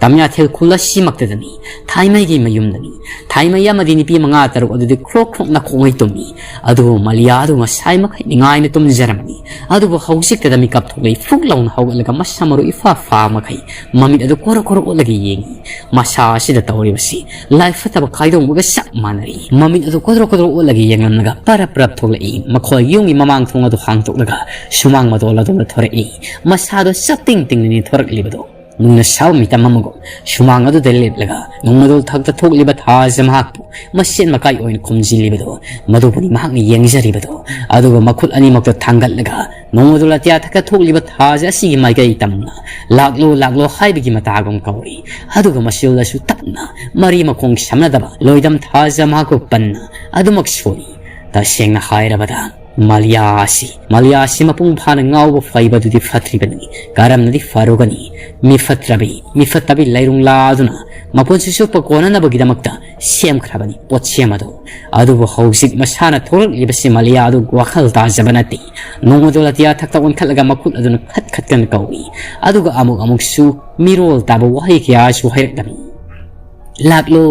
ꯇꯝꯌꯥꯊꯦꯜ ꯈꯨꯜ ꯑꯁꯤꯃꯛꯇꯗꯅꯤ, ꯊꯥꯏꯃꯩꯒꯤ ꯃꯌꯨꯝꯗꯅꯤ꯫ ꯊꯥꯏꯃꯩ ꯑꯃꯗꯤ ꯅꯨꯄꯤ ꯃꯉꯥ ꯇꯔꯨꯛ ꯑꯗꯨꯗꯤ ꯈ꯭ꯔꯣꯛ ꯈ꯭ꯔꯣꯛ ꯅꯥꯈꯣꯡꯉꯩ ꯇꯨꯝꯃꯤ꯫ ꯑꯗꯨꯕꯨ ꯃꯂꯤꯌꯥ ꯑꯗꯨ ꯉꯁꯥꯏ ꯃꯈꯩ ꯅꯤꯡꯉꯥꯏꯅ ꯇꯨꯝꯖꯔꯝꯕꯅꯤ꯫ ꯑꯗꯨꯕꯨ ꯍꯧꯖꯤꯛꯇꯗ ꯃꯤꯀꯞ ꯊꯣꯛꯂꯛꯏ꯫ ꯐꯨꯛ ꯂꯥꯎꯅ ꯍꯧꯒꯠꯂꯒ ꯃꯁꯥ ꯃꯔꯨ ꯏꯐꯥ ꯐꯥ ꯃꯈꯩ ꯃꯃꯤꯠ ꯑꯗꯨ ꯀꯣꯔꯣ ꯀꯣꯔꯣ ꯑꯣꯠꯂꯒ ꯌꯦꯡꯉꯤ꯫ ꯃꯁꯥ ꯑꯁꯤꯗ ꯇꯧꯔꯤꯕꯁꯤ ꯂꯥꯏ ꯐꯠꯇꯕ ꯀꯥꯏꯗꯣꯡꯕꯒ ꯆꯞ ꯃꯥꯟꯅꯔꯤ꯫ ꯃꯃꯤꯠ ꯑꯗꯨ ꯀꯣꯗ꯭ꯔꯣ ꯀꯣꯗ꯭ꯔꯣ ꯑꯣꯠꯂꯒ ꯌꯦꯡꯂꯝꯂꯒ ꯄꯔꯞ ꯄꯔꯞ ꯊꯣꯛꯂꯛꯏ꯫ ꯃꯈꯣꯏ ꯌꯨꯝꯒꯤ ꯃꯃꯥꯡ ꯊꯣꯡ ꯑꯗꯨ ꯍꯥꯡꯗꯣꯛꯂꯒ ꯁꯨꯃꯥꯡ ꯃꯇꯣꯜ ꯑꯗꯣꯝꯗ ꯊꯣꯔꯛꯏ꯫ ꯃꯁꯥꯗꯣ ꯆꯞ ꯇꯤꯡ ꯇꯤꯡꯅꯅꯤ ꯊꯣꯔꯛꯂꯤꯕꯗꯣ꯫ ꯅꯨꯡꯅ ꯁꯥꯕ ꯃꯤꯇꯝ ꯑꯃꯒꯨꯝ ꯁꯨꯃꯥꯡ ꯑꯗꯨꯗ ꯂꯦꯞꯂꯒ ꯅꯣꯡꯃꯗꯣꯜ ꯊꯛꯇ ꯊꯣꯛꯂꯤꯕ ꯊꯥꯖ ꯃꯍꯥꯛꯄꯨ ꯃꯁꯦꯟ ꯃꯀꯥꯏ ꯑꯣꯏꯅ ꯈꯨꯝꯖꯤꯜꯂꯤꯕꯗꯣ, ꯃꯗꯨꯕꯨꯅꯤ ꯃꯍꯥꯛꯅ ꯌꯦꯡꯖꯔꯤꯕꯗꯣ꯫ ꯑꯗꯨꯒ ꯃꯈꯨꯠ ꯑꯅꯤꯃꯛꯇ ꯊꯥꯡꯒꯠꯂꯒ ꯅꯣꯡꯃꯗꯣꯜ ꯑꯇꯤꯌꯥ ꯊꯛꯇ ꯊꯣꯛꯂꯤꯕ ꯊꯥꯖ ꯑꯁꯤꯒꯤ ꯃꯥꯏꯀꯩ ꯇꯝꯅ "ꯂꯥꯛꯂꯣ, ꯂꯥꯛꯂꯣ" ꯍꯥꯏꯕꯒꯤ ꯃꯇꯥꯒꯨꯝ ꯀꯧꯔꯤ꯫ ꯑꯗꯨꯒ ꯃꯁꯤꯜꯗꯁꯨ ꯇꯞꯅ ꯃꯔꯤ ꯃꯈꯣꯡ ꯁꯝꯅꯗꯕ ꯂꯣꯏꯗꯝ ꯊꯥꯖ ꯃꯍꯥꯛꯄꯨ ꯄꯟꯅ ꯑꯗꯨꯃꯛ ꯁꯣꯜꯂꯤ꯫ ꯇꯁꯦꯡꯅ ꯍꯥꯏꯔꯕꯗ, ꯃꯂꯤꯌꯥ ꯑꯁꯤ, ꯃꯂꯤꯌꯥ ꯑꯁꯤ ꯃꯄꯨꯡ ꯐꯥꯅ ꯉꯥꯎꯕ ꯐꯩꯕꯗꯨꯗꯤ ꯐꯠꯇ꯭ꯔꯤꯕꯅꯤ꯫ ꯀꯔꯝꯅꯗꯤ ꯐꯔꯨꯒꯅꯤ? ꯃꯤꯐꯠꯇ꯭ꯔꯕꯤ, ꯃꯤꯐꯠꯇꯕꯤ ꯂꯩꯔꯨꯡꯂꯥ ꯑꯗꯨꯅ ꯃꯄꯨꯟꯁꯤ ꯆꯨꯞꯄ ꯀꯣꯟꯅꯅꯕꯒꯤꯗꯃꯛꯇ ꯁꯦꯝꯈ꯭ꯔꯕꯅꯤ ꯄꯣꯠꯁꯦꯝ ꯑꯗꯨ꯫ ꯑꯗꯨꯕꯨ ꯍꯧꯖꯤꯛ ꯃꯁꯥꯅ ꯊꯣꯛꯂꯛꯂꯤꯕꯁꯤ ꯃꯂꯤꯌꯥ ꯑꯗꯨ ꯋꯥꯈꯜ ꯇꯥꯖꯕ ꯅꯠꯇꯦ꯫ ꯅꯣꯡꯃꯗꯣꯜ ꯑꯇꯤꯌꯥ ꯊꯛꯇ ꯑꯣꯟꯈꯠꯂꯒ ꯃꯈꯨꯠ ꯑꯗꯨꯅ ꯈꯠ ꯈꯠꯀꯅ ꯀꯧꯏ꯫ ꯑꯗꯨꯒ ꯑꯃꯨꯛ ꯑꯃꯨꯛꯁꯨ ꯃꯤꯔꯣꯜ ꯇꯥꯕ ꯋꯥꯍꯩ ꯀꯌꯥꯁꯨ ꯍꯥꯏꯔꯛꯂꯝꯃꯤ꯫ "ꯂꯥꯛꯂꯣ,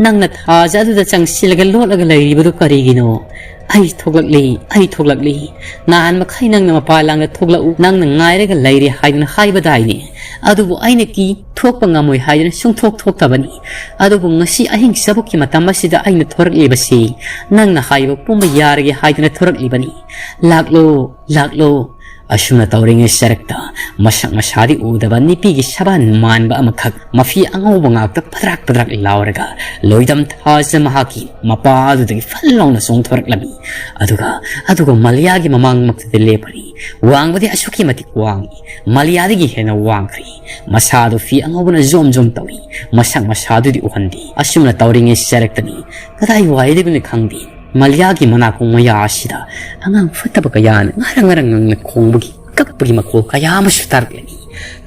ꯅꯪꯅ ꯊꯥꯖ ꯑꯗꯨꯗ ꯆꯪꯁꯤꯜꯂꯒ ꯂꯣꯠꯂꯒ ꯂꯩꯔꯤꯕꯗꯨ ꯀꯔꯤꯒꯤꯅꯣ? ꯑꯩ ꯊꯣꯛꯂꯛꯂꯤ, ꯑꯩ ꯊꯣꯛꯂꯛꯂꯤ꯫ ꯅꯍꯥꯟ ꯃꯈꯩ ꯅꯪꯅ ꯃꯄꯥꯟ ꯂꯥꯡꯗ ꯊꯣꯛꯂꯛꯎ, ꯅꯪꯅ ꯉꯥꯏꯔꯒ ꯂꯩꯔꯦ ꯍꯥꯏꯗꯨꯅ ꯍꯥꯏꯕꯗꯥꯏꯅꯦ? ꯑꯗꯨꯕꯨ ꯑꯩꯅ ꯀꯤ ꯊꯣꯛꯄ ꯉꯝꯃꯣꯏ ꯍꯥꯏꯗꯨꯅ ꯁꯨꯡꯊꯣꯛ ꯊꯣꯛꯇꯕꯅꯤ꯫ ꯑꯗꯨꯕꯨ ꯉꯁꯤ ꯑꯍꯤꯡ ꯆꯕꯨꯛꯀꯤ ꯃꯇꯝ ꯑꯁꯤꯗ ꯑꯩꯅ ꯊꯣꯔꯛꯂꯤꯕꯁꯤ ꯅꯪꯅ ꯍꯥꯏꯕ ꯄꯨꯝꯕ ꯌꯥꯔꯒꯦ ꯍꯥꯏꯗꯨꯅ ꯊꯣꯔꯛꯂꯤꯕꯅꯤ꯫ ꯂꯥꯛꯂꯣ, ꯂꯥꯛꯂꯣ, ꯑꯁꯨꯝꯅ ꯇꯧꯔꯤꯉꯩ ꯆꯔꯛꯇ ꯃꯁꯛ ꯃꯁꯥꯗꯤ ꯎꯗꯕ ꯅꯨꯄꯤꯒꯤ ꯁꯕꯥꯟ ꯃꯥꯟꯕ ꯑꯃꯈꯛ ꯃꯐꯤ ꯑꯉꯧꯕ ꯉꯥꯛꯇ ꯄꯗ꯭ꯔꯥꯛ ꯄꯗ꯭ꯔꯥꯛ ꯂꯥꯎꯔꯒ ꯂꯣꯏꯗꯝ ꯊꯥꯖ ꯃꯍꯥꯛꯀꯤ ꯃꯄꯥꯗꯨꯗꯒꯤ ꯐꯜ ꯂꯥꯎꯅ ꯆꯣꯡꯊꯣꯔꯛꯂꯝꯃꯤ꯫ ꯑꯗꯨꯒ ꯑꯗꯨꯒ ꯃꯂꯤꯌꯥꯒꯤ ꯃꯃꯥꯡꯃꯛꯇꯗ ꯂꯦꯞꯈ꯭ꯔꯤ꯫ ꯋꯥꯡꯕꯗꯤ ꯑꯁꯨꯛꯀꯤ ꯃꯇꯤꯛ ꯋꯥꯡꯏ, ꯃꯂꯤꯌꯥꯗꯒꯤ ꯍꯦꯟꯅ ꯋꯥꯡꯈ꯭ꯔꯤ꯫ ꯃꯁꯥꯗꯨ ꯐꯤ ꯑꯉꯧꯕꯅ ꯖꯣꯝ ꯖꯣꯝ ꯇꯧꯏ꯫ ꯃꯁꯛ ꯃꯁꯥꯗꯨꯗꯤ ꯎꯍꯟꯗꯦ꯫ ꯑꯁꯨꯝꯅ ꯇꯧꯔꯤꯉꯩ ꯆꯔꯛꯇꯅꯤ ꯀꯗꯥꯏ ꯋꯥꯏꯗꯒꯤꯅꯣ ꯈꯪꯗꯦ, ꯃꯂꯤꯌꯥꯒꯤ ꯃꯅꯥꯀꯣꯡ ꯃꯌꯥ ꯑꯁꯤꯗ ꯑꯉꯥꯡ ꯐꯠꯇꯕ ꯀꯌꯥꯅ ꯉꯔꯪ ꯉꯔꯪ ꯉꯪꯅ ꯈꯣꯡꯕꯒꯤ ꯀꯞꯄꯒꯤ ꯃꯈꯣꯜ ꯀꯌꯥ ꯑꯃꯁꯨ ꯇꯥꯔꯛꯂꯅꯤ꯫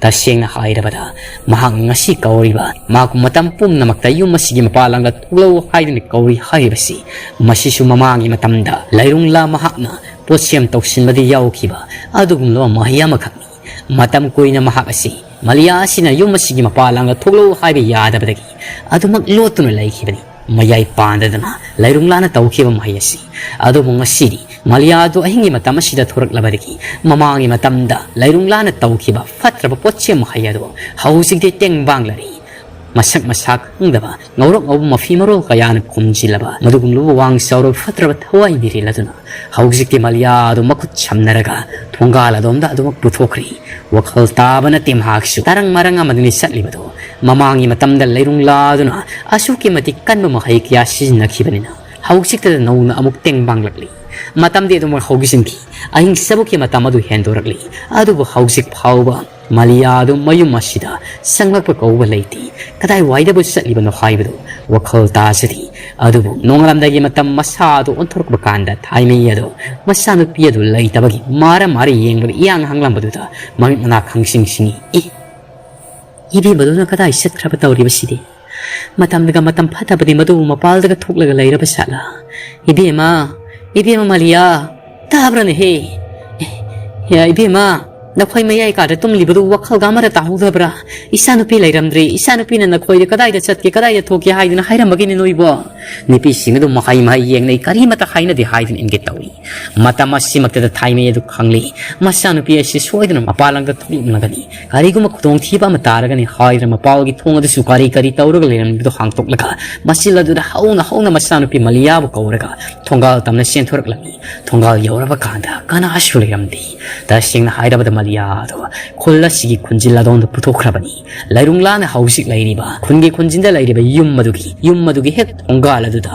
ꯇꯁꯦꯡꯅ ꯍꯥꯏꯔꯕꯗ, ꯃꯍꯥꯛꯅ ꯉꯁꯤ ꯀꯧꯔꯤꯕ, ꯃꯍꯥꯛꯄꯨ ꯃꯇꯝ ꯄꯨꯝꯅꯃꯛꯇ ꯌꯨꯝ ꯑꯁꯤꯒꯤ ꯃꯄꯥꯜ ꯂꯝꯗ ꯊꯣꯛꯂꯛꯎ ꯍꯥꯏꯗꯨꯅ ꯀꯧꯔꯤ ꯍꯥꯏꯔꯤꯕꯁꯤ, ꯃꯁꯤꯁꯨ ꯃꯃꯥꯡꯒꯤ ꯃꯇꯝꯗ ꯂꯩꯔꯨꯡꯂꯥ ꯃꯍꯥꯛꯅ ꯄꯣꯠꯁꯦꯝ ꯇꯧꯁꯤꯟꯕꯗ ꯌꯥꯎꯈꯤꯕ ꯑꯗꯨꯒꯨꯝꯂꯕ ꯃꯍꯩ ꯑꯃꯈꯛꯅꯤ꯫ ꯃꯇꯝ ꯀꯨꯏꯅ ꯃꯍꯥꯛ ꯑꯁꯤ ꯃꯂꯤꯌꯥ ꯑꯁꯤꯅ ꯌꯨꯝ ꯑꯁꯤꯒꯤ ꯃꯄꯥꯜ ꯂꯝꯗ ꯊꯣꯛꯂꯛꯎ ꯍꯥꯏꯕ ꯌꯥꯗꯕꯗꯒꯤ ꯑꯗꯨꯃꯛ ꯂꯣꯠꯇꯨꯅ ꯂꯩꯈꯤꯕꯅꯤ꯫ ꯃꯌꯥꯏ ꯄꯥꯟꯗꯗꯅ ꯂꯩꯔꯨꯡꯂꯥꯅ ꯇꯧꯈꯤꯕ ꯃꯍꯩ ꯑꯁꯤ꯫ ꯑꯗꯨꯕꯨ ꯉꯁꯤꯗꯤ ꯃꯂꯤꯌꯥ ꯑꯗꯨ ꯑꯍꯤꯡꯒꯤ ꯃꯇꯝ ꯑꯁꯤꯗ ꯊꯣꯔꯛꯂꯕꯗꯒꯤ ꯃꯃꯥꯡꯒꯤ ꯃꯇꯝꯗ ꯂꯩꯔꯨꯡꯂꯥꯅ ꯇꯧꯈꯤꯕ ꯐꯠꯇ꯭ꯔꯕ ꯄꯣꯠꯁꯦꯝ ꯃꯍꯩ ꯑꯗꯨ ꯍꯧꯖꯤꯛꯇꯤ ꯇꯦꯡꯕꯥꯡꯂꯔꯤ꯫ ꯃꯁꯛ ꯃꯁꯥ ꯈꯪꯗꯕ ꯉꯧꯔꯣꯛ ꯉꯧꯕ ꯃꯐꯤ ꯃꯔꯣꯜ ꯀꯌꯥꯅ ꯈꯨꯝꯖꯤꯜꯂꯕ ꯃꯗꯨꯒꯨꯝꯂꯕ ꯋꯥꯡ ꯆꯥꯎꯔꯕ ꯐꯠꯇ꯭ꯔꯕ ꯊꯋꯥꯏ ꯃꯤꯔꯦꯜ ꯑꯗꯨꯅ ꯍꯧꯖꯤꯛꯇꯤ ꯃꯂꯤꯌꯥ ꯑꯗꯨ ꯃꯈꯨꯠ ꯁꯝꯅꯔꯒ ꯊꯣꯡꯒꯥꯜ ꯑꯗꯣꯝꯗ ꯑꯗꯨꯃꯛ ꯄꯨꯊꯣꯛꯈ꯭ꯔꯤ꯫ ꯋꯥꯈꯜ ꯇꯥꯕ ꯅꯠꯇꯦ ꯃꯍꯥꯛꯁꯨ꯫ ꯇꯔꯪ ꯃꯔꯪ ꯑꯃꯗꯅꯤ ꯆꯠꯂꯤꯕꯗꯨ꯫ ꯃꯃꯥꯡꯒꯤ ꯃꯇꯝꯗ ꯂꯩꯔꯨꯡꯂꯥꯗꯨꯅ ꯑꯁꯨꯛꯀꯤ ꯃꯇꯤꯛ ꯀꯟꯕ ꯃꯍꯩ ꯀꯌꯥ ꯁꯤꯖꯤꯟꯅꯈꯤꯕꯅꯤꯅ ꯍꯧꯖꯤꯛꯇꯗ ꯅꯧꯅ ꯑꯃꯨꯛ ꯇꯦꯡꯕꯥꯡꯂꯛꯂꯤ꯫ ꯃꯇꯝꯗꯤ ꯑꯗꯨꯃꯛ ꯍꯧꯈꯤꯁꯤꯟꯈꯤ꯫ ꯑꯍꯤꯡ ꯆꯕꯨꯛꯀꯤ ꯃꯇꯝ ꯑꯗꯨ ꯍꯦꯟꯗꯣꯔꯛꯂꯤ꯫ ꯑꯗꯨꯕꯨ ꯍꯧꯖꯤꯛ ꯐꯥꯎꯕ ꯃꯂꯤꯌꯥ ꯑꯗꯨ ꯃꯌꯨꯝ ꯑꯁꯤꯗ ꯆꯪꯂꯛꯄ ꯀꯧꯕ ꯂꯩꯇꯦ꯫ ꯀꯗꯥꯏꯋꯥꯏꯗꯕꯨ ꯆꯠꯂꯤꯕꯅꯣ ꯍꯥꯏꯕꯗꯨ ꯋꯥꯈꯜ ꯇꯥꯖꯗꯦ꯫ ꯑꯗꯨꯕꯨ ꯅꯣꯡꯉꯥꯜꯂꯝꯗꯥꯏꯒꯤ ꯃꯇꯝ ꯃꯁꯥ ꯑꯗꯨ ꯑꯣꯟꯊꯣꯔꯛꯄ ꯀꯥꯟꯗ ꯊꯥꯏꯃꯩ ꯑꯗꯨ ꯃꯆꯥꯅꯨꯄꯤ ꯑꯗꯨ ꯂꯩꯇꯕꯒꯤ ꯃꯥꯔ ꯃꯥꯔ ꯌꯦꯡꯕꯗ ꯏꯌꯥꯡ ꯍꯥꯡꯂꯝꯕꯗꯨꯗ ꯃꯃꯤꯠ ꯃꯅꯥ ꯈꯪꯁꯤꯡ ꯁꯤꯡꯏ꯫ "ꯏ, ꯏꯕꯦꯝꯃꯗꯨꯅ ꯀꯗꯥꯏ ꯆꯠꯈ꯭ꯔꯕ ꯇꯧꯔꯤꯕꯁꯤꯗꯤ? ꯃꯇꯝꯗꯒ ꯃꯇꯝ ꯐꯠꯇꯕꯗꯤ ꯃꯗꯨꯕꯨ ꯃꯄꯥꯜꯗꯒ ꯊꯣꯛꯂꯒ ꯂꯩꯔꯕ ꯖꯥꯠꯂꯥ? ꯏꯕꯦꯝꯃ, ꯏꯕꯦꯝꯃ ꯃꯂꯤꯌꯥ, ꯇꯥꯕ꯭ꯔꯅꯦꯍꯦ? ꯑꯦ, ꯏꯕꯦꯝꯃ, "ꯅꯈꯣꯏ ꯃꯌꯥꯏ ꯀꯥꯗ ꯇꯨꯝꯂꯤꯕꯗꯨ ꯋꯥꯈꯜꯒ ꯑꯃꯔ ꯇꯥꯍꯧꯗꯕ꯭ꯔꯥ? ꯏꯆꯥꯅꯨꯄꯤ ꯂꯩꯔꯝꯗ꯭ꯔꯦ, ꯏꯆꯥꯅꯨꯄꯤꯅ ꯅꯈꯣꯏꯗ ꯀꯗꯥꯏꯗ ꯆꯠꯀꯦ, ꯀꯗꯥꯏꯗ ꯊꯣꯛꯀꯦ ꯍꯥꯏꯗꯨꯅ ꯍꯥꯏꯔꯝꯕꯒꯤꯅꯤ ꯅꯣꯏꯕꯣ?" ꯅꯨꯄꯤꯁꯤꯡ ꯑꯗꯨ ꯃꯍꯩ ꯃꯍꯩ ꯌꯦꯡꯅꯩ, ꯀꯔꯤꯃꯠꯇ ꯍꯥꯏꯅꯗꯦ ꯍꯥꯏꯗꯨꯅ ꯏꯪꯒꯤꯠ ꯇꯧꯏ꯫ ꯃꯇꯝ ꯑꯁꯤꯃꯛꯇꯗ ꯊꯥꯏꯃꯩ ꯑꯗꯨ ꯈꯪꯂꯤ, ꯃꯆꯥꯅꯨꯄꯤ ꯑꯁꯤ ꯁꯣꯏꯗꯅ ꯃꯄꯥꯟ ꯂꯝꯗ ꯊꯣꯛꯂꯛꯂꯒꯅꯤ, ꯀꯔꯤꯒꯨꯝꯕ ꯈꯨꯗꯣꯡꯊꯤꯕ ꯑꯃ ꯇꯥꯔꯒꯅꯤ ꯍꯥꯏꯗꯨꯅ ꯃꯄꯥꯜꯒꯤ ꯊꯣꯡ ꯑꯗꯨꯁꯨ ꯀꯔꯤ ꯀꯔꯤ ꯇꯧꯔꯒ ꯂꯩꯔꯝꯂꯤꯕꯗꯨ ꯍꯥꯡꯇꯣꯛꯂꯒ ꯃꯆꯤꯜ ꯑꯗꯨꯗ ꯍꯧꯅ ꯍꯧꯅ ꯃꯆꯥꯅꯨꯄꯤ ꯃꯂꯤꯌꯥꯕꯨ ꯀꯧꯔꯒ ꯊꯣꯡꯒꯥꯜ ꯇꯝꯅ ꯆꯦꯟꯊꯣꯔꯛꯂꯝꯃꯤ꯫ ꯊꯣꯡꯒꯥꯜ ꯌꯧꯔꯕ ꯀꯥꯟꯗ ꯀꯅꯥꯁꯨ ꯂꯩꯔꯝꯗꯦ꯫ ꯇꯁꯦꯡꯅ ꯍꯥꯏꯔꯕꯗ ꯃꯂꯤꯌꯥ ꯑꯗꯨ ꯈꯨꯜ ꯑꯁꯤꯒꯤ ꯈꯨꯟꯖꯤꯜ ꯑꯗꯣꯝꯗ ꯄꯨꯊꯣꯛꯈ꯭ꯔꯕꯅꯤ꯫ ꯂꯩꯔꯨꯡꯂꯥꯅ ꯍꯧꯖꯤꯛ ꯂꯩꯔꯤꯕ ꯈꯨꯟꯒꯤ ꯈꯨꯟꯖꯤꯟꯗ ꯂꯩꯔꯤꯕ ꯌꯨꯝ ꯑꯗꯨꯒꯤ, ꯌꯨꯝ ꯑꯗꯨꯒꯤ ꯍꯦꯛ ꯊꯣꯡꯒꯥꯜ ꯑꯗꯨꯗ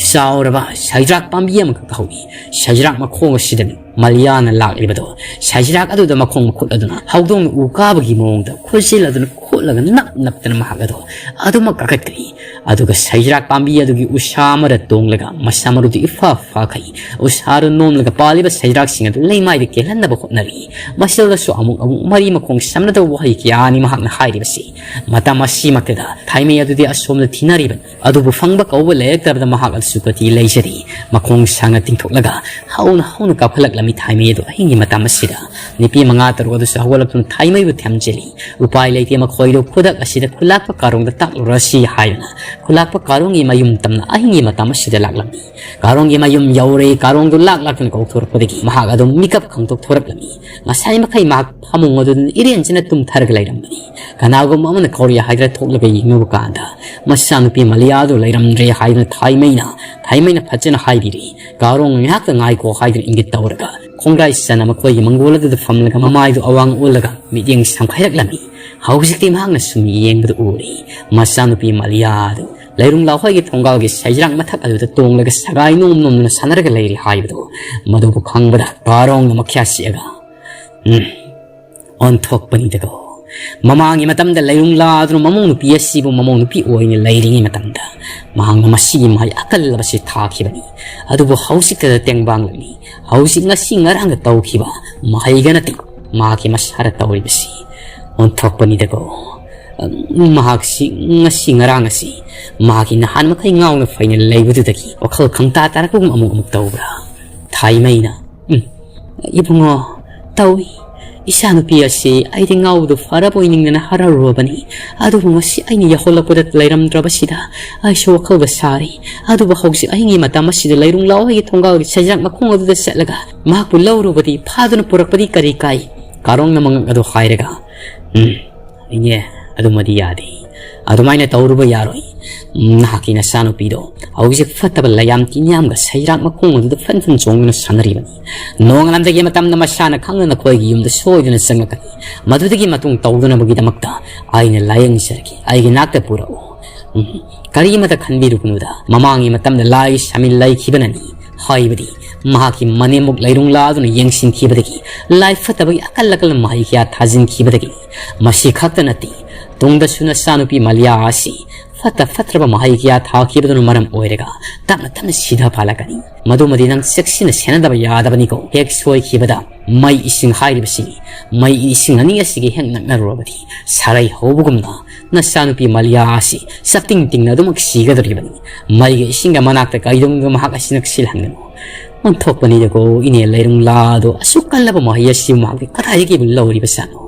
ꯆꯥꯎꯔꯕ ꯁꯩꯗ꯭ꯔꯥꯛ ꯄꯥꯝꯕꯤ ꯑꯃꯈꯛ ꯍꯧꯏ꯫ ꯁꯩꯗ꯭ꯔꯥꯛ ꯃꯈꯣꯡ ꯑꯁꯤꯗꯅꯤ ꯃꯂꯤꯌꯥꯅ ꯂꯥꯛꯂꯤꯕꯗꯣ꯫ ꯁꯩꯗ꯭ꯔꯥꯛ ꯑꯗꯨꯗ ꯃꯈꯣꯡ ꯃꯈꯨꯠ ꯑꯗꯨꯅ ꯍꯧꯗꯣꯡꯅ ꯎ ꯀꯥꯕꯒꯤ ꯃꯑꯣꯡꯗ ꯈꯨꯠꯁꯤꯜ ꯑꯗꯨꯅ ꯈꯣꯠꯂꯒ ꯅꯞ ꯅꯞꯇꯅ ꯃꯍꯥꯛ ꯑꯗꯣ ꯑꯗꯨꯃꯛ ꯀꯥꯈꯠꯀꯅꯤ꯫ ꯑꯗꯨꯒ ꯁꯩꯗ꯭ꯔꯥꯛ ꯄꯥꯝꯕꯤ ꯑꯗꯨꯒꯤ ꯎꯁꯥ ꯑꯃꯗ ꯇꯣꯡꯂꯒ ꯃꯁꯥ ꯃꯔꯨꯗꯨ ꯏꯐ ꯐꯥꯈꯩ ꯎꯁꯥꯗꯨ ꯅꯣꯝꯂꯒ ꯄꯥꯜꯂꯤꯕ ꯁꯩꯗ꯭ꯔꯥꯛꯁꯤꯡ ꯑꯗꯨ ꯂꯩꯃꯥꯏꯗ ꯀꯦꯜꯍꯟꯅꯕ ꯍꯣꯠꯅꯔꯤ꯫ ꯃꯁꯤꯗꯁꯨ ꯑꯃꯨꯛ ꯑꯃꯨꯛ ꯃꯔꯤ ꯃꯈꯣꯡ ꯁꯝꯅꯗꯕ ꯋꯥꯍꯩ ꯀꯌꯥꯅꯤ ꯃꯍꯥꯛꯅ ꯍꯥꯏꯔꯤꯕꯁꯤ꯫ ꯃꯇꯝ ꯑꯁꯤꯃꯛꯇꯗ ꯊꯥꯏꯃꯩ ꯑꯗꯨꯗꯤ ꯑꯁꯣꯝꯗ ꯊꯤꯅꯔꯤꯕꯅꯤ꯫ ꯑꯗꯨꯕꯨ ꯐꯪꯕ ꯀꯧꯕ ꯂꯩꯔꯛꯇꯕꯗ ꯃꯍꯥꯛ ꯑꯗꯨꯁꯨ ꯀꯇꯤ ꯂꯩꯖꯔꯤ꯫ ꯃꯈꯣꯡ ꯁꯥꯡꯅ ꯇꯤꯡꯊꯣꯛꯂꯒ ꯍꯧꯅ ꯍꯧꯅ ꯀꯥꯞꯈꯠꯂꯛꯂꯝꯃꯤ ꯊꯥꯏꯃꯩ ꯑꯗꯨ ꯑꯍꯤꯡꯒꯤ ꯃꯇꯝ ꯑꯁꯤꯗ꯫ ꯅꯨꯄꯤ ꯃꯉꯥ ꯇꯔꯨꯛ ꯑꯗꯨꯁꯨ ꯍꯧꯒꯠꯂꯛꯇꯨꯅ ꯊꯥꯏꯃꯩꯕꯨ ꯊꯦꯝꯖꯤꯜꯂꯤ꯫ ꯎꯄꯥꯏ ꯂꯩꯇꯦ, ꯃꯈꯣꯏꯗꯨ ꯈꯨꯗꯛ ꯑꯁꯤꯗ ꯈꯨꯂꯥꯛꯄ ꯀꯥꯔꯣꯡꯗ ꯇꯥꯛꯂꯨꯔꯁꯤ ꯍꯥꯏꯗꯨꯅ ꯈꯨꯂꯥꯛꯄ ꯀꯥꯔꯣꯡꯒꯤ ꯃꯌꯨꯝ ꯇꯝꯅ ꯑꯍꯤꯡꯒꯤ ꯃꯇꯝ ꯑꯁꯤꯗ ꯂꯥꯛꯂꯝꯃꯤ꯫ ꯀꯥꯔꯣꯡꯒꯤ ꯃꯌꯨꯝ ꯌꯧꯔꯦ꯫ ꯀꯥꯔꯣꯡꯗꯨ ꯂꯥꯛ ꯂꯥꯛꯇꯨꯅ ꯀꯧꯊꯣꯔꯛꯄꯗꯒꯤ ꯃꯍꯥꯛ ꯑꯗꯨꯝ ꯃꯤꯀꯞ ꯈꯪꯊꯣꯛꯊꯣꯔꯛꯂꯝꯃꯤ꯫ ꯉꯁꯥꯏ ꯃꯈꯩ ꯃꯍꯥꯛ ꯐꯃꯨꯡ ꯑꯗꯨꯗ ꯏꯔꯦꯟꯖꯅ ꯇꯨꯝꯊꯔꯒ ꯂꯩꯔꯝꯕꯅꯤ꯫ ꯀꯅꯥꯒꯨꯝꯕ ꯑꯃꯅ ꯀꯧꯔꯤ ꯍꯥꯏꯗꯨꯅ ꯊꯣꯛꯂꯒ ꯌꯦꯡꯂꯨꯕ ꯀꯥꯟꯗ ꯃꯆꯥꯅꯨꯄꯤ ꯃꯂꯤꯌꯥꯗꯨ ꯂꯩꯔꯝꯗ꯭ꯔꯦ ꯍꯥꯏꯗꯨꯅ ꯊꯥꯏꯃꯩꯅ, ꯊꯥꯏꯃꯩꯅ ꯐꯖꯅ ꯍꯥꯏꯕꯤꯔꯤ꯫ ꯀꯥꯔꯣꯡ ꯉꯥꯏꯍꯥꯛꯇ ꯉꯥꯏꯈꯣ ꯍꯥꯏꯗꯨꯅ ꯏꯪꯒꯤꯠ ꯇꯧꯔꯒ ꯈꯣꯡꯒ꯭ꯔꯥꯏ ꯆꯅ ꯃꯈꯣꯏꯒꯤ ꯃꯪꯒꯣꯜ ꯑꯗꯨꯗ ꯐꯝꯂꯒ ꯃꯃꯥꯏꯗꯨ ꯑꯋꯥꯡ ꯑꯣꯜꯂꯒ ꯃꯤꯠꯌꯦꯡ ꯁꯪꯈꯥꯏꯔꯛꯂꯝꯃꯤ꯫ ꯍꯧꯖꯤꯛꯇꯤ ꯃꯍꯥꯛꯅ ꯁꯨꯝ ꯌꯦꯡꯕꯗ ꯎꯔꯤ꯫ ꯃꯆꯥꯅꯨꯄꯤ ꯃꯂꯤꯌꯥꯗꯨ ꯂꯩꯔꯨꯡ ꯂꯥꯍꯣꯏꯒꯤ ꯊꯣꯡꯒꯥꯜꯒꯤ ꯁꯩꯖ꯭ꯔꯥꯡ ꯃꯊꯛ ꯑꯗꯨꯗ ꯇꯣꯡꯂꯒ ꯁꯒꯥꯏ ꯅꯣꯝ ꯅꯣꯝꯗꯨꯅ ꯁꯥꯟꯅꯔꯒ ꯂꯩꯔꯤ ꯍꯥꯏꯕꯗꯨ꯫ ꯃꯗꯨꯕꯨ ꯈꯪꯕꯗ ꯀꯥꯔꯣꯡꯅ ꯃꯈ꯭ꯌꯥ ꯁꯤꯛꯑꯒ, "ꯎꯝ, ꯑꯣꯟꯊꯣꯛꯄꯅꯤꯗꯀꯣ꯫ ꯃꯃꯥꯡꯒꯤ ꯃꯇꯝꯗ ꯂꯩꯔꯨꯡ ꯂꯥꯗꯨꯅ ꯃꯃꯧ ꯅꯨꯄꯤ ꯑꯁꯤꯕꯨ ꯃꯃꯧ ꯅꯨꯄꯤ ꯑꯣꯏꯅ ꯂꯩꯔꯤꯉꯩ ꯃꯇꯝꯗ ꯃꯍꯥꯛꯅ ꯃꯁꯤꯒꯤ ꯃꯍꯩ ꯑꯀꯜꯂꯕꯁꯤ ꯊꯥꯈꯤꯕꯅꯤ꯫ ꯑꯗꯨꯕꯨ ꯍꯧꯖꯤꯛꯇꯗ ꯇꯦꯡꯕꯥꯡꯂꯛꯂꯤ꯫ ꯍꯧꯖꯤꯛ ꯉꯁꯤ ꯉꯔꯥꯡꯗ ꯇꯧꯈꯤꯕ ꯃꯍꯩꯒ ꯅꯠꯇꯦ ꯃꯍꯥꯛꯀꯤ ꯃꯁꯥꯗ ꯇꯧꯔꯤꯕꯁꯤ꯫ ꯑꯣꯟꯊꯣꯛꯄꯅꯤꯗꯀꯣ꯫ ꯃꯍꯥꯛꯁꯤ ꯉꯁꯤ ꯉꯔꯥꯡ ꯑꯁꯤ ꯃꯍꯥꯛꯀꯤ ꯅꯍꯥꯟ ꯃꯈꯩ ꯉꯥꯎꯅ ꯐꯩꯅ ꯂꯩꯕꯗꯨꯗꯒꯤ ꯋꯥꯈꯜ ꯈꯪꯇꯥ ꯇꯥꯔꯛꯄꯒꯨꯝ ꯑꯃꯨꯛ ꯑꯃꯨꯛ ꯇꯧꯕ꯭ꯔꯥ?" ꯊꯥꯏꯃꯩꯅ, "ꯎꯝ, ꯏꯕꯨꯡꯉꯣ, ꯇꯧꯏ꯫ "ꯏꯆꯥꯅꯨꯄꯤ ꯑꯁꯤ ꯑꯩꯗꯤ ꯉꯥꯎꯕꯗꯨ ꯐꯔꯕꯣꯏ ꯅꯤꯡꯗꯅ ꯍꯔꯥꯎꯔꯨꯔꯕꯅꯤ꯫ ꯑꯗꯨꯕꯨ ꯉꯁꯤ ꯑꯩꯅ ꯌꯧꯍꯜꯂꯛꯄꯗ ꯂꯩꯔꯝꯗ꯭ꯔꯕꯁꯤꯗ ꯑꯩꯁꯨ ꯋꯥꯈꯜꯒ ꯁꯥꯔꯤ꯫ ꯑꯗꯨꯕꯨ ꯍꯧꯖꯤꯛ ꯑꯍꯤꯡꯒꯤ ꯃꯇꯝ ꯑꯁꯤꯗ ꯂꯩꯔꯨꯡ ꯂꯥꯎ ꯍꯣꯏꯒꯤ ꯊꯣꯡꯒꯥꯜꯒꯤ ꯁꯖꯤꯔꯥꯛ ꯃꯈꯣꯡ ꯑꯗꯨꯗ ꯆꯠꯂꯒ ꯃꯍꯥꯛꯄꯨ ꯂꯧꯔꯨꯕꯗꯤ, ꯐꯥꯗꯨꯅ ꯄꯨꯔꯛꯄꯗꯤ ꯀꯔꯤ ꯀꯥꯏ?" ꯀꯥꯔꯣꯡꯅ ꯃꯉꯛ ꯑꯗꯨ ꯍꯥꯏꯔꯒ, "ꯎꯝ, ꯏꯅꯦ, ꯑꯗꯨꯃꯗꯤ ꯌꯥꯗꯦ꯫ ꯑꯗꯨꯃꯥꯏꯅ ꯇꯧꯔꯨꯕ ꯌꯥꯔꯣꯏ꯫ ꯎꯝ, ꯅꯍꯥꯛꯀꯤ ꯅꯆꯥꯅꯨꯄꯤꯗꯣ ꯍꯧꯖꯤꯛ ꯐꯠꯇꯕ ꯂꯩꯌꯥꯝ ꯇꯤꯟꯌꯥꯝꯒ ꯁꯩꯔꯥꯛ ꯃꯈꯣꯡ ꯑꯗꯨꯗ ꯐꯟ ꯐꯟ ꯆꯣꯡꯗꯨꯅ ꯁꯥꯟꯅꯔꯤꯕꯅꯤ꯫ ꯅꯣꯡꯉꯥꯜꯂꯝꯗꯥꯏꯒꯤ ꯃꯇꯝꯗ ꯃꯁꯥꯅ ꯈꯪꯅ ꯅꯈꯣꯏꯒꯤ ꯌꯨꯝꯗ ꯁꯣꯏꯗꯅ ꯆꯪꯂꯛꯀꯅꯤ꯫ ꯃꯗꯨꯗꯒꯤ ꯃꯇꯨꯡ ꯇꯧꯗꯅꯕꯒꯤꯗꯃꯛꯇ ꯑꯩꯅ ꯂꯥꯌꯦꯡꯖꯔꯒꯦ꯫ ꯑꯩꯒꯤ ꯅꯥꯛꯇ ꯄꯨꯔꯛꯎ꯫ ꯎꯝ, ꯀꯔꯤꯃꯇ ꯈꯟꯕꯤꯔꯨꯒꯅꯨꯗ꯫ ꯃꯃꯥꯡꯒꯤ ꯃꯇꯝꯗ ꯂꯥꯏ ꯁꯥꯃꯤꯜ ꯂꯩꯈꯤꯕꯅꯅꯤ꯫ ꯍꯥꯏꯕꯗꯤ ꯃꯍꯥꯛꯀꯤ ꯃꯅꯦꯝꯕꯣꯛ ꯂꯩꯔꯨꯡ ꯂꯥꯗꯨꯅ ꯌꯦꯡꯁꯤꯟꯈꯤꯕꯗꯒꯤ, ꯂꯥꯏ ꯐꯠꯇꯕꯒꯤ ꯑꯀꯜ ꯑꯀꯜ ꯃꯍꯩ ꯀꯌꯥ ꯊꯥꯖꯤꯟꯈꯤꯕꯗꯒꯤ꯫ ꯃꯁꯤ ꯈꯛꯇ ꯅꯠꯇꯦ, ꯇꯨꯡꯗꯁꯨ ꯅꯆꯥꯅꯨꯄꯤ ꯃꯂꯤꯌꯥ ꯑꯁꯤ ꯐꯠꯇ ꯐꯠꯇ꯭ꯔꯕ ꯃꯍꯩ ꯀꯌꯥ ꯊꯥꯈꯤꯕꯗꯨꯅ ꯃꯔꯝ ꯑꯣꯏꯔꯒ ꯇꯞꯅ ꯇꯞꯅ ꯁꯤꯊ ꯐꯥꯜꯂꯛꯀꯅꯤ꯫ ꯃꯗꯨꯃꯗꯤ ꯅꯪ ꯆꯦꯛꯁꯤꯟꯅ ꯁꯦꯟꯅꯗꯕ ꯌꯥꯗꯕꯅꯤꯀꯣ꯫ ꯍꯦꯛ ꯁꯣꯏꯈꯤꯕꯗ ꯃꯩ ꯏꯁꯤꯡ ꯍꯥꯏꯔꯤꯕꯁꯤꯅꯤ꯫ ꯃꯩ ꯏꯁꯤꯡ ꯑꯅꯤ ꯑꯁꯤꯒꯤ ꯍꯦꯛ ꯅꯛꯅꯔꯨꯔꯕꯗꯤ ꯁꯥꯔꯩ ꯍꯧꯕꯒꯨꯝꯅ ꯅꯆꯥꯅꯨꯄꯤ ꯃꯂꯤꯌꯥ ꯑꯁꯤ ꯆꯞꯇꯤꯡ ꯇꯤꯡꯅ ꯑꯗꯨꯃꯛ ꯁꯤꯒꯗꯧꯔꯤꯕꯅꯤ꯫ ꯃꯩꯒ ꯏꯁꯤꯡꯒ ꯃꯅꯥꯛꯇ ꯀꯩꯗꯧꯅꯨꯡꯗ ꯃꯍꯥꯛ ꯑꯁꯤ ꯅꯛꯁꯤꯜꯍꯟꯒꯅꯨ꯫ ꯑꯣꯟꯊꯣꯛꯄꯅꯤꯗꯀꯣ, ꯏꯅꯦ ꯂꯩꯔꯨꯡ ꯂꯥꯗꯣ ꯑꯁꯨꯛ ꯀꯜꯂꯕ ꯃꯍꯩ ꯑꯁꯤꯕꯨ ꯃꯍꯥꯛꯇꯤ ꯀꯗꯥꯏꯗꯒꯤꯕꯨ ꯂꯧꯔꯤꯕꯖꯥꯠꯅꯣ?